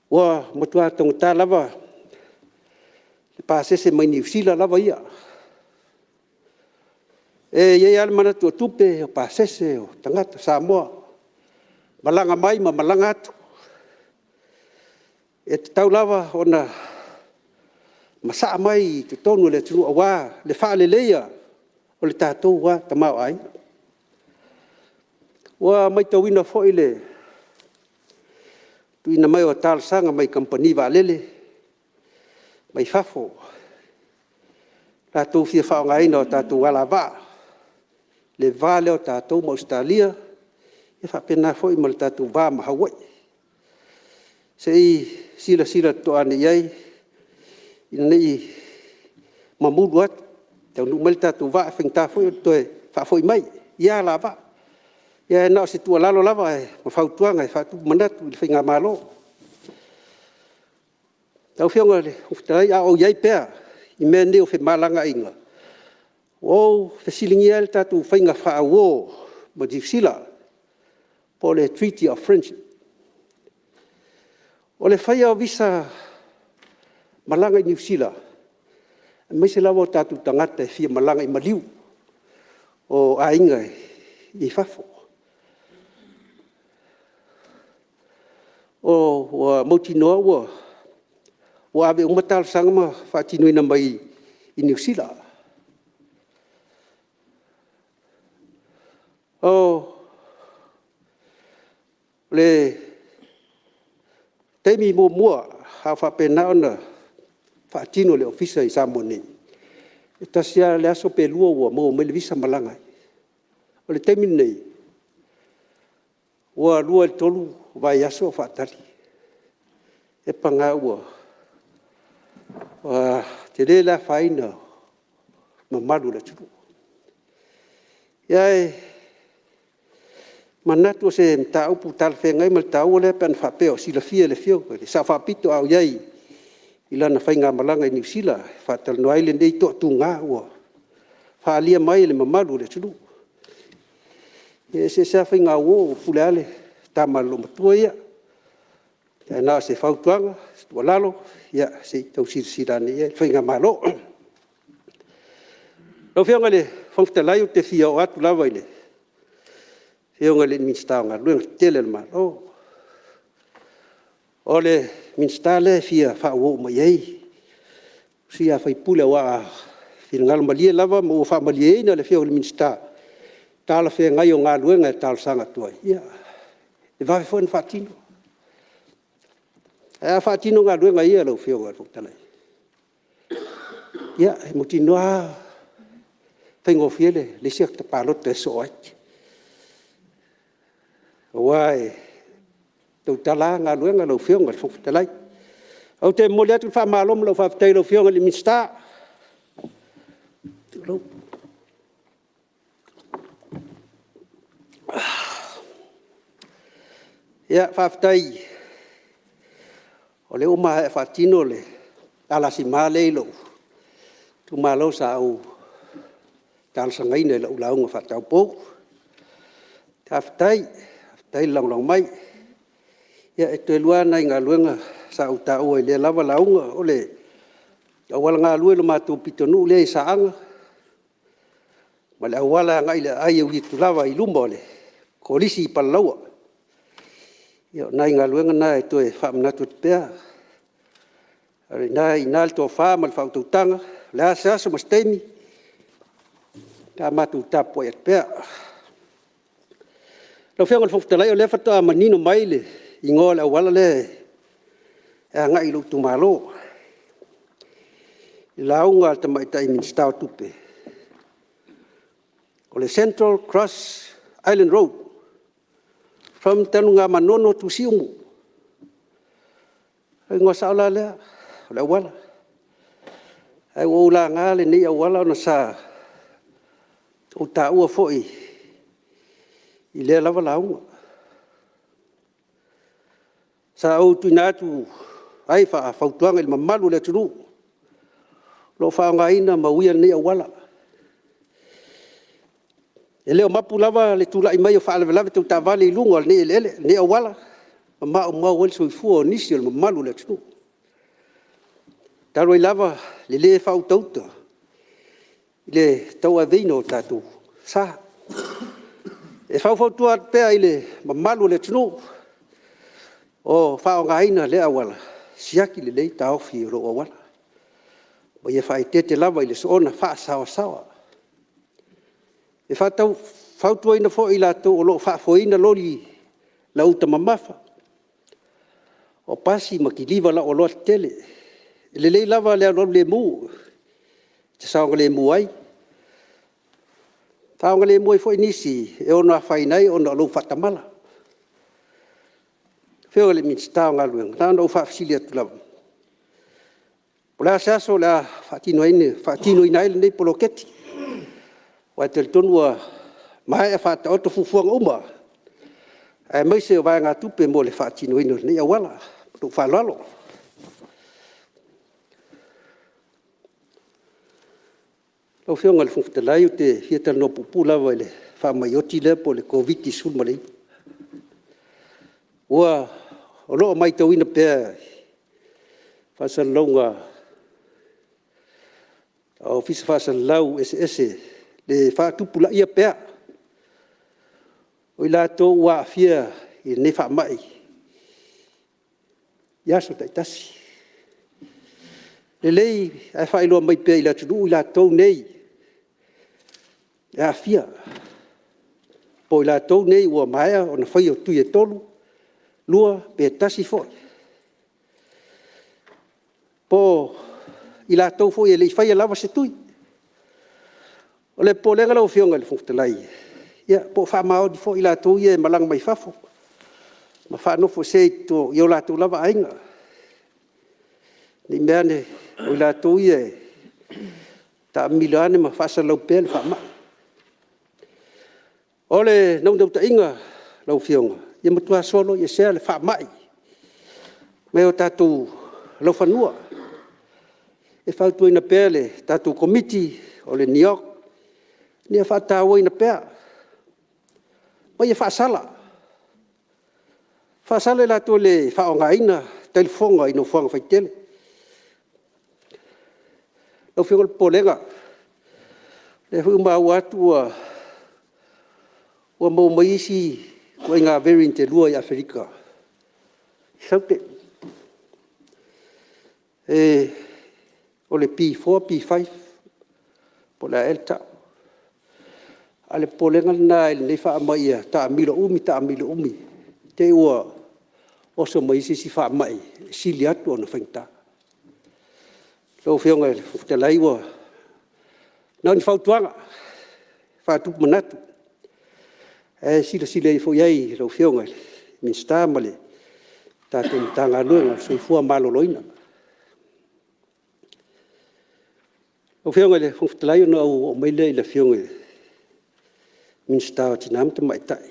Ua matua taugata lava le pasese mai Niu Sila lava ia. E i ai lava le manatu o tupe, o pasese, o tagata Samoa, malaga mai ma malaga atu, e tatau lava ona masaa mai i totonu o le atunuu aua le faaleleia o le tatou lava tamaoaiga. Ua matauina foi le tuuina mai o talosaga mai kamupani vaalele mai fafo i le latou fia faaaogaina o tatou alavaa i le va lea o tatou ma Ausetalia, e faapena foi ma le tatou va ma Hawaii. Se i silasila totoa ane i ai ina ne i mamulu atu, taunuu mai le tatou vaa e faigata foi ona toe faafoi mai ia alavaa. Ia na o se tuualalo lava ma fautuaga e faatupu manatu i le faigamalo. Lau Afioga i le Fofoga Fetalai, a o i ai pea i mea nei o femalagaaiga, ua ou fesiligia ai le tatou faiga faauo ma Niu Sila po o le Treaty of Friendship. O le faia o visa malaga i Niu Sila, aemaise lava o tatou tagata e fia malaga i maliu o aiga i fafo. Ua mautinoa ua ave uma talosaga ma faatinoina mai i Niu Sila. O le taimi muamua a o faapena ona faatino e le Ofisa i Samoa nei, e tasi lava le aso pe lua ua maua mai le visa malaga ai. O le taimi lenei, ua 2 i le 3 vaiaso o faatali. Se paga ua tele le afaina o le mamalu o le atunuu. Ae manatu o se mataupu talafeagai ma le taua lea pe ana faapea o silafia e le Afioga i le Sao Faapito a o i ai i lana faigamalaga i Niu Sila e faatalanoa ai lenei toatuga ua faaalia mai e le mamalu o le atunuu. E eseese lava faigauo, ua pule lava le tama a le loomatua ia. Ae na o se fautuaga ma se tuualalo, ia se i tau silasila ane i ai le faigamalo. Lau Afioga i le Fofoga Fetalai, ou te fia oo atu lava i le Afioga i le Minisita o Galuega Tetele a le Malo. O le Minisita lea e fia faauo uma i ai sui usufono, aua a finagalo malie lava ma ua faamalieina le Afioga i le Minisita i le talafeagai o galuega e talosaga atu ai, ia, e vave foi ona faatino. Ae a faatino galuega ia lau Afioga i le Fofoga Fetalai, ia, e mautinoa lava faigofie le isi ata palota e sosoo ai, aua e tautala lava galuega lau Afioga i le Fofoga Fetalai. Ou te momoli atu le faamalo ma lau faafetai i lau Afioga i le Minisita. Faafetai o lea ua maea faatino le alasima lea e i lou itumalo sa ou talosagaina i lau lauga faataupou. Faafetai, faafetai le lagolago mai. Ia e toe lua lava nai galuega sa ou taua i lea lava lauga, o le auala galue i le matou pitonuu lea i Saaga ma le auala e agai i le aai e ui atu lava i luma o le Kolisi i Palalaua. Ia o nai galuega na e toe faamanatu atu pea, a o lena e i ina le tofa ma le faautautaga. O le a se aso ma se taimi, o le a matou tapuai atu pea. Lau Afioga i le Fofoga Fetalai, o lea faatoa manino mai le igoa o le auala lea e agai i lou itumalo i le lauga a le Tamaitai Minisita o Tupe, o le Central Cross Island Road from Tanugamanono to Siumu. O le igoa sao la lea o le auala. Ae ua ou laga lenei auala ona sa ou taua foi i lea lava lauga. Sa ou tuuina atu ai faafautuaga i le mamalu o le atunuu o lo o faaaogaina ma uia lenei auala. E le o mapu lava le tulai mai o faalavelave tau taavale i luga o lenei auala ma maumau ai le soifua o nisi o le mamalu o le atunuu, talu ai lava le le faautauta i le tauaveina o tatou sa. E faufautua atu pea i le mamalu o le atunuu o faaaogaina lea auala, siaki lelei taofi o lou auala, ma ia faaeteete lava i le soona faasaoasaoa. E fautuaina foi i latou o lo o faafoeina loli lau uta mamafa, o pasi ma kiliva lauoloa tetele, e lelei lava le alualu lemu e te saogalemu ai, saogalemu ai foi nisi e ono afaina ai ona o lou faatamala. Lau Afioga i le Minisita o Galuega, na ona ou faafesili atu lava, po o le a se aso o le a faatinoina ai lenei poloketi? Aua e talitonu ua maea faataoto fuafuaga uma aemaise o vaegatupe mo le faatinoina o lenei auala. Ma lou faaaloalo. Lau Afioga i le Fofoga Fetalai, ou te fia talanoa puupuu lava i le faamai oti lea po o le Koviti-19. O lo o matauina pea i faasalalauga a Ofisa Faasalalau eseese le faatupulaia pea o i latou ua aafia i lenei faamai i aso taitasi. E lelei ae faailoa mai pea i le atunuu i latou nei e aafia, po o i latou nei ua maea ona faia tui e 3, 2 pe 1 foi, po o i latou foi e le i faia lava se tui. O le popolega lau Afioga i le Fofoga Fetalai, ia po o faamaoni foi i latou ia e malaga mai fafo ma faanofoesea i o latou lava aiga, ne i meaane o i latou ia e taamilo ane ma faasalalau pea le faamai. O le naunautaiga lau Afioga, ia matua soloiesea le faamai mai o tatou laufanua. E fautuaina pea le tatou Komiti o le NEOC ina ia faatauaina pea ma ia faasala, faasala i latou e le faaaogaina talifofoga i nofoaga faitele. Lau Afioga o le popolega, o lea foi ua maua atu ua maua mai isi ituaiga variant e 2 i Aferika i Saute, o le P4 P5 po o le a ea le tau. A o le popolega lena i lenei faamai ia taamilo umi taamilo umi, te i ua oso mai ai se isi faamai e sili atu ona faigata. Lau Afioga i le Fofoga Fetalai, ua na o ni fautuaga faatupu manatu, ae silasila ifo i ai lau Afioga i le Minisita ma le tatou Matagaluega o le Soifua Maloloina. Lau Afioga i le Fofoga Fetalai ona ou oo mai lea i le Afioga i le Minisita o Tina ma Tamaitai,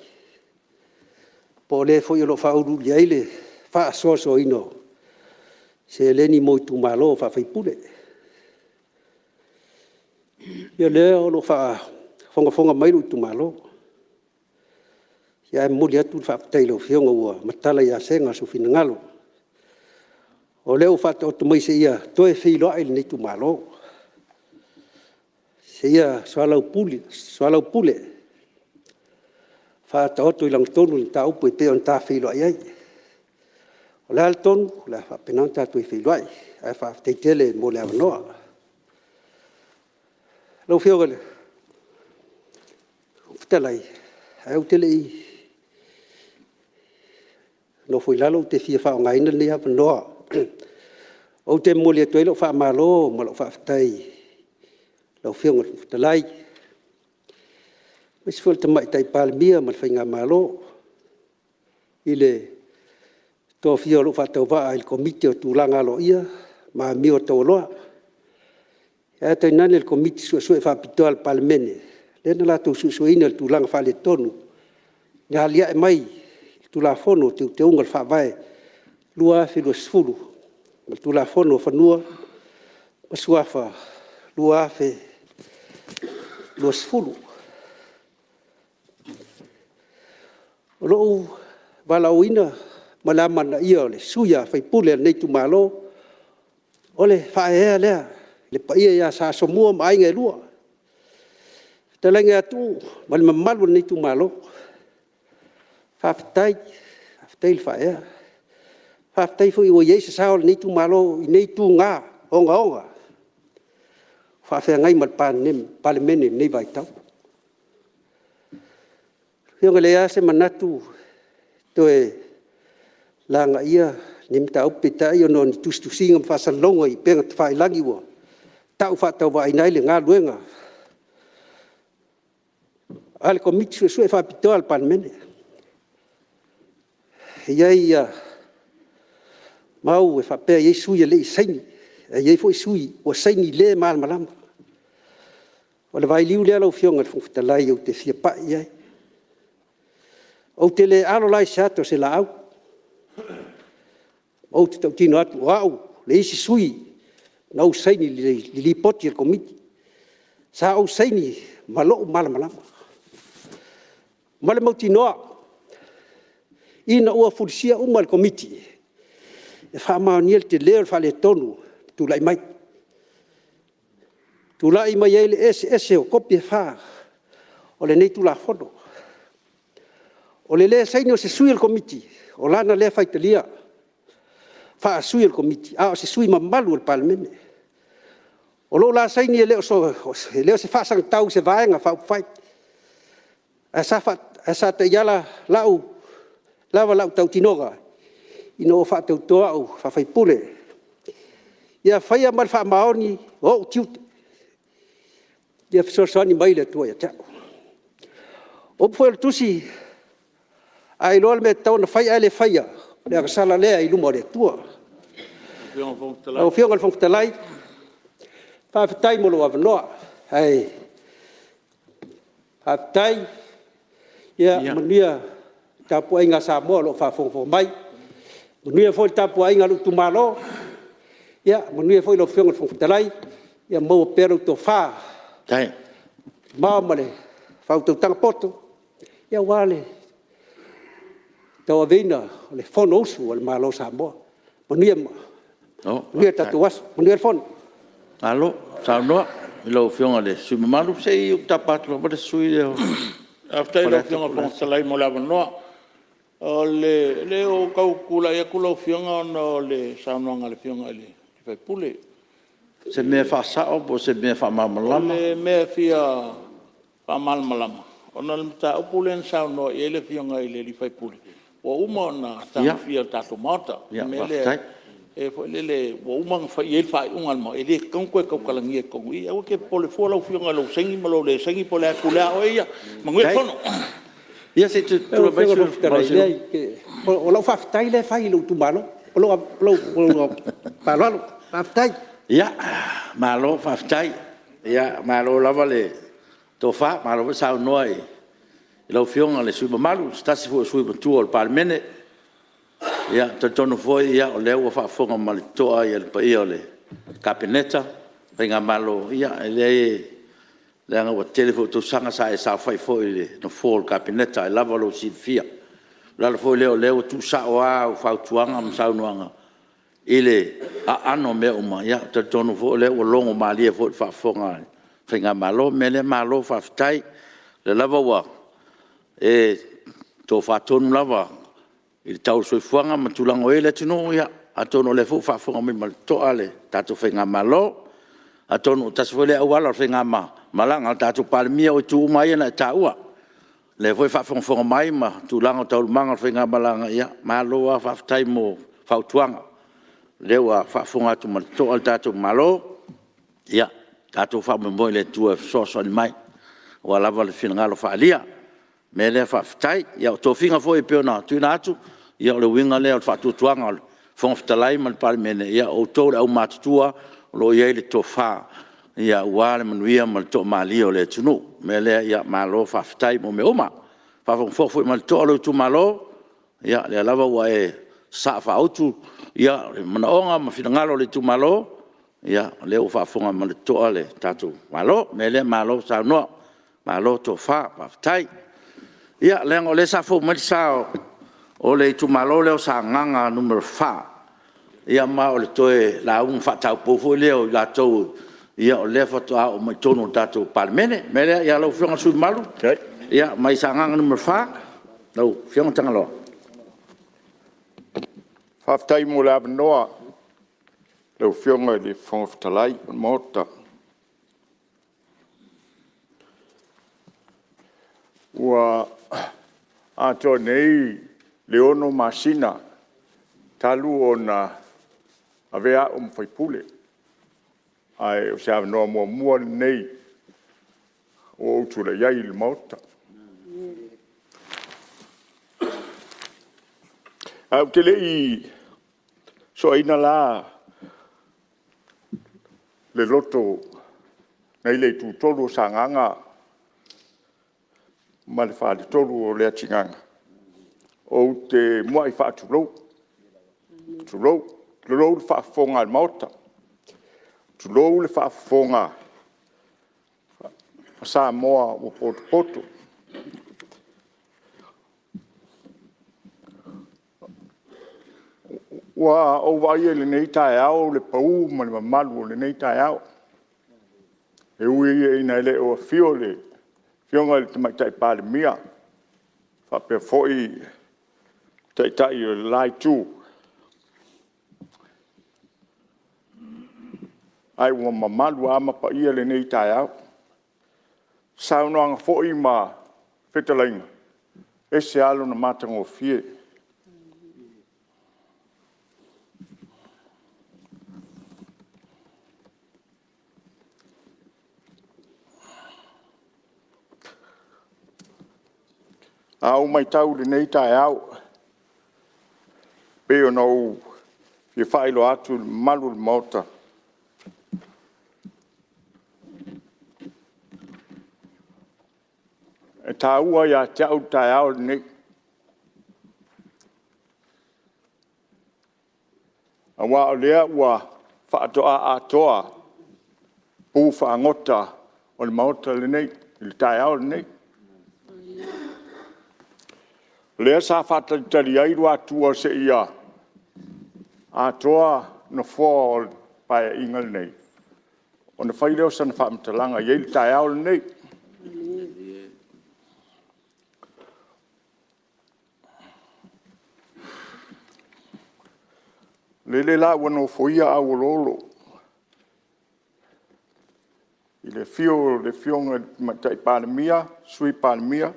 po o le foi o lo o faauluulu i ai le faasoasoaina o seleni mo itumalo faa-faipule. Ia o lea o lo o faafogafoga mai lou itumalo, ae momoli atu le faafetai i lau Afioga ua matala ia sega sou finagalo, o lea ua faataoto mai seia toe feiloai lenei itumalo, seia soalaupule, faataoto i lagatonu le mataupu e pei ona ta feiloai ai. O le a le tonu? O le a faapena ona ta toe feiloai, ae faafetai tele mo le avanoa. Lau Afioga i le Fofoga Fetalai, ae ou te le i nofo i lalo, ou te fia faaaogaina lenei avanoa ou te momoli atu ai lau faamalo ma lau faafetai i lau Afioga i le Fofoga Fetalai, aemaise foi o le Tamaitai Palemia ma le Faigamalo i le tofia o lou faatauvaa i le Komiti o Tulaga Aloaia ma Amio Taualoa, ae tainane le Komiti Suesue Faapitoa a le Palemene lea na latou suesueina le tulaga faaletonu na alia'e mai i le Tulafono o Teuteuga o le Faavae 2020 ma le Tulafono o Fanua ma Suafa 2020. O lou valaauina ma le amanaia o le sui usufono o lenei itumalo, o le faaeaea lea i le paia ia Sa Asomua ma Aiga e Lua, le fetalaiga ia Tuuu ma le mamalu o lenei itumalo. Faafetai, faafetai le faaeaea. Faafetai foi ua i ai se sao o lenei itumalo i nei tuga ogaoga o faafeagai ma le Palemene i lenei vaitau. Lau Afioga e leai lava se manatu e toe lagaia lenei mataupu, peitai ona o ni tusitusiga ma faasalalauga i upega tafailagi ua tau faatauvaaina ai le galuega a le Komiti Suesue Faapitoa a le Palemene. E i ai mau e faapea e i ai sui usufono e le i saini, ae i ai foi sui usufono ua saini le malamalama. O le vailiu lea lau Afioga i le Fofoga Fetalai ou te fia pai i ai. Ou te le alo la i se ata o se laau, ou te tautino atu, o au le isi sui usufono na ou saini i le Lipoti a le Komiti. Sa ou saini ma lou malamalama ma le mautinoa ina ua fulisia uma le Komiti e faamaonia le tele o le faaletonu na tulai mai, tulai mai ai le eseese o kopi e 4 o lenei Tulafono. O le le saini o se sui o le Komiti, o lana lea faitalia faa-sui o le Komiti, a o se sui usufono mamalu o le Palemene. O lou la saini e le o se faasagatau i se Vaega Faaupufai, ae sa taiala lava lau tautinoga ina ua faatauto au faa-sui usufono, ia faia ma le faamaoni ou tiute. Ia fesoasoani mai le Atua ia te au. O upu foi o le Tusi, a e iloa le mea e tatau ona fai ae le faia, o le agasala lea i luma o le Atua. Lau Afioga i le Fofoga Fetalai, faafetai mo lou avanoa. Ae faafetai, ia manuia le tapuaiga a Samoa o lo o faafogafoga mai, manuia foi le tapuaiga a lou itumalo, manuia foi lau Afioga i le Fofoga Fetalai, ia maua pea lau tofa mamao ma le faautautaga poto aua le tauaveina o le Fonousu a le Malo o Samoa. Manuia le tatou aso, manuia le Fono. Malo saunoa i lau Afioga i le sui usufono mamalu. Se i ou tapa atu lava le sui usufono lea o Faafetai i lau Afioga i le Fofoga Fetalai mo le avanoa. Leai ua ou tau tulai atu lau Afioga ona o le saunoaga a le Afioga i le sui usufono. O se mea e faasao po o se mea e faamalamalama? O le mea e fia faamalamalama ona o le mataupu lea na saunoa i ai le Afioga i le sui usufono, ua uma ona tagofia e le tatou Maota. O le mea lea foi lele ua uma ona fai i ai le faaiuga a le Maota, e le tatau ona toe tautalagia i totonu i i. Aua e te popole fua lau Afioga i lou saini ma lou le saini po o le a, e pule lava oe ia. Manuia le fono. Ia se i tulai mai le Leai, o lau faafetai lea e fai i lou itumalo. Ma lou faaaloalo. Faafetai. Ia, malo faafetai. Malo lava le tofa, malo foi saunoa i lau Afioga i le sui usufono mamalu, o se tasi foi o sui usufono matua o le Palemene. E talitonu foi o lea ua faafofoga ma le totoa le paia o le Kapeneta ma le faigamalo, e leai leaga ua tele foi tausaga sa e saofai foi i le nofoa o le Kapeneta e lava lou silafia. O le ala foi lea o lea ua tuusao lava au fautuaga ma saunoaga i le aano o mea uma, ou te talitonu foi o lea ua logomalie foi i le faafofoga a le faigamalo. O le mea lea, malo faafetai. O lea lava ua e tofa tonu lava i le tau o le soifuaga ma le tulaga ua i ai le atunuu, ia atonu o lea foi ua faafofoga mai ma le totoa le tatou faigamalo. Atonu tasi foi lea auala o le faigamalaga a le tatou Palemia, o itu uma lava ia na e taua. O lea foi e faafogafoga mai ma tulaga o taualumaga o le faigamalaga, ia malo lava faafetai mo fautuaga. O lea ua faafofoga atu ma le totoa le tatou Malo, ia tatou faamoemoe i le Atua e fesoasoani mai aua lava le finagalo faaalia. O le mea lea faafetai. Ia o tofiga foi e pei ona tuuina atu, ia o le uiga lea o le faatuatuaga o le Fofoga Fetalai ma le Palemene, ia o outou o le aumatutua o lo o i ai le tofa aua le manuia ma le toamalie o le atunuu. O le mea lea, ia malo faafetai mo mea uma. Ua faafogafoga foi ma le totoa lou itumalo, o lea lava ua e sasaa faautu manaoga ma finagalo o le itumalo, ia o lea ua faafofoga ma le totoa le tatou Malo. O le mea lea, malo saunoa, malo tofa, faafetai. Ia, leaga o lea sa fou mai le sa o le itumalo lea o Sagaga 4, ia ma o le toe lauga faataupou foi lea o i latou o lea faatoa oo mai i totonu o le tatou Palemene. O le mea lea lau Afioga i le sui usufono mamalu mai Sagaga 4, lau Afioga Tagaloa. Faafetai mo le avanoa lau Afioga i le Fofoga Fetalai o le Maota. Ua atoa nei le 6 masina talu ona avea au ma sui usufono, ae o se avanoa muamua lenei ua ou tulai ai i le Maota. Ae ou te le i soaina la le loto nai le Itutolu o Sagaga ma le Faletolu o Leatigaga, ou te muai faatulou, tulou, tulou le faafofoga a le Maota, tulou le faafofoga a Samoa ua potopoto. Ua ou vaaia i lenei taeao le pau ma le mamalu o lenei taeao, e ui ina e le o afio le Afioga i le Tamaitai Palemia faapea foi le Taitai o le la Itu, ae ua mamalu lava ma paia lenei taeao. I saunoaga foi ma fetalaiga, e ese lava lona matagofie. A ou matau i lenei taeao e pei ona ou fia faailoa atu i le mamalu o le Maota, e taua ia te au le taeao lenei, aua o lea ua faatoa atoa pu fagota o le Maota lenei i le taeao lenei. O lea sa faatalitali ai Luatua seia atoa Nofoa o le Paeaiga lenei, ona fai lea o sana faamatalaga e i ai le taeao lenei. Lele la ua nofoia auoloolo i le afio o le Afioga i le Tamaitai Palemia, Sui Palemia,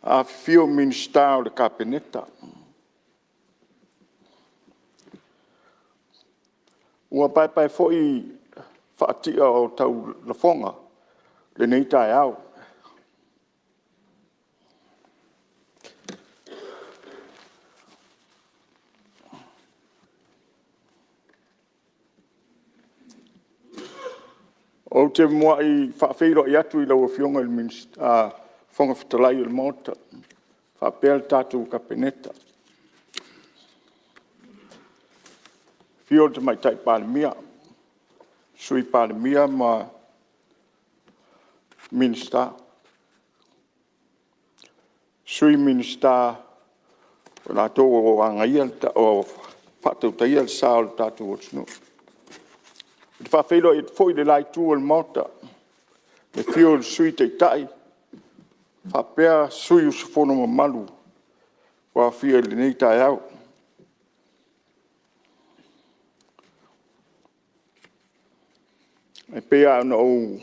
afifio Minisita o le Kapeneta. Ua paepae foi faatia o taulafoga lenei taeao. Ou te muai faafeiloai atu i lau Afioga i le Fofoga Fetalai o le Maota faapea le tatou Kapeneta. Afio le Tamaitai Palemia, Sui Palemia ma Minisita, Sui Minisita o i latou o lo o faatautaia le sa o le tatou atunuu. Ou te faafeiloai atu foi i le la Itu o le Maota, i le afio o le Sui Taitai faapea sui usufono mamalu ua aofia i lenei taeao. E pei lava ona ou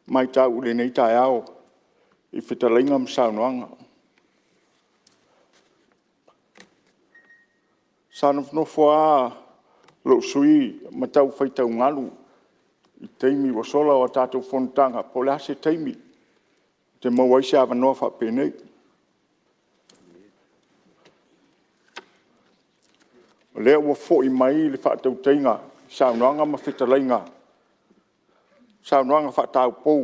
matau i lenei taeao i fetalaiga ma saunoaga, sa nofonofo lava lou sui usufono ma tau faitau galu i taimi ua sola o a tatou fonotaga, po o le a se taimi ou te maua ai se avanoa faapenei. O lea ua foi mai le faatautaiga i saunoaga ma fetalaiga, saunoaga faataupou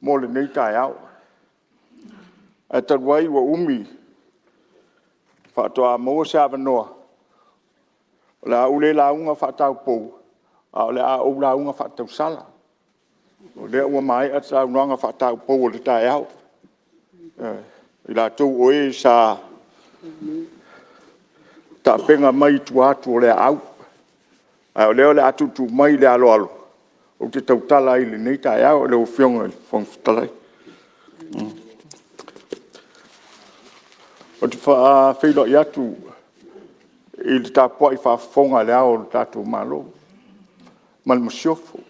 mo lenei taeao. Ae talu ai ua umi faatoa maua se avanoa, o le a ou le lauga faataupou, ae o le a ou lauga faatausala. O lea ua maea saunoaga faataupou o le taeao. i latou o e sa tapena mai i tua atu o le aau, a o lea o le a tuutuu mai i le aloalo, ou te tautala ai i lenei taeao lau Afioga i le Fofoga Fetalai. Ou te faafeiloai atu i le tapuai faafofoga a Le Ao o le tatou Malo ma le Masiofo. E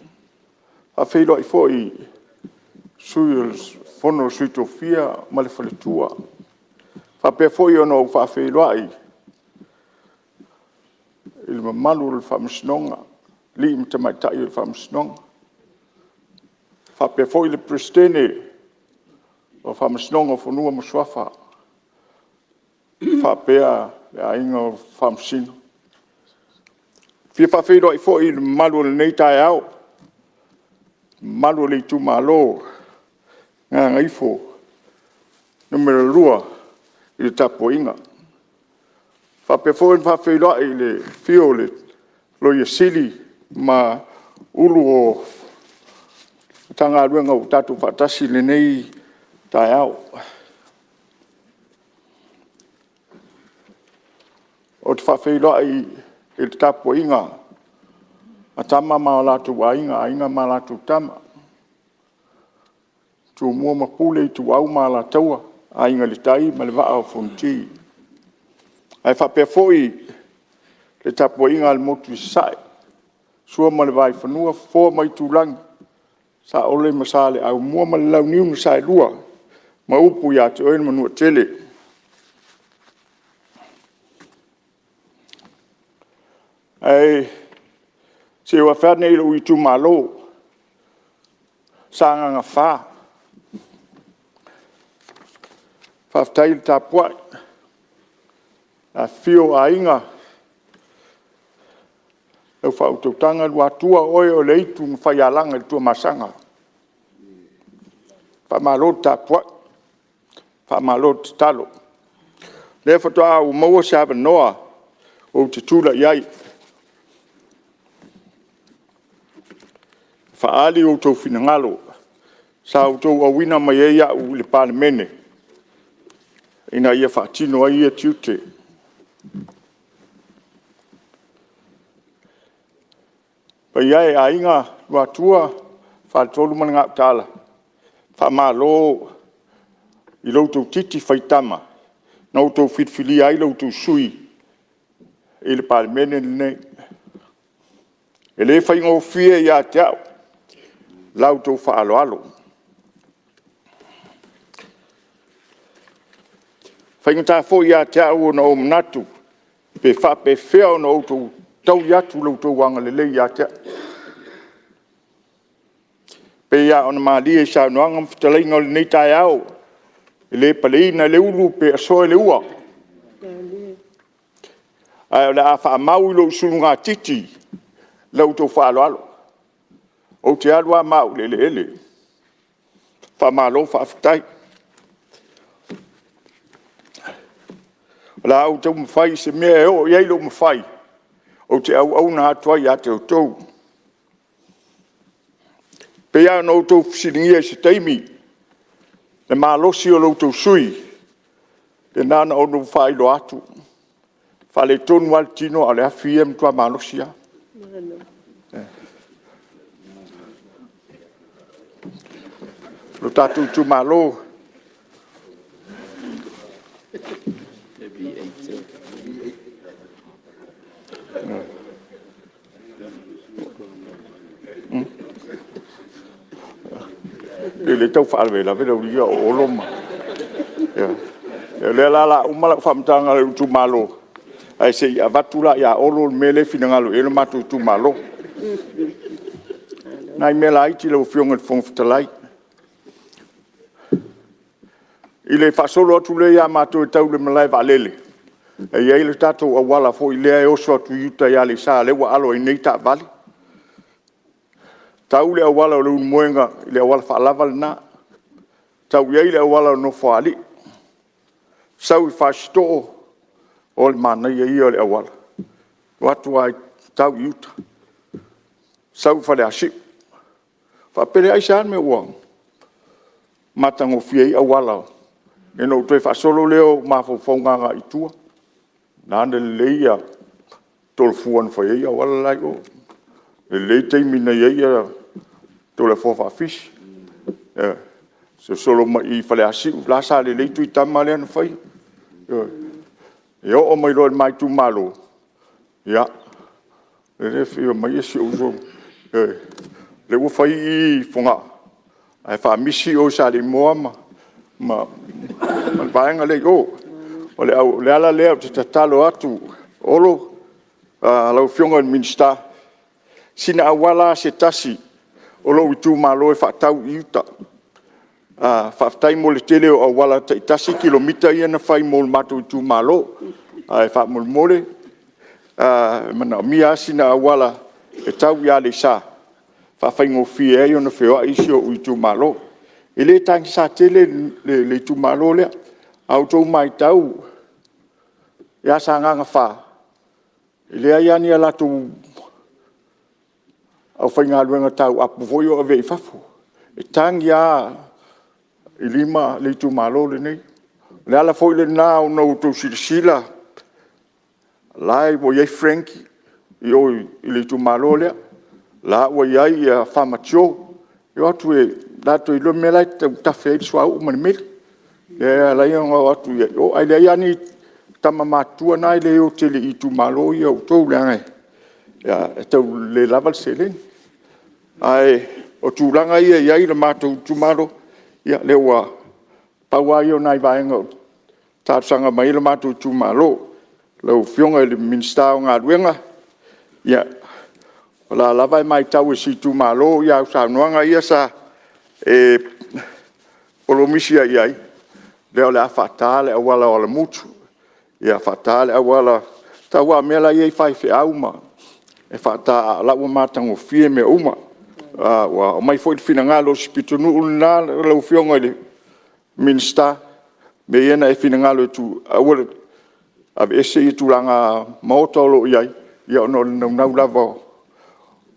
faafeiloai foi i le Sui o le Fono a Sui Tofia ma le Faletua. E faapea foi ona ou faafeiloai i le mamalu o le Faamasinoga, alii ma tamaitai o le Faamasinoga, faapea foi le Peresetene o le Faamasinoga o Fanua ma Suafa faapea le aiga o Faamasino. E fia faafeiloai foi i le mamalu o lenei taeao, le mamalu o le itumalo o Gagaifo 2 i le tapuaiga. E faapea foi ona faafeiloai i le afio o le Loia Sili ma Ofisa Sili o Matagaluega ua tatou faatasi i lenei taeao. Ou te faafeiloai i le tapuaiga a Tama ma o latou Aiga, Aiga ma latou Tama, Tumua ma Pule, Ituau ma Alataua, Aiga i le Tai ma le Vaa o Fonoti. Ae faapea foi le tapuaiga a le Motu i Sasae, Sua ma le Vaifanua, Fofo ma Aitulagi, Saole ma Saleaaumua ma le Launiu na Saelua ma upu ia te oe le Manuatele. Ae se i ou afe ane i lou itumalo o Sagaga 4, faafetai le tapuai, afifio o Aiga, lau faautautaga Luatua, o oe o le aitu na faialaga i le Tuamasaga. Faamalo le tapuai, faamalo le tatalo. O lea faatoa ou maua se avanoa ou te tulai ai e faaali outou finagalo sa outou auina mai ai au i le Palemene ina ia faatino ai ia tiute. Le paia e o Aiga, Luatua, Faletolu ma le Gautaala, faamalo i lo outou titi faitama na outou filifilia ai la outou sui usufono i le Palemene lenei. E le faigofie ia te au la outou faaaloalo. E faigata foi ia te au ona ou manatu pe faapefea ona outou taui atu lo outou agalelei ia te au. E pei lava ona malie i saunoaga ma fetalaiga o lenei taeao, e le paleina e le ulu pe asoa e le ua, ae o le a faamau i lou sulugatiti la outou faaaloalo. Ou te alu lava ma au i le eleele, faamalo faafetai. O le a ou taumafai i se mea e oo i ai lou mafai, ou te auauna atu ai ia te outou. E pei lava ona outou fesiligia i se taimi le malosi o lo outou sui usufono, ia na ona ou faailoa atu, e faaletonu lava le tino a o le afi ia e matua malosi lava. Lo tatou itumalo, e leai o lea e tau faalavelave le aualii ia o Olo ma… Ioe. O lea la o le a uma lau faamatalaga i lou itumalo, ae se i avatu la ia Olo le mea lea e finagalo i ai lo matou itumalo. Nai mea laiti lau Afioga i le Fofoga Fetalai. I le faasolo atu lea ia matou e tau i le malae vaalele, e i ai le tatou auala foi lea e oso atu i uta i Aleisa lea ua alo ai nei taavale. Tau le auala o Leulumoega i le auala faalava lena, tau i ai le auala o Nofoalii, sau i Fasitoo, o le manaia ia o le auala, alu atu lava e tau i uta, sau i Faleasiu. Ou faapea lea, aisea le mea ua matagofie ai auala Ona ou toe faasolo lea o ou mafaufauga agai i tua, na na lelei Tolofua na fai ai auala la e i o. E lelei taimi na i ai Toleafoa Faafisi, ioe, sosolo mai i Faleasiu, o la sa lelei Tuitama lea na faia. Ioe, e oo mai loa i le ma itumalo, ia, lea e afio mai si ou uso, ioe, lea ua fai i i Fogaa, ae faamisi o i Saleimoa ma le vaega lea i o. O le ala lea ou te tatalo atu Olo, lau Afioga i le Minisita, sina auala lava se tasi o lou itumalo e faatau i uta. Faafetai mo le tele o auala tai 1 kilomita ia na fai mo le matou itumalo, ae faamolemole e manaomia lava sina auala e tau i Aleisa e faafaigofie ai ona feoai si ou itumalo. E le tagisa tele le itumalo lea. A outou matau ia Sagaga 4, e leai lava ni a latou aufaigaluega tauapu foi ia o avea i fafo, e tagi lava i lima le itumalo lenei. O le ala foi lena ua outou silasila o la e ua i ai Frankie i o i le itumalo lea, o la ua i ai Farmer Joe, e o atu latou te iloa le mea la e tau tafe ai le suauu ma le meli, lea e ala ai ona o atu i o, ae leai lava ni tama matutua na e le o tele i itumalo ia o outou leaga e tau le lava le seleni. Ae o tulaga ia e i ai le matou itumalo, ia pau lava ia o nai vaega e talosaga mai ai le matou itumalo. Lau Afioga i le Minisita o Galuega, ia, o la e lava e matau e si itumalo au saunoaga ia sa e polomisi ai i ai, lea o le a faata le auala o Alamutu, faata le auala, tau lava o mea la e i ai faifeau e faata, a o la e ua matagofie mea uma. Ua aumai foi le finagalo o si pitonuu lena lau Afioga i le Minisita, mea ia na e finagalo e aua le aveese tulaga maota o lo o i ai, ona o le naunau lava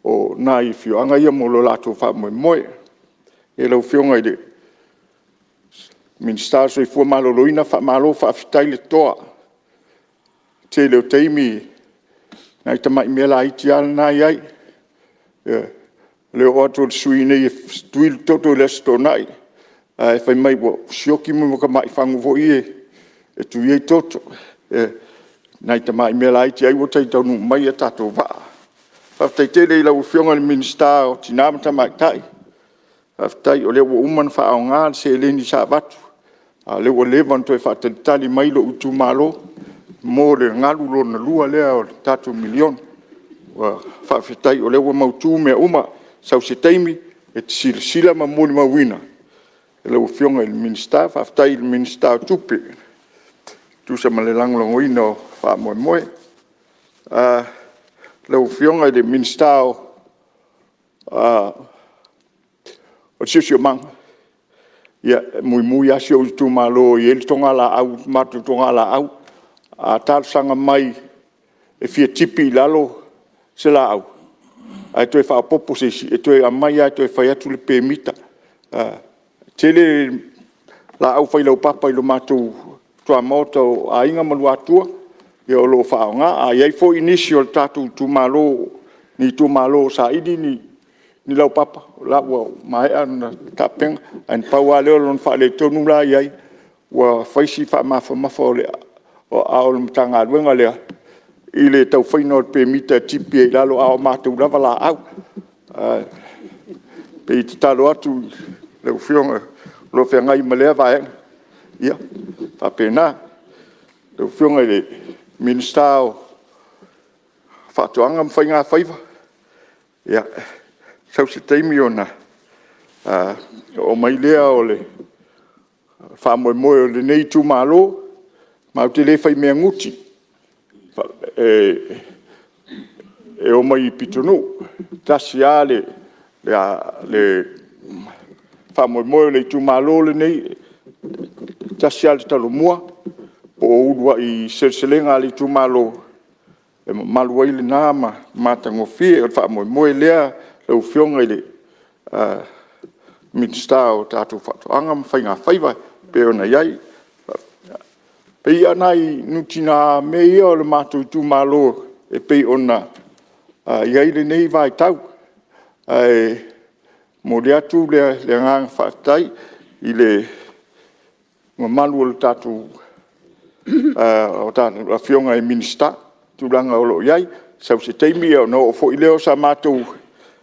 o nai afioaga ia mo le latou faamoemoe. Lau Afioga i le Minisita o le Soifua Maloloina, faamalo faafetai le toa. O le tele o taimi, nai tamai mea laiti lava na e i ai. O le oo atu o le sui usufono nei e tui le toto i le Aso Toonai ae fai mai ua sioki tamai fagu foi ia e tui ai toto. Nai tamai mea laiti, ai ua tai taunuu mai a tatou vaa. Faafetai tele i lau Afioga i le Minisita o Tina ma Tamaitai, faafetai o lea ua uma ona faaaoga le seleni sa avatu, a o lea ua leva ona toe faatalitali mai lou itumalo mo le galu lona lua lea o le tatou miliona. Faafetai o lea ua mautu mea uma, sau se taimi e te silasila ma molimauina lau Afioga i le Minisita. Faafetai i le Minisita o Tupe e tusa ma le lagolagoina o faamoemoe. Lau Afioga i le Minisita o le Siosiomaga, ia e muimui lava si ou itumalo e i ai le matou togalaau. A talosaga mai e fia tipi i lalo se laau ae toe faaopoopo se isi, e toe aumai lava e toe fai atu le pemita. E tele laau failaupapa i le matou tuamaota o Aiga ma Luatua o lo o faaaoga. A i ai foi nisi o le tatou itumalo ni itumalo o saili ni laupapa, o la ua maea ona tapena, ae na pau lava lea o lona faaletonu la e i ai, ua fai si faamafamafa o aao o le Matagaluega lea i le tau faiga o le pemita e tipi ai i lalo, a o matou lava laau. Ae pei e tatalo atu i lau Afioga o lo o feagai ma lea vaega, ia e faapena. Lau Afioga i le Minisita o Faatoaga ma Faiga Faiva, ia, sau se taimi ona oo mai lea o le faamoemoe o lenei itumalo, matou te le faimea nuti, e omai i pitonuu. E tasi lava le faamoemoe o le itumalo lenei, e tasi lava le Talomua po o uluai seleselega a le itumalo e mamalu ai lena ma matagofie. O le faamoemoe lea lau Afioga i le Minisita o tatou Faatoaga ma Faigafaiva e pei ona i ai. Pei o nai nutigamea ia o le matou itumalo e pei ona i ai lenei vaitau. Ae momoli atu le agaga faafetai i le mamalu o Afioga i Minisita i tulaga o lo o i ai. Sau se taimi ona oo foi lea o se matou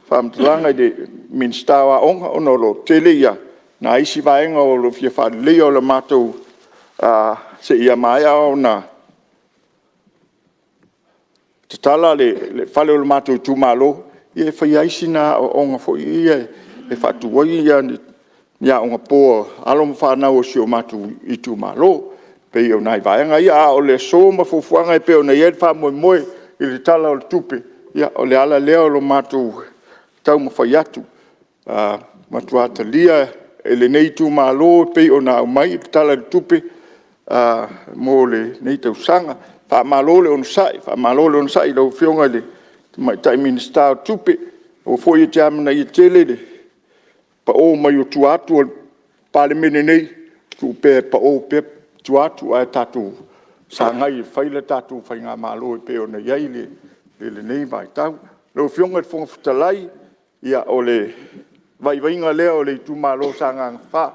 faamatalaga i le Minisita o Aoga, ona o lo o tele nai isi vaega o lo o fia faaleleia o le matou... seia maea ona tatala le fale o le matou itumalo, ia e fai ai sina aoaoga foi lea e faatu ai ni aoga po a alo ma fanau a si o matou itumalo. E pei o nai vaega ia, a o le aso ma fuafuaga e pei ona i ai le faamoemoe i le Tala o le Tupe, ia o le ala lea o le matou taumafai atu. E matua talia e lenei itumalo e pei ona aumai le Tala o le Tupe mo lenei tausaga. Faamalo le onosai, faamalo le onosai i lau Afioga i le Tamaitai Minisita o Tupe, aua foi e te amanaia tele le pao mai o tua atu o le Palemene nei, tuu pea e pao pea tua atu ae tatou sagai e fai le tatou faigamalo e pei ona i ai lenei vaitau. Lau Afioga i le Fofoga Fetalai, ia o le vaivaiga lea o le itumalo o Sagaga 4,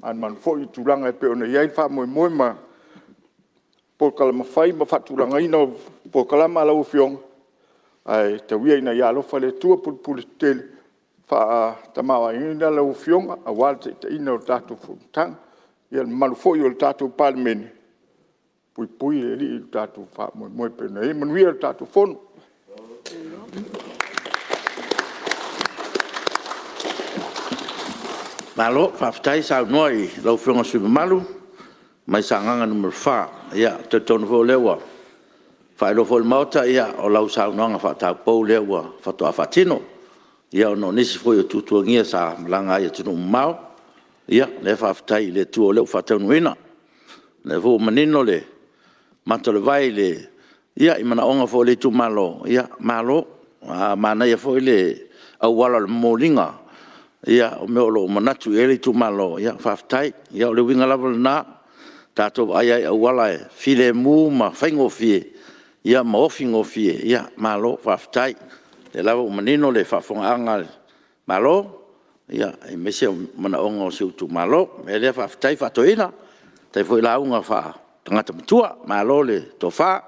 manumanu foi i le tulaga e pei ona i ai le faamoemoe ma polokalame fai ma faatulagaina o polokalame a lau Afioga, ae tau ia ina ia alofa le Atua pulepuletetele e faatamaoaigaina lau Afioga aua le taitaiina o le tatou Fonotaga. Ia le mamalu foi o le tatou Palemene, puipui le Alii i le tatou faamoemoe e pei ona i ai. Manuia le tatou Fono. Malo faafetai saunoa i lau Afioga i le sui usufono mamalu mai Sagaga 4. E talitonu foi o lea ua faailoa foi i le Maota, o lau saunoaga faataupou lea faatoa faatino, ona o nisi foi o tuatuagia sa malaga ai i atunuu mamao. O lea faafetai i le Atua o lea ua faataunuuina. O lea foi ua manino le mata o le vai i manaoga foi o le itumalo, malo. Ua manaia foi le auala o le momoliga o mea o lo o manatu i ai le itumalo, faafetai. Ia o le uiga lava lena, tatou vaai lava i auala e filemu ma faigofie ma ofi gofie, malo faafetai. O lea lava ua manino le faafofogaaga a le Malo, aemaise o manaoga o si ou itumalo. O le mea lea faafetai faatoeaina, faafetai foi lauga faatagata matua, malo le tofa,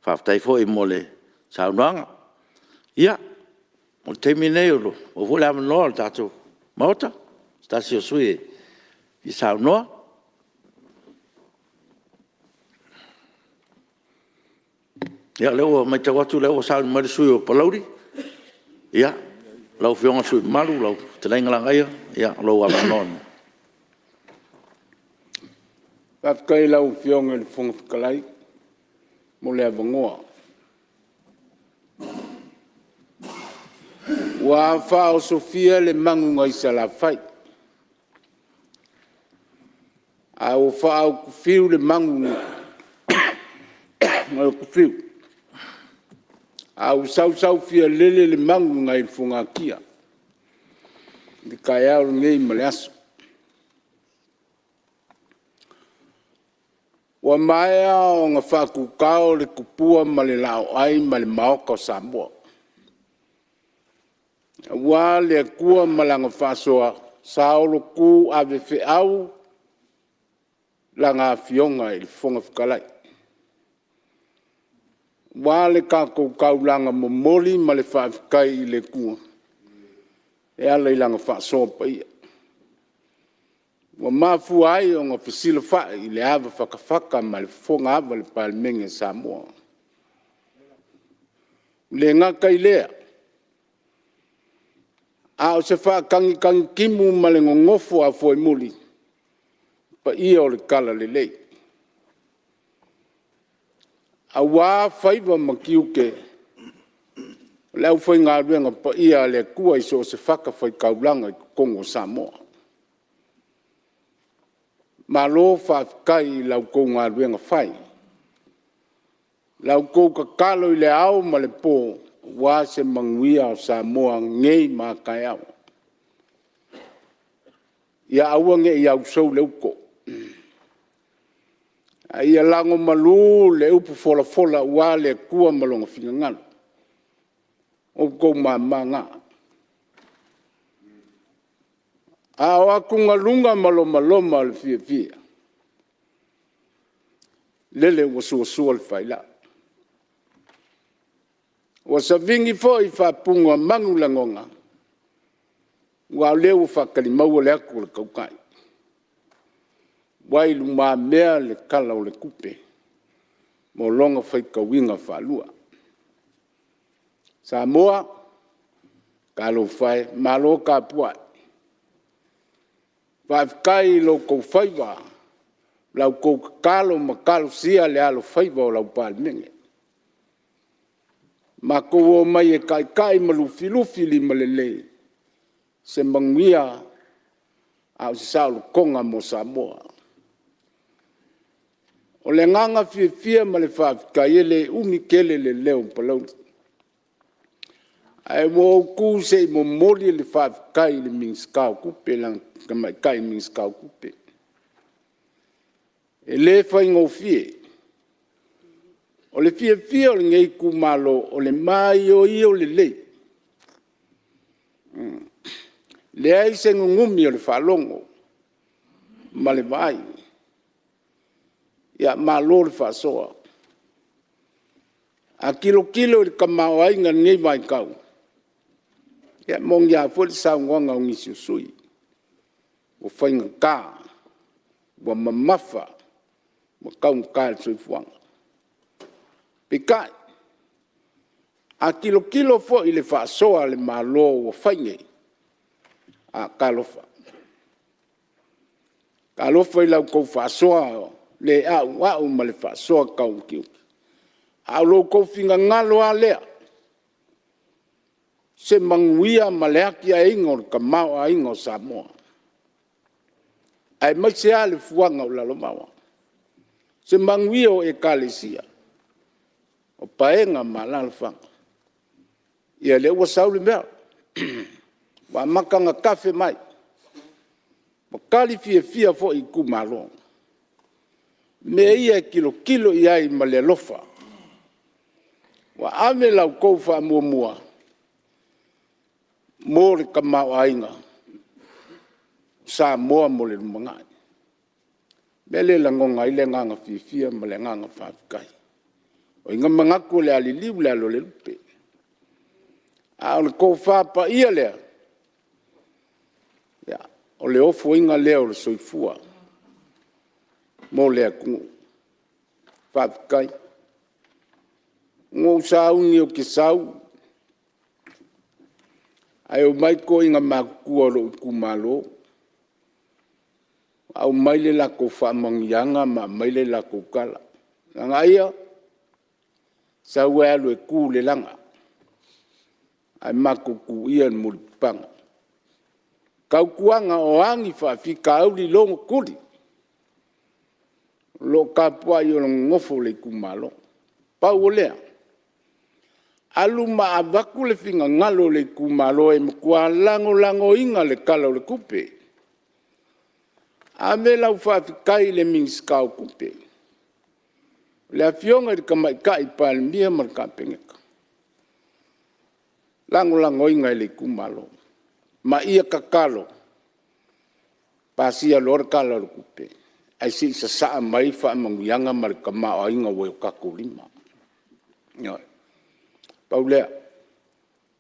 faafetai foi mo le saunoaga. Ia, o le taimi lenei ua maua foi le avanoa o le tatou Maota i se tasi o sui usufono e fia saunoa. Ia o lea ua matau atu o lea ua sauni mai le sui usufono mo Palauli. Ia, lau Afioga i le sui usufono mamalu lau fetalaiga Lagaaia, o lou avanoa lenei. Faafetai i lau Afioga i le Fofoga Fetalai mo le avanoa. Ua faaosofia le manu nai Salafai, a ua faautufiu le manu nai Utufiu, a ua sausaufialele le manu nai le fogatia i le taeao lenei ma le aso. Ua maea ona faatutao le tupua ma le laoai ma le maota o Samoa, aua le Atua ma Lana faasoa saolotu avefeau Lana Afioga i le Fofoga Fetalai, aua le tatou taulaga momoli ma le faafetai i le Atua e ala i Lana faasoa paia ua mafua ai ona fesilafai i le ava fatafata ma le fofoga ava i le Palemene o Samoa. E le gata i lea, a o se faatagitagitimu ma le nonofo a foemuli i paia o le talalelei, aua faiva ma tiute o le aufaigaluega paia a le Atua i so o se fatafaitaulaga i totonu o Samoa. Malo faafetai i la outou galuega fai, la outou tatalo i le ao ma le po aua se manuia o Samoa nei ma a taeao. Ia aua ne i ausou le uto, A ia lagomalu le upu folafola aua le Atua ma Lona finagalo. O outou mama na. A o atugaluga ma lomaloma o le fiafia, lele ua suasua le failai. Ua savini foi faapunaomanu lagona, aua o lea ua faatali maua le atu a le tautai, ua i lumamea le Tala o le Tupe mo lona faitauina faalua. Samoa, talofa e, malo tapuai, faafetai i lo outou faiva, la outou tatalo ma talosia le alofaiva o lau Palemene. Matou omai e taitai ma lufilufi limalelei se manuia a o se saolotoga mo Samoa. O le agaga fiafia ma le faafetai, e le umi tele le leo o Palauli, ae ua ou tu se i momoli le faafetai i le Minisita o Tupe, le Tamaitai Minisita o Tupe. E le faigofie. O le fiafia o lenei itumalo, o le maioio lelei, leai se nunumi o le faalogo ma le vaai. Ia malo le faasoa. A tilotilo i le tamaoaiga i lenei vaitau, ia e moni lava foi le saunoaga a nisi o sui usufono, ua faigata, ua mamafa, ua taugata le soifuaga. Peitai, a tilotilo foi i le faasoa a le Malo ua fai nei, a, talofa. Talofa i la outou faasoa le auau ma le faasoa tauutiuti, a o lo outou finagalo lava lea, se manuia ma le atiaeina o le tamaoaiga o Samoa, aemaise lava le fuaga o lalovaoa, se manuia o Ekalesia, o paega ma alaalafaga. Ia lea ua sau le mea, ua amata ona tafe mai, ua tali fiafia foi itumalo. O mea ia e tilotilo i ai ma le alofa, ua ave la outou faamuamua mo le tamaoaiga o Samoa mo le lumanai. O le mea lea e lagona ai le agaga fiafia ma le agaga faafetai. O ai na manatu o le a liliu le alo o le lupe, a o le tofa paia lea, ia, o le ofoina lea o le soifua mo le atunuu. Faafetai. Na ou sauni ou te sau, ae omai toeaiina matutua o lou itumalo aumai le latou faamanuiaga ma aumai le latou tala, “Lagaaia, sau e alu e tu i le laga ae matou tuia le mulipapaga. Tautuana, o a ni faafitauli logotuli, o lo o tapuai o nonofo le itumalo.” Pau o lea, alu ma avatu le finagalo o le itumalo e matua lagolagoina le Tala o le Tupe. Ave lau faafetai i le Minisita o Tupe, le Afioga i le Tamaitai Palemia ma le Kapeneta, lagolagoina e le itumalo. Ma ia tatalo, pasia loa le Tala o le Tupe, ae se i sasaa mai faamanuiaga ma le tamaoaiga ua i o tatou lima. Ioe. Pau lea.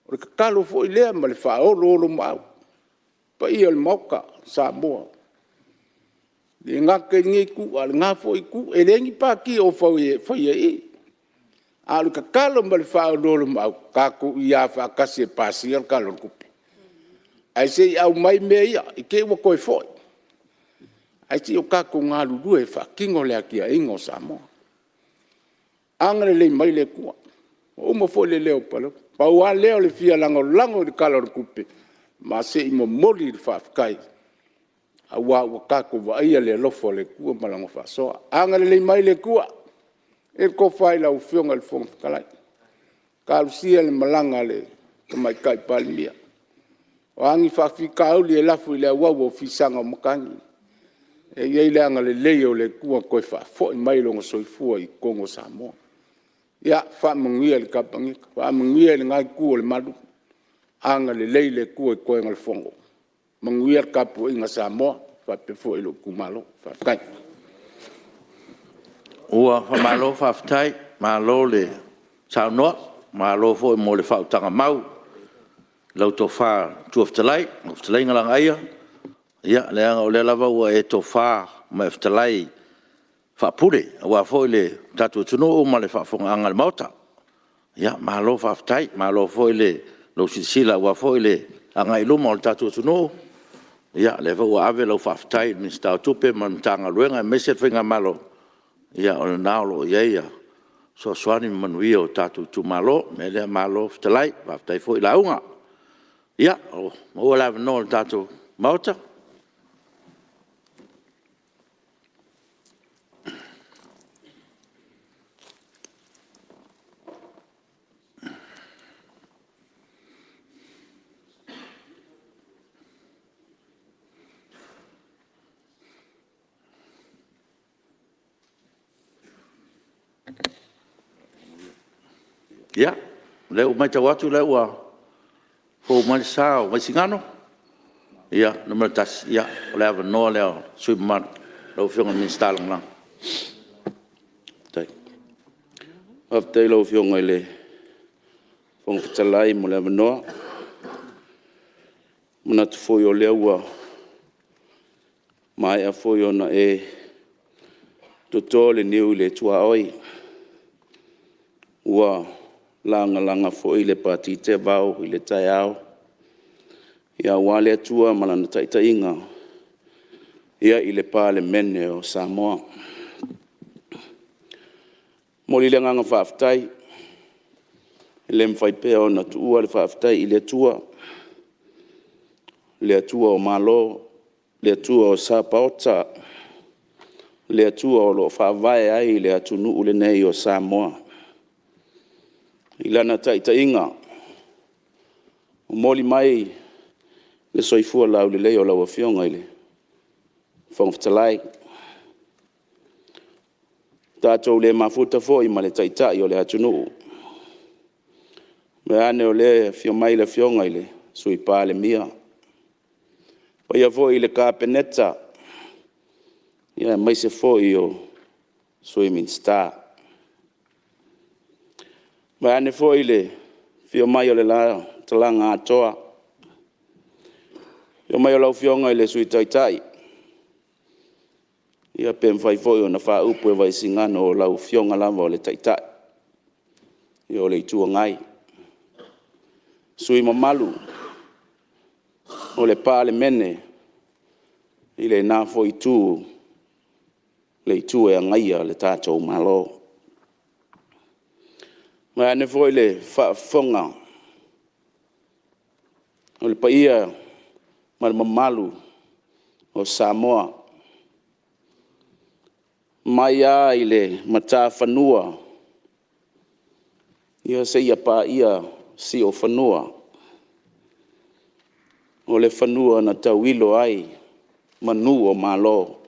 O le tatalo foi lea ma le faaoloolomaau i le paia o le Maota o Samoa, e le gata i lenei itu a o lena foi itu. E leai ni pati o faia i i, a o le tatalo ma le faaoloolomaau, tatou iā faatasi e pasia le Tala o le Tupe, ae se i aumai mea ia i te'i ua toe foi, ae se i o tatou galulue e faatino le atiaeina o Samoa. Agalelei mai le Atua. Ua uma foi le leo o Palauli. Pau lava lea o le fia lagolago i le Tala o le Tupe, ma se i momoli le faafetai aua ua tatou vaaia le alofa o le Atua ma Lana faasoa. Agalelei mai le Atua i le tofa i lau Afioga i le Fofoga Fetalai, talosia le malaga a le Tamaitai Palemia. O a ni faafitauli e lafo i le auau o fisaga o matagi, E i ai le agalelei o le Atua toe faafoi mai lona soifua i totonu o Samoa. Ia faamanuia i le Kapeneta, faamanuia i lena itu o le malu, agalelei le Atua i toega o le Fono, manuia le tapuaiga a Samoa faapea foi lou itumalo. Faafetai. Ua faamalo faafetai, malo le saunoa, malo foi mo le faautaga mau i lau Tofa i le Matua Fetalai lau Fetalaiga Lagaaia. Ia leaga o lea lava ua e tofa ma e fetalai faapule aua foi le tatou atunuu ma le faafofogaaga a le Maota. Malo faafetai, malo foi lou silasila aua foi le agai i luma o le tatou atunuu. O lea foi ua ave lau faafetai i le Minisita o Tupe ma le Matagaluega aemaise le faigamalo, ia o lena o lo o i ai fesoasoani ma manuia o tatou itumalo. O le mea lea, malo fetalai, faafetai foi lauga. Ia, ua maua le avanoa o le tatou Maota. Ia, o lea ua matau atu o lea ua fou mai le sa o Vaisigano 1, ia o le avanoa lea o le sui usufono mamalu, lau Afioga i le Minisita Lagolago. Faafetai i lau Afioga i le Fofoga Fetalai mo le avanoa. E manatu foi o lea ua maea foi ona e toto le niu i le tuaoi, ua lagalaga foi le pati teevao i le taeao aua le Atua ma Lana taitaiga i le Palemene o Samoa. E momoli le agaga faafetai, e le mafai pea ona tuua le faafetai i le Atua, le Atua o Malo, le Atua o Sapaota, le Atua o lo o faavae ai le atunuu lenei o Samoa. I Lana taitaiga, momoli mai le soifua laulelei o lau Afioga i le Fofoga Fetalai. Ua tatou le mafuta foi ma le Taitai o le atunuu, vaeane o lea e afio mai le Afioga i le Sui Palemia, le paia foi i le Kapeneta, aemaise foi o Sui Minisita. Vaeane foi le afio mai o le la talaga atoa, afio mai o lau Afioga i le Sui Taitai, ia pe mafai foi ona faaupu e Vaisigano o lau Afioga lava o le Taitai o le Itu Agai. Sui usufono mamalu o le Palemene i lena foi Itu, le Itu e agaia le tatou Malo. Vaeane foi le faafofoga a le paia ma le mamalu o Samoa, mai lava i le matafanua seia paia siuofanua, o le fanua na tauilo ai manu o Malo,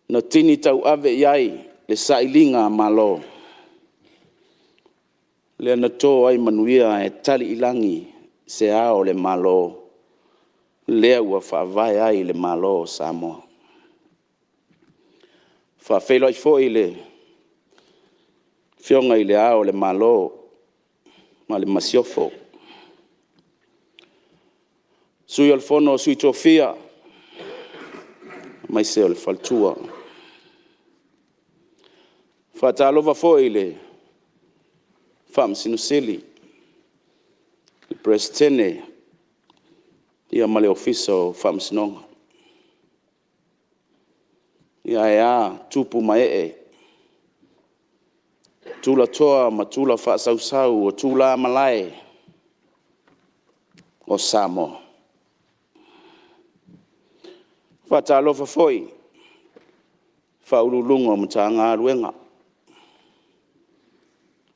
na tini tauave i ai le sailiga a Malo, lea na to ai manuia ae tali i lagi se Ao o le Malo, lea ua faavae ai le Malo o Samoa. E faafeiloai foi i le Afioga i Le Ao o le Malo ma le Masiofo, Sui o le Fono a Sui Tofia, aemaise o le faletua. E faatalofa foi i le Faamasino Sili, le Peresetene ma le Ofisa o Faamasinoga. Ia ae a tupu ma ee, tulatoa ma tulafaasausau o tulamalae o Samoa. E faatalofa foi i Ofisa Sili o Pulega o Matagaluega,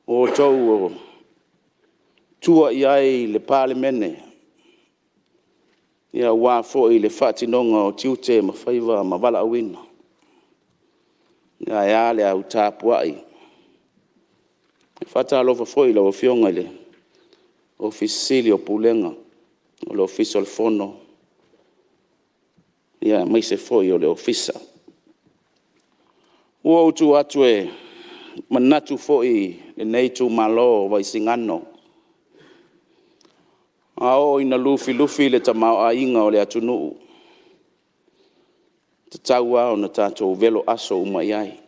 o outou o tua i ai le Palemene. aua foi le faatinoga o tiute ma faiva ma valaauina, ae a le au tapuai. E faatalofa foi i lau Afioga i le Ofisa Sili o Pulega o le Ofisa o le Fono, aemaise foi o le Ofisa. Ua ou tu atu e manatu foi lenei itumalo o Vaisigano, a oo ina lufilufi le tamaoaiga o le atunuu, e tatau lava ona tatou velo aso uma i ai.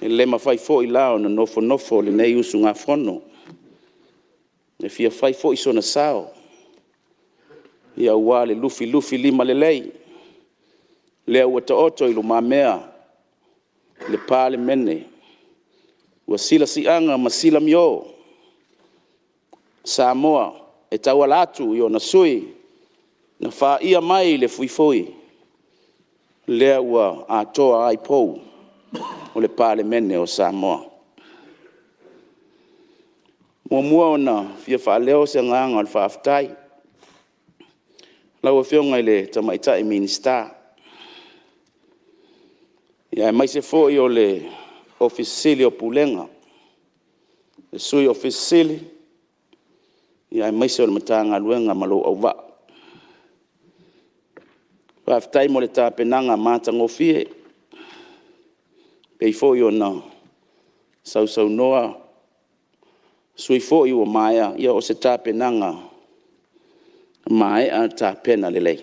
E le mafai foi la ona nofonofo lenei usugafono, e fia fai foi sona sao aua le lufilufilima lelei lea ua taoto i lumamea le Palemene, ua silasaaga ma silamio Samoa e tauala atu i ona sui usufono na faia mai le fuifui, lea ua atoa ai pou o le Palemene o Samoa. E muamua ona fia faaleo se agaga o le faafetai i lau Afioga i le Tamaitai Minisita, aemaise foi o le Ofisa Sili o Pulega, le Sui Ofisa Sili aemaise o le Matagaluega ma lou auvaa. Faafetai mo le tapenaga matagofie e pei foi ona sausaunoa sui usufono foi ua maea, ia o se tapenaga maea tapena lelei.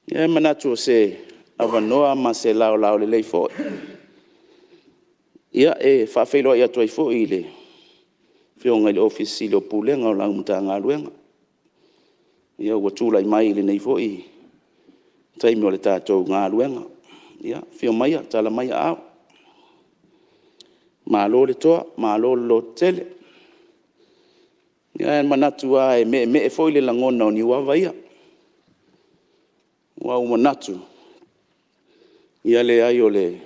E manatu o se avanoa ma se laolao lelei foi e faafeiloai atu ai foi i le Afioga i le Ofisa Sili o Pulega o lau Matagaluega, ua tulai mai i lenei foi taimi o le tatou galuega. Ia, afio maia tala mai aao, malo le toa, malo le lototele. Ae manatu lava e meemee foi le lagona o Niuava ia, aua ua manatu, ia leai o le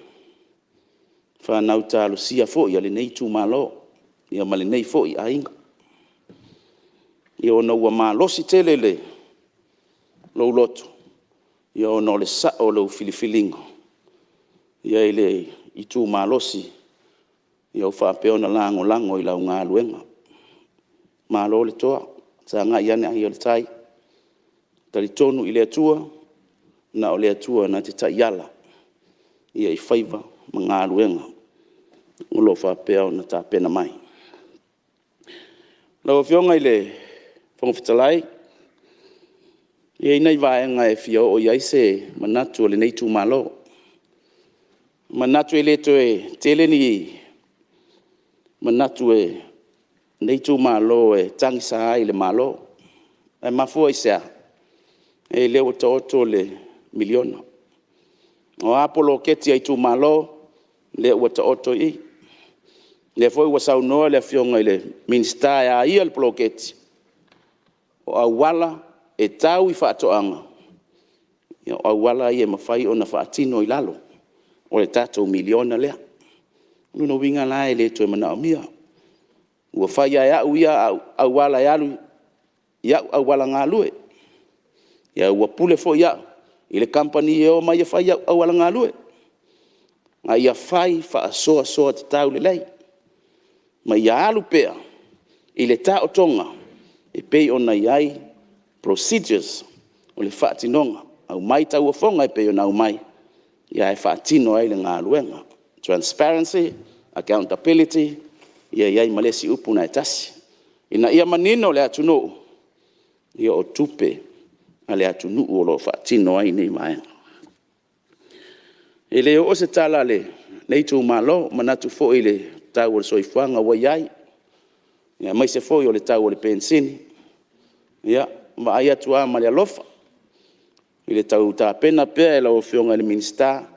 fanau talosia foi a lenei itumalo ma lenei foi aiga. Ia ona ua malosi tele lou loto, ona o le sao o lau filifiliga i le itu malosi ua faapea ona lagolago i lau galuega. Malo le toa, sagai ane ai o le tai, talitonu i le Atua, na o le Atua na te taiala i faiva ma galuega o lo o faapea ona tapena mai. Lau Afioga i le Fofoga Fetalai, e i ai nai vaega e fia oo i ai se manatu o lenei itumalo. E manatu e le toe tele ni manatu o lenei itumalo e tagisa ai i le Malo. Ae mafua i se a? O lea ua taoto le miliona. O a poloketi a itumalo, lea ua taoto i i. O lea foi ua saunoa le Afioga i le Minisita e a ia le poloketi, o auala e tau i faatoaga, o auala ia e mafai ona faatino i lalo o le tatou miliona lea. O lona uiga la e le toe manaomia. Ua fai lava e au ia auala e alu i au auala galue, ia ua pule foi au i le kamupani e omai e fai au auala galue. A ia fai faasoasoa tatau lelei, ma ia alu pea i le taotoga e pei ona i ai procedures o le faatinoga. Aumai tauofoga e pei ona aumai, ae faatino ai le galuega. Transparency, accountability, ia e i ai ma le isi upu na e tasi, ina ia manino le atunuu, ia o tupe a le atunuu o lo o faatino ai nei vaega. E le oo se tala a lenei itumalo, e manatu foi i le tau o le soifuaga ua i ai, aemaise foi o le tau o le penisini. Ia vaai atu lava ma le alofa i le tau tapena pea e lau Afioga i le Minisita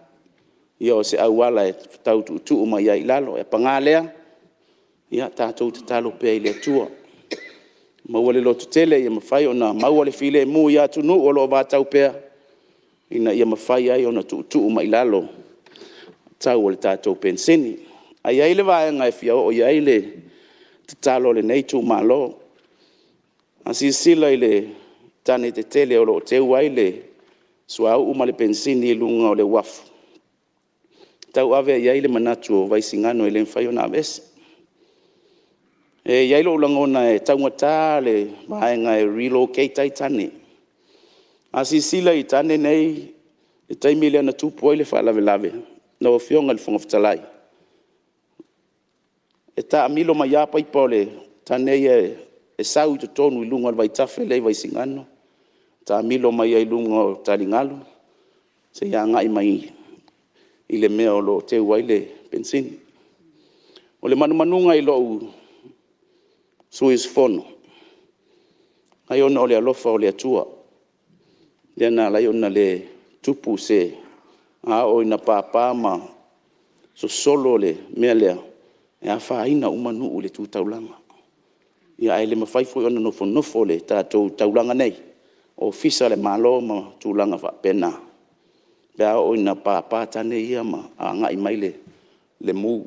o se auala e tau tuutuu mai ai i lalo. Ae paga lea, ia tatou tatalo pea i le Atua, maua le lototele ia mafai ona maua le filemu i atunuu o lo o vatau pea, ina ia mafai ai ona tuutuu mai i lalo tau o le tatou penisini. Ae e i ai le vaega e fia oo i ai le tatalo a lenei itumalo. A silasila i le tane tetele o lo o teu ai le suauu ma le penisini i luga o le uafu, e tauave i ai le manatu o Vaisigano e le mafai ona aveese. E i ai lou lagona e taugata le vaega e relocate ai tane. A silasila i tane nei i le taimi lea na tupu ai le faalavelave, lau Afioga i le Fofoga Fetalai, e taamilo mai lava paipa o tane ia e sau i totonu i luga o le vaitafe lea i Vaisigano, taamilo mai ai i luga o taligalu, seia agai mai i le mea o lo o teu ai le penisini. O le manumanuga i lou sui usufono, ai ona o le alofa o le Atua lea na ala ai ona le tupu se... A oo ina papa ma sosolo le mea lea, e afaina uma nuu i le tu taulaga. Ia ae le mafai foi ona nofonofo le tatou taulaga nei, Ofisa o le Malo ma tulaga faapena, pe a oo ina papa tane ia ma agai mai le mu.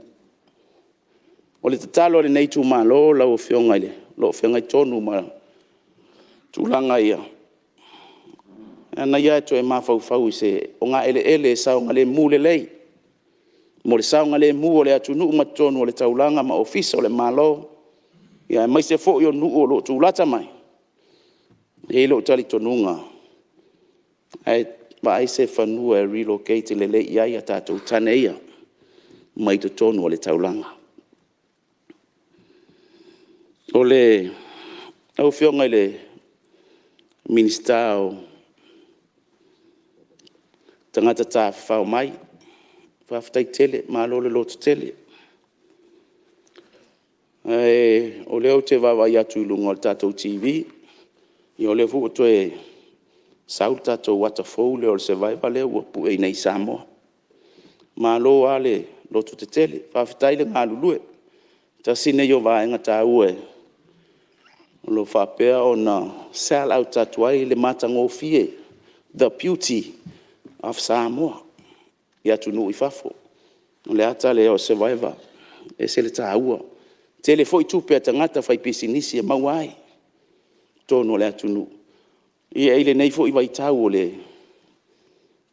O le tatalo a lenei itumalo lau Afioga o lo o feagai tonu ma tulaga ia, manaia ae toe mafaufau i se ogaeleele e saogalemu lelei mo le saogalemu o le atunuu ma totonu o le taulaga ma Ofisa o le Malo, ia aemaise foi o nuu o lo o tulata mai. E i ai lou talitonuga, ae vaai se fanua e relocate lelei i ai tatou tane ia mai totonu o le taulaga. Lau Afioga i le Minisita o Tagata Tafafao mai, faafetai tele, malo le lototele. Ae o lea ou te vaavaai atu i luga o le tatou TV, ia o lea foi ua toe sau le tatou ata fou lea o le Survivor lea ua pue iinei i Samoa. Malo lava le lototetele, faafetai le galulue. Tasi lenei o vaega taua o lo o faapea ona sell out atu ai le matagofie, the beauty of Samoa i atunuu i fafo. O le ata lea o le Survivor, e ese le taua. E tele foi tupe a tagata faipisinisi e maua ai i totonu o le atunuu. Ia i lenei foi vaitau ua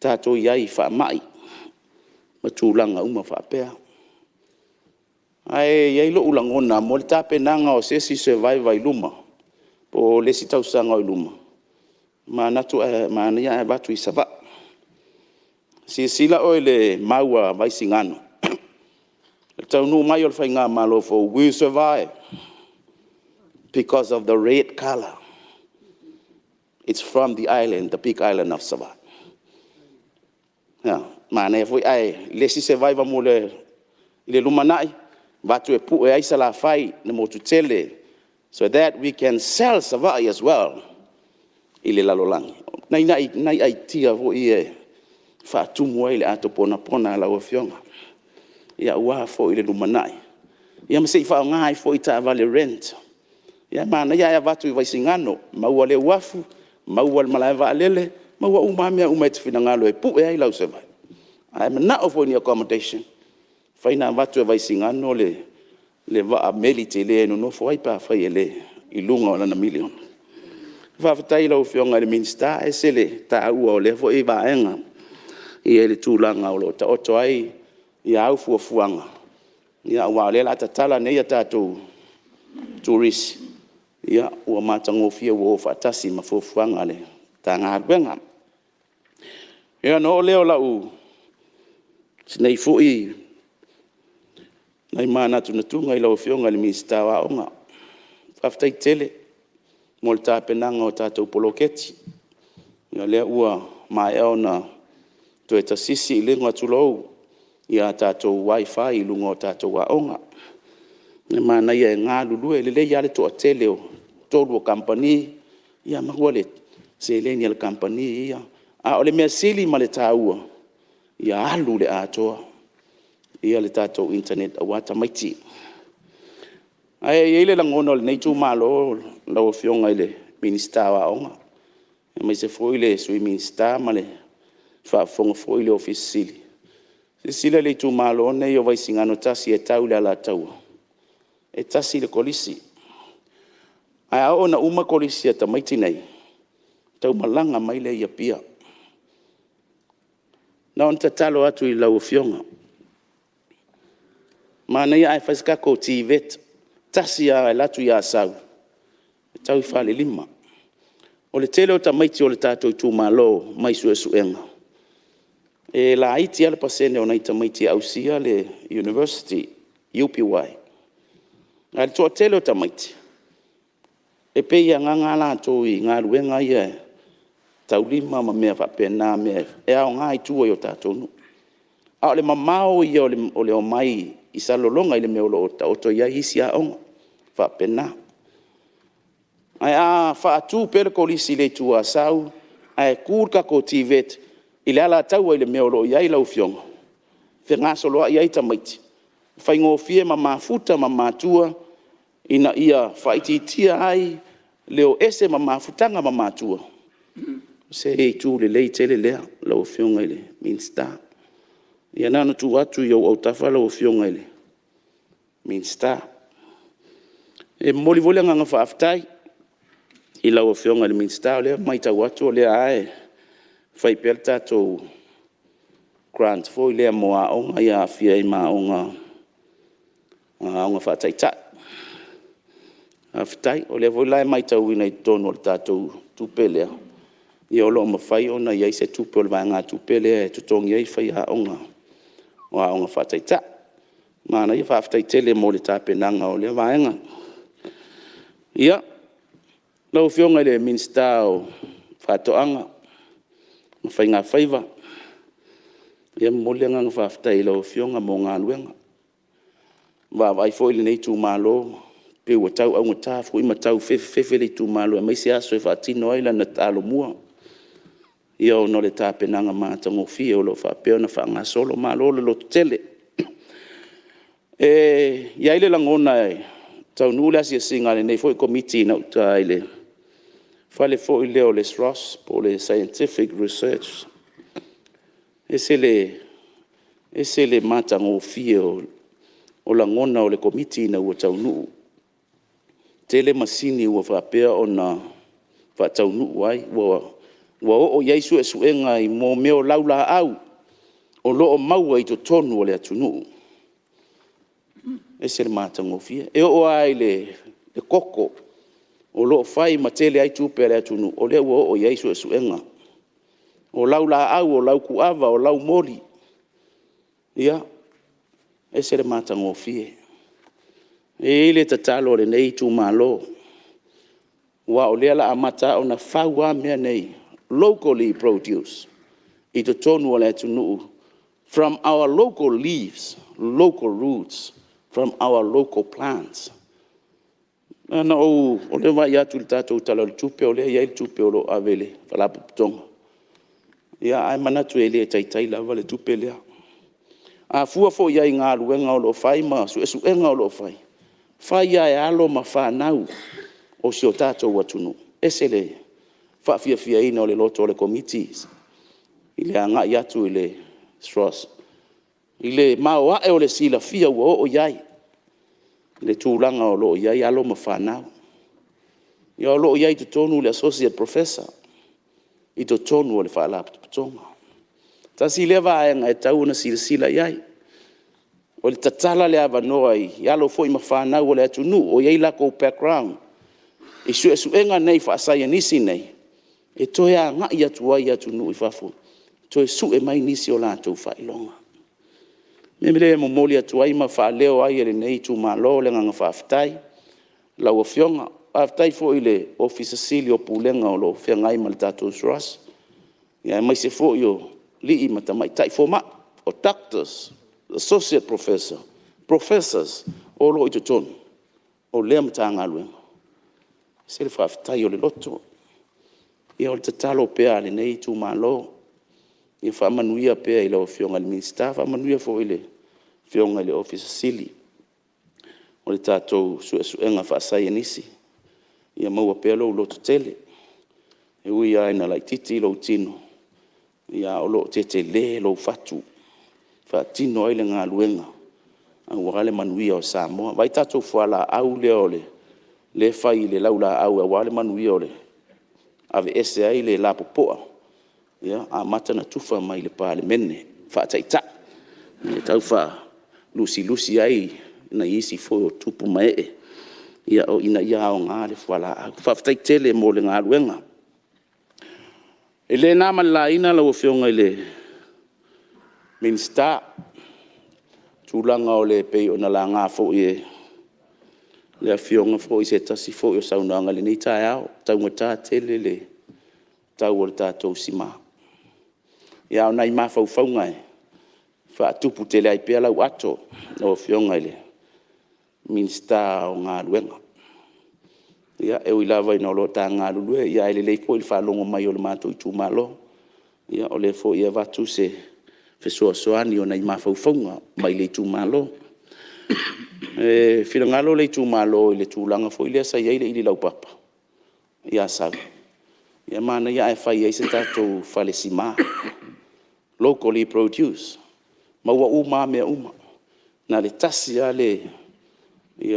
tatou i ai i faamai ma tulaga uma faapea. Ae i ai lou lagona mo le tapenaga o se isi Survivor i luma po o le isi tausaga o i luma, manatu e manaia ae avatu i Savaii. Silasila oe i le mau a Vaisigano, o le taunuu mai o le faigamalo fou, we survive because of the red colour, it's from the island, the big island of Savaii. Manaia foi ae i le isi Survivor mo le lumanai, avatu e pue ai Salafai, le motu tele, so that we can sell Savaii as well i le lalolagi. O nai aitia foi ia e faatumu ai le ato ponapona a lau Afioga, aua foi le lumanai. Ia ma se i faaaoga ai foi taavale rent. Ia e manaia ae avatu i Vaisigano, maua le uafu, maua le malaevaalele, maua uma lava mea uma e te finagalo e pue ai lau Survivor. A e manao foi i ni accomodations, e mafai ona avatu e Vaisigano le vaa meli tele e nonofo ai pe afai i luga o lana miliona. Faafetai i lau Afioga i le Minisita, e ese le taua o lea foi vaega i le tulaga o lo o taoto ai au fuafuaga, aua o lea o le a tatala nei a tatou turisi, ua matagofie ua o faatasi ma fuafuaga a le Matagaluega. Ia ona oo lea o si nei foi manatunatuga i lau Afioga i le Minisita o Aoga, faafetai tele mo le tapenaga o tatou poloketi. O lea ua maea ona toe tasisi i luga, tulou, a tatou WiFi i luga o tatou aoga. E manaia e galulue, e lelei lava le toatele o 3 o kamupani, ia maua le seleni a le kamupani ia. A o le mea sili ma le taua, ia alu i le atoa le tatou internet aua tamaiti. Ae i ai le lagona o lenei itumalo lau Afioga i le Minisita o Aoga, aemaise foi le Sui Minisita ma le faafofoga foi a le Ofisa Sili o Pulega, silasila i le itumalo lenei o Vaisigano 1 e tau i le Alataua, e tasi le Kolisi. Ae a oo ina uma kolisi a tamaiti nei, ona taumalaga mai lea i Apia. Na ona tatalo atu i lau Afioga, manaia ae fai se tatou TVET tasi lava e alu atu i Asau e tau i Falelima. O le tele o tamaiti o le tatou itumalo mai suesuega, e laiti lava le pasene o nai tamaiti e ausia le University UPY. Ae o le toatele o tamaiti, e pei e agaga lava latou i galuega ia taulima ma mea faapena, mea e aoga i tua i o tatou nuu. A o le mamao ia o le omai i Salelologa i le mea o lo o taoto i ai isi aoga faapena. Ae a faatu pea le Kolisi i le Itu Asau, ae tu le tatou TVET i le Alataua i le mea o lo o i ai lau Afioga, fegasoloai ai tamaiti, faigofie ma mafuta ma matua ina ia faaitiitia ai le o ese ma mafutaga ma matua, o se itu lelei tele lea lau Afioga i le Minisita. Ia na ona tuu atu i ou autafa lau Afioga i le Minisita. E momoli foi le agaga faafetai i lau Afioga i le Minisita, o lea e matau atu o lea lava e fai pea le tatou grant foi lea mo aoga ia e aafia ai ma aoga faataitai. Faafetai. O lea foi la e matauina i totonu o le tatou tupe lea, ia o lo o mafai ona i ai se tupe o le vaegatupe lea e totogi ai faiaoga o aoga faataitai. Manaia, faafetai tele mo le tapenaga o lea vaega. Ia, lau Afioga i le Minisita o Faatoaga ma Faigafaiva, e momoli le agaga faafetai i lau Afioga mo galuega. Ua vaavaai foi lenei itumalo pei ua tau augata foi ma tau fefefefe le itumalo e aumai se aso e faatino ai lana Talomua, ia ona o le tapenaga matagofie o lo o faapea ona faagasolo. Malo le lototele. E i ai le lagona e taunuu le asiasiga a lenei foi Komiti i gauta i le fale foi lea o le SROS po o le Scientific Research. E ese le matagofie o lagona o le Komiti ina ua taunuu, tele masini ua faapea ona faataunuu ai, ua oo i ai suesuega i mea o laulaau o lo o maua i totonu o le atunuu. E ese le matagofie. E oo lava i le koko o lo o fai ma tele ai tupe a le atunuu, o lea ua oo i ai suesuega. O laulaau, o laukuava, o laumoli, ia, e ese le matagofie. E i ai le tatalo a lenei itumalo, aua o lea o le a amata lava ona fau lava mea nei, locally produce i totonu o le atunuu, from our local leaves, local roots, from our local plants. O lea e vaai atu i le tatou Tala o le Tupe o lea e i ai le tupe o lo o ave i le Faalapotopotoga, ae manatu e le taitai lava le tupe lea. A fua foi i ai i galuega o lo o fai ma suesuega o lo o fai, e fai lava e alo ma fanau o si o tatou atunuu, e ese le faafiafiaina o le loto o le Komiti i le agai atu i le SROS i le maoae o le silafia ua oo i ai le tulaga o lo o i ai alo ma fanau. Ia o lo o i ai i totonu le Asosi Professor i totonu o le Faalapotopotoga. Tasi lea vaega e tatau ona silasila i ai, o le tatala o avanoa i alo foi ma fanau a le atunuu o i ai latou background i suesuega nei faasaienisi nei, e toe agai atu ai i atunuu i fafo e toe sue mai nisi o latou faailoga. O le mea lea e momoli atu ai ma faaleo ai e lenei itumalo le agaga faafetai i lau Afioga. Faafetai foi i le Ofisa Sili o Pulega o lo o feagai ma le tatou SROS, aemaise foi o alii ma tamaitai fomai, o Doctors, Associate Professors, Professors o lo o i totonu o lea Matagaluega. E ese le faafetai o le loto. Ia o le tatalo pea a lenei itumalo, ia faamanuia pea i lau Afioga i le Minisita, faamanuia foi i le Afioga i le Ofisa Sili o le tatou Suesuega Faasaienisi, ia maua pea lou lototele. E ui lava ina laitiiti lou tino, ae o lo o tetele lou fatu e faatino ai le galuega aua le manuia o Samoa. Vaai le tatou fualaau lea o le lea e fai i le laulaau aua le manuia o le aveese ai le lapopoa, ia amata ona tufa mai i le Palemene faa-Taitai, e tau faalusilusi ai nai isi foi o tupu ma ee ina ia aoga le fualaau. Faafetai tele mo le galuega. E le na ma le laina lau Afioga i le Minisita tulaga e pei ona laga foi e le Afioga foi i se tasi foi o saunoaga i lenei taeao, ua taugata tele le tau o le tatou sima. Ia a o nai mafaufauga e faatupu tele ai pea lau ato lau Afioga i le Minisita o Galuega. Ia, e ui lava ina o lo o ta galulue, ae lelei foi le faalogo mai o le matou itumalo. Ia o lea foi e avatu se fesoasoani o nai mafaufauga mai le itumalo. E finagalo le itumalo i le tulaga foi lea sa i ai le ili laupapa i Asau, e manaia ae fai ai se tatou falesima, locally produce, maua uma lava mea uma. Na o le tasi lava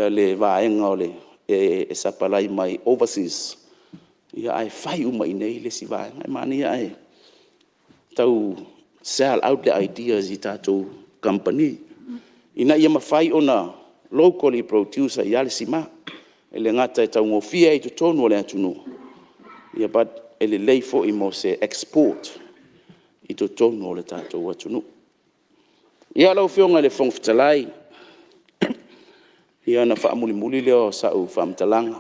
le vaega e sapalai mai overseas, ae fai uma i inei le isi vaega. E manaia ae tau sell out le idea i tatou kamupani, ina ia mafai ona locally produce ai lava le sima. E le gata e taugofie ai i totonu o le atunuu, but e lelei foi mo se export i totonu o le tatou atunuu. Ia lau Afioga i le Fofoga Fetalai, ia ona faamulimuli lea o sau faamatalaga.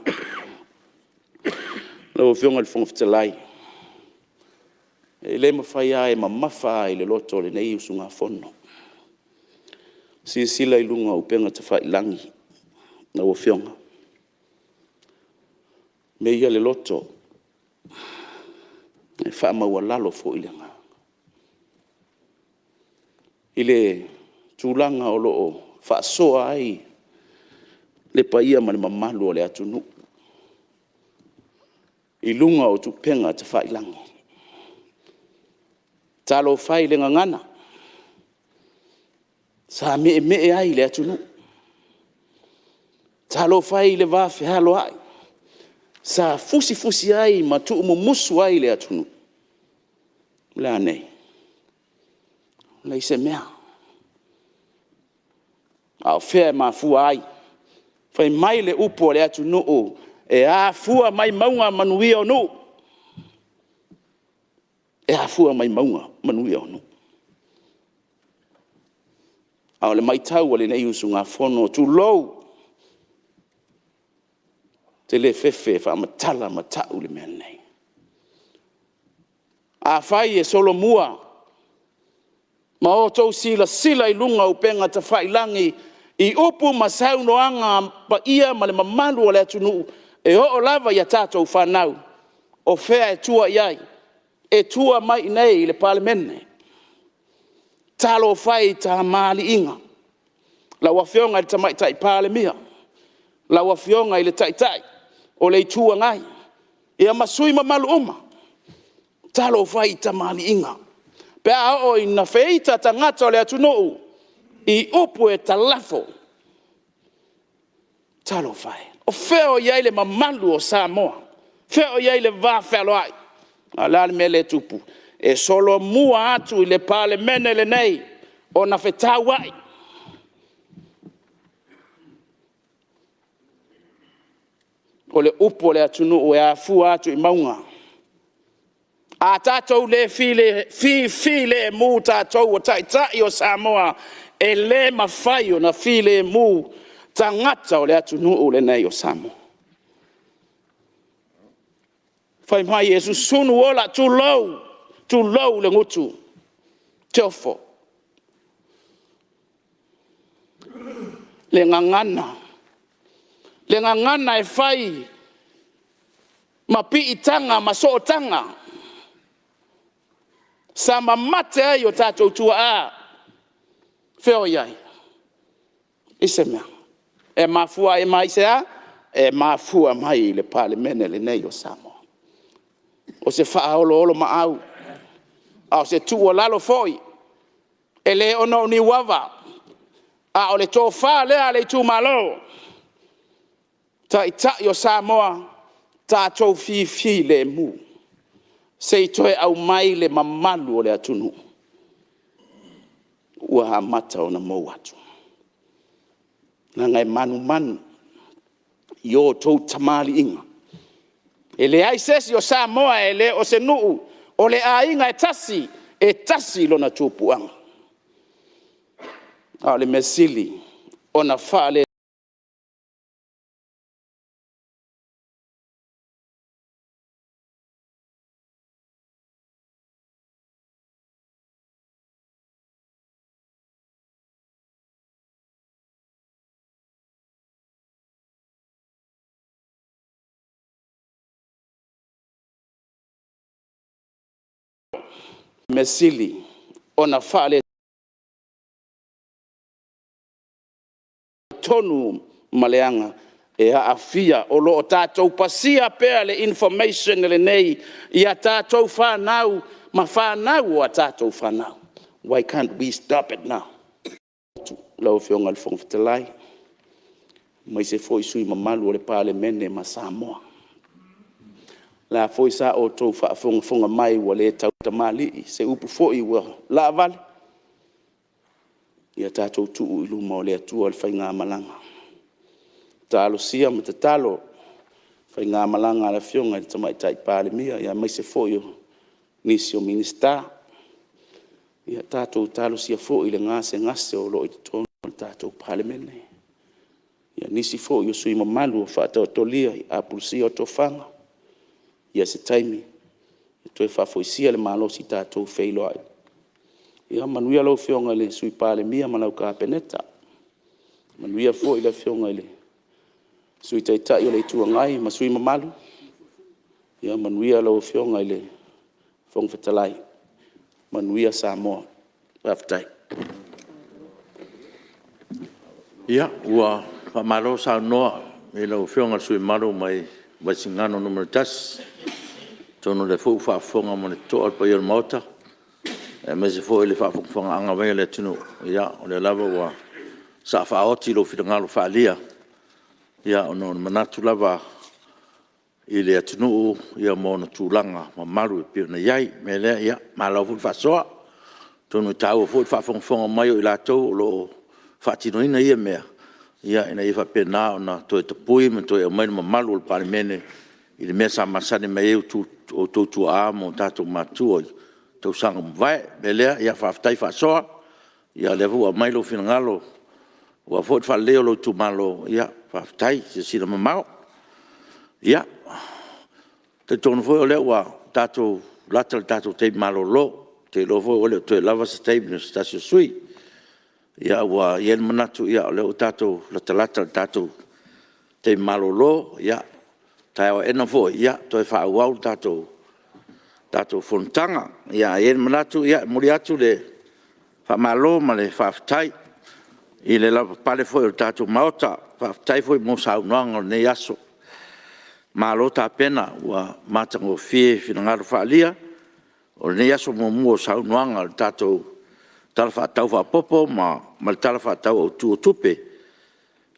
Lau Afioga i le Fofoga Fetalai, e le mafai lava, e mamafa lava i le loto o lenei usugafono, silasila i luga o upega tafailagi lau Afioga, meia le loto, e faamaualalo foi le agaga i le tulaga o lo o faasoa ai le paia ma le mamalu o le atunuu i luga o upega tafailagi. Talofa e i le gagana, sa meemee ai le atunuu. Talofa e i le vafealoai sa fusifusi ai ma tuumumusu ai le atunuu. O le a nei? Leai se mea. A o fea e mafua ai? Fai mai le upu a le atunuu, e afua mai mauga manuia o nuu. E afua mai mauga manuia o nuu. A o le matau a lenei usugafono, tulou, ou te le fefe e faamatala ma tau le mea lenei. Afai e solomua ma outou silasila i luga o upega tafailagi i upu ma saunoaga a le paia ma le mamalu o le atunuu e oo lava i a tatou fanau, o fea e tua i ai? E tua mai i inei i le Palemene. Talofa e i tamaliiga, lau Afioga i le Tamaitai Palemia, lau Afioga i le Taitai o le Itu Agai, ia ma sui usufono mamalu uma. Talofa e i tamaliiga pe a oo ina feita tagata o le atunuu i upu e talafo. Talofa e, o fea o i ai le mamalu o Samoa? O fea o i ai le vafealoai? A o le a le mea lea e tupu? E solomua atu i le Palemene lenei ona fetauai. O le upu a le atunuu e afua atu i mauga. A tatou le fifilemu tatou o Taitai o Samoa, e le mafai ona filemu tagata o le atunuu lenei o Samoa. Fai mai e susunu ola, tulou, tulou le gutu, ou te ofo. Le gagana, le gagana e fai ma piitaga ma sootaga sa mamate ai o tatou tuaa, fea o i ai? Leai se mea. E mafua mai i se a? E mafua mai i le Palemene lenei o Samoa. O se faaoloolomaau, a o se tuualalo foi, e le ona o Niuava, a o le tofa lea a le itumalo, Taitai o Samoa, tatou fifilemu, se i toe aumai le mamalu o le atunuu ua amata ona mou atu. Leaga e manumanu i o outou tamaliiga. E leai se isi o Samoa e le o se nuu, o le aiga e tasi, e tasi lona tupuaga. A o le mea sili ona faaletonu mea sili ona faaletonu ma leaga, e aafia, o lo o tatou pasia pea le information lenei i a tatou fanau ma fanau a tatou fanau. Why can't we stop it now? Lau Afioga i le Fofoga Fetalai, aemaise foi sui usufono mamalu o le Palemene ma Samoa. O le a foi sa outou faafogafoga mai ua le tautamalii, se upu foi ua laavale, ia tatou tuu i luma o le Atua le faigamalaga. Talosia ma tatalo le faigamalaga a le Afioga i le Tamaitai Palemia, aemaise foi o nisi o Minisita. Ia tatou talosia foi le gasegase o lo o i totonu o le tatou Palemene, ia nisi foi o sui usufono mamalu o faataotolia i apulusia tofaga, ia se taimi toe faafoisia le malosi tatou feiloai. Ia manuia lau Afioga i le Sui Palemia ma lau Kapeneta, manuia foi le Afioga i le Sui Taitai o le Itu Agai ma sui usufono mamalu. Ia manuia lau Afioga i le Fofoga Fetalai, manuia Samoa. Faafetai. Ia, ua faamalo saunoa i lau Afioga i le sui usufono mamalu mai Vaisigano Nu.1. Atonu o lea foi ua faafofoga ma le totoa le paia o le Maota, aemaise foi le faafogafogaaga mai a le atunuu. Ia o lea lava ua sasaa faaoti lou finagalo faaalia ona o le manatu lava i le atunuu ma ona tulaga mamalu e pei ona i ai. O le mea lea, ia malo foi le faasoa. Atonu e taua foi le faafogafoga mai o i latou o lo o faatinoina ia mea, ina ia faapena ona toe tapui ma toe aumai le mamalu o le Palemene i le mea sa masani mai ai outou tuaa ma o tatou matua i tausaga ua mavae. O le mea lea, ia faafetai faasoa, o lea foi ua aumai lou finagalo aua foi le faaleleia o lou itumalo, faafetai silasila mamao. Ia, e talitonu foi o lea ua tatou lata i le tatou taimi malolo, ou te iloa foi ua le o toe lava se taimi o se tasi o sui usufono. Ae ua i ai le manatu o lea ua tatou latalata i le tatou taimi malolo, ia, taeao aena foi toe faaauau le tatou fonotaga. Ae i ai le manatu e momoli atu le faamalo ma le faafetai i le lavapapale foi o le tatou Maota. Faafetai foi mo saunoaga o lenei aso. Malo tapena, ua matagofie finagalo faaalia o lenei aso muamua o saunoaga o le tatou Tala Faatatau Faaopoopo ma le Tala Faatatau Autu o Tupe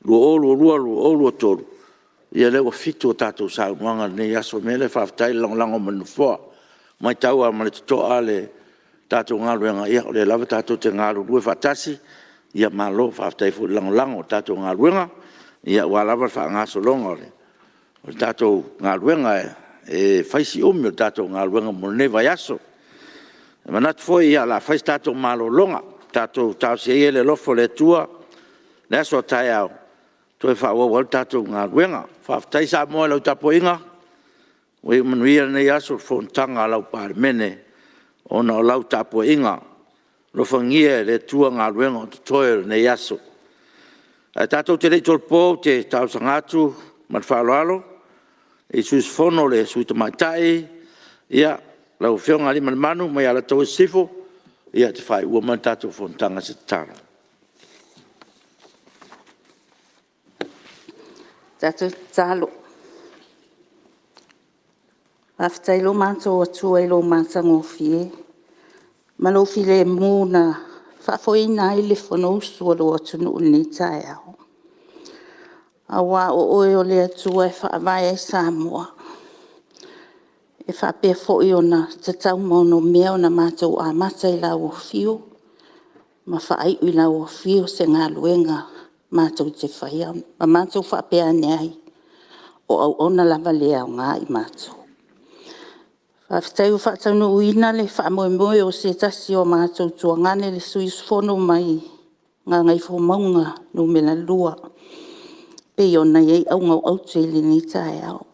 2022/2023. Ia o lea ua 7 a tatou saunoaga i lenei aso. O le mea lea, faafetai le lagolago mai i le Nofoa. E matau lava ma le totoa le tatou galuega, ia o lea lava tatou te galulue faatasi. Malo faafetai foi le lagolago i le tatou galuega aua lava le faagasologa o le tatou galuega, e fai si umi o le tatou galuega mo lenei vaiaso. E manatu foi o le a fai se tatou malologa, tatou talosia ia i le alofa o le Atua le aso a taeao e toe faaauau ai le tatou galuega. Faafetai Samoa i lau tapuaiga, ua iu manuia lenei aso i fonotaga a lau Palemene ona o lau tapuaiga. Alofagia e le Atua galuega o totoe o lenei aso. Ae tatou te le i tolopo ou te talosaga atu ma le faaaloalo i le sui usufono le Sui Tamaitai lau Afioga Aliimalemanu mai Alataua Sisifo e te faaiua mai le tatou fonotaga i se tatalo. Tatou tatalo. Faafetai i lo matou Atua i lou matagofie ma lou filemu na faafoeina ai le Fonousu a lou atunuu i lenei taeao. Aua o Oe o le Atua e faavae ai Samoa. E faapea foi ona tatau ma onomea ona matou amata i lau afio ma faaiu i lau afio se galuega matou te faia ma matou faapea ane ai, o auauna lava le aoga i matou. Faafetai ua faataunuuina le faamoemoe o se tasi o matou tuagane le sui usufono mai Gagaifomauga 2 pei ona i ai auga o aute i lenei taeao.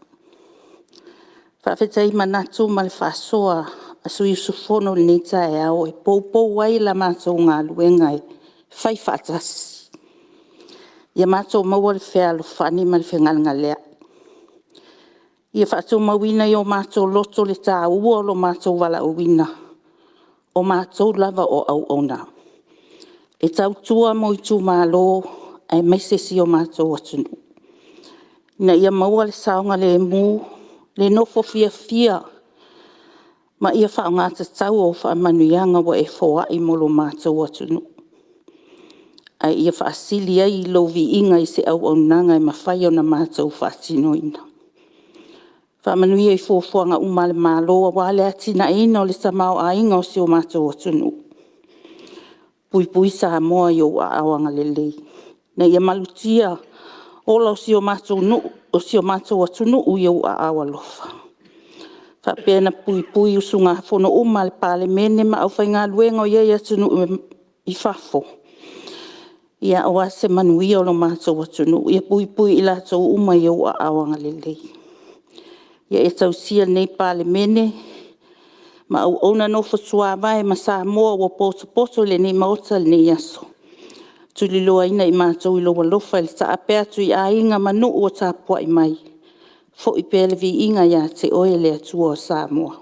Faafetai i manatu ma le faasoa a sui usufono i lenei taeao e poupou ai la matou galuega e fai faatasi. Ia matou maua le fealofani ma le fegalegaleai. Ia faatumauina i o matou loto le taua o lo matou valaauina, o matou lava o auauna e tautua mo itumalo aemaise si o matou atunuu, ina ia maua le saogalemu, le nofo fiafia ma ia faaaoga tatau au faamanuiaga ua e foai mo lo matou atunuu, ae ia faasili ai lou viiga i se auaunaga e mafai ona matou faatinoina. Faamanuia i fuafuaga uma a le Malo aua le atinaeina o le tamaoaiga o si o matou atunuu. Puipui Samoa i ou aao agalelei ina ia malutia ola o si o matou atunuu i ou aao alofa. Faapea ona puipui usugafono uma a le Palemene ma aufaigaluega o i ai i atunuu i fafo, aua se manuia o lo matou atunuu. Ia puipui i latou uma i ou aao agalelei. Ia e tausia lenei Palemene ma auauna nofotuavae ma Samoa ua potopoto i lenei Maota i lenei aso, tuliloaina i matou i lou alofa i le taape atu i aiga ma nuu o tapuai mai, foi pea le viiga ia te Oe le Atua o Samoa.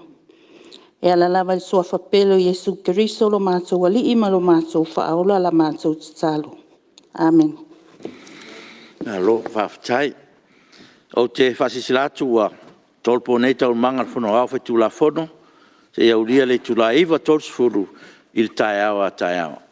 E ala lava i le Suafa pele o Iesu Keriso o lo matou Alii ma lo matou Faaola la matou tatalo. Amene. Malo faafetai. Ou te faasilasila atu ua tolopo nei Taualumaga a le Fono Aoao Faitulafono seia aulia le itula e 9:30 i le taeao a taeao.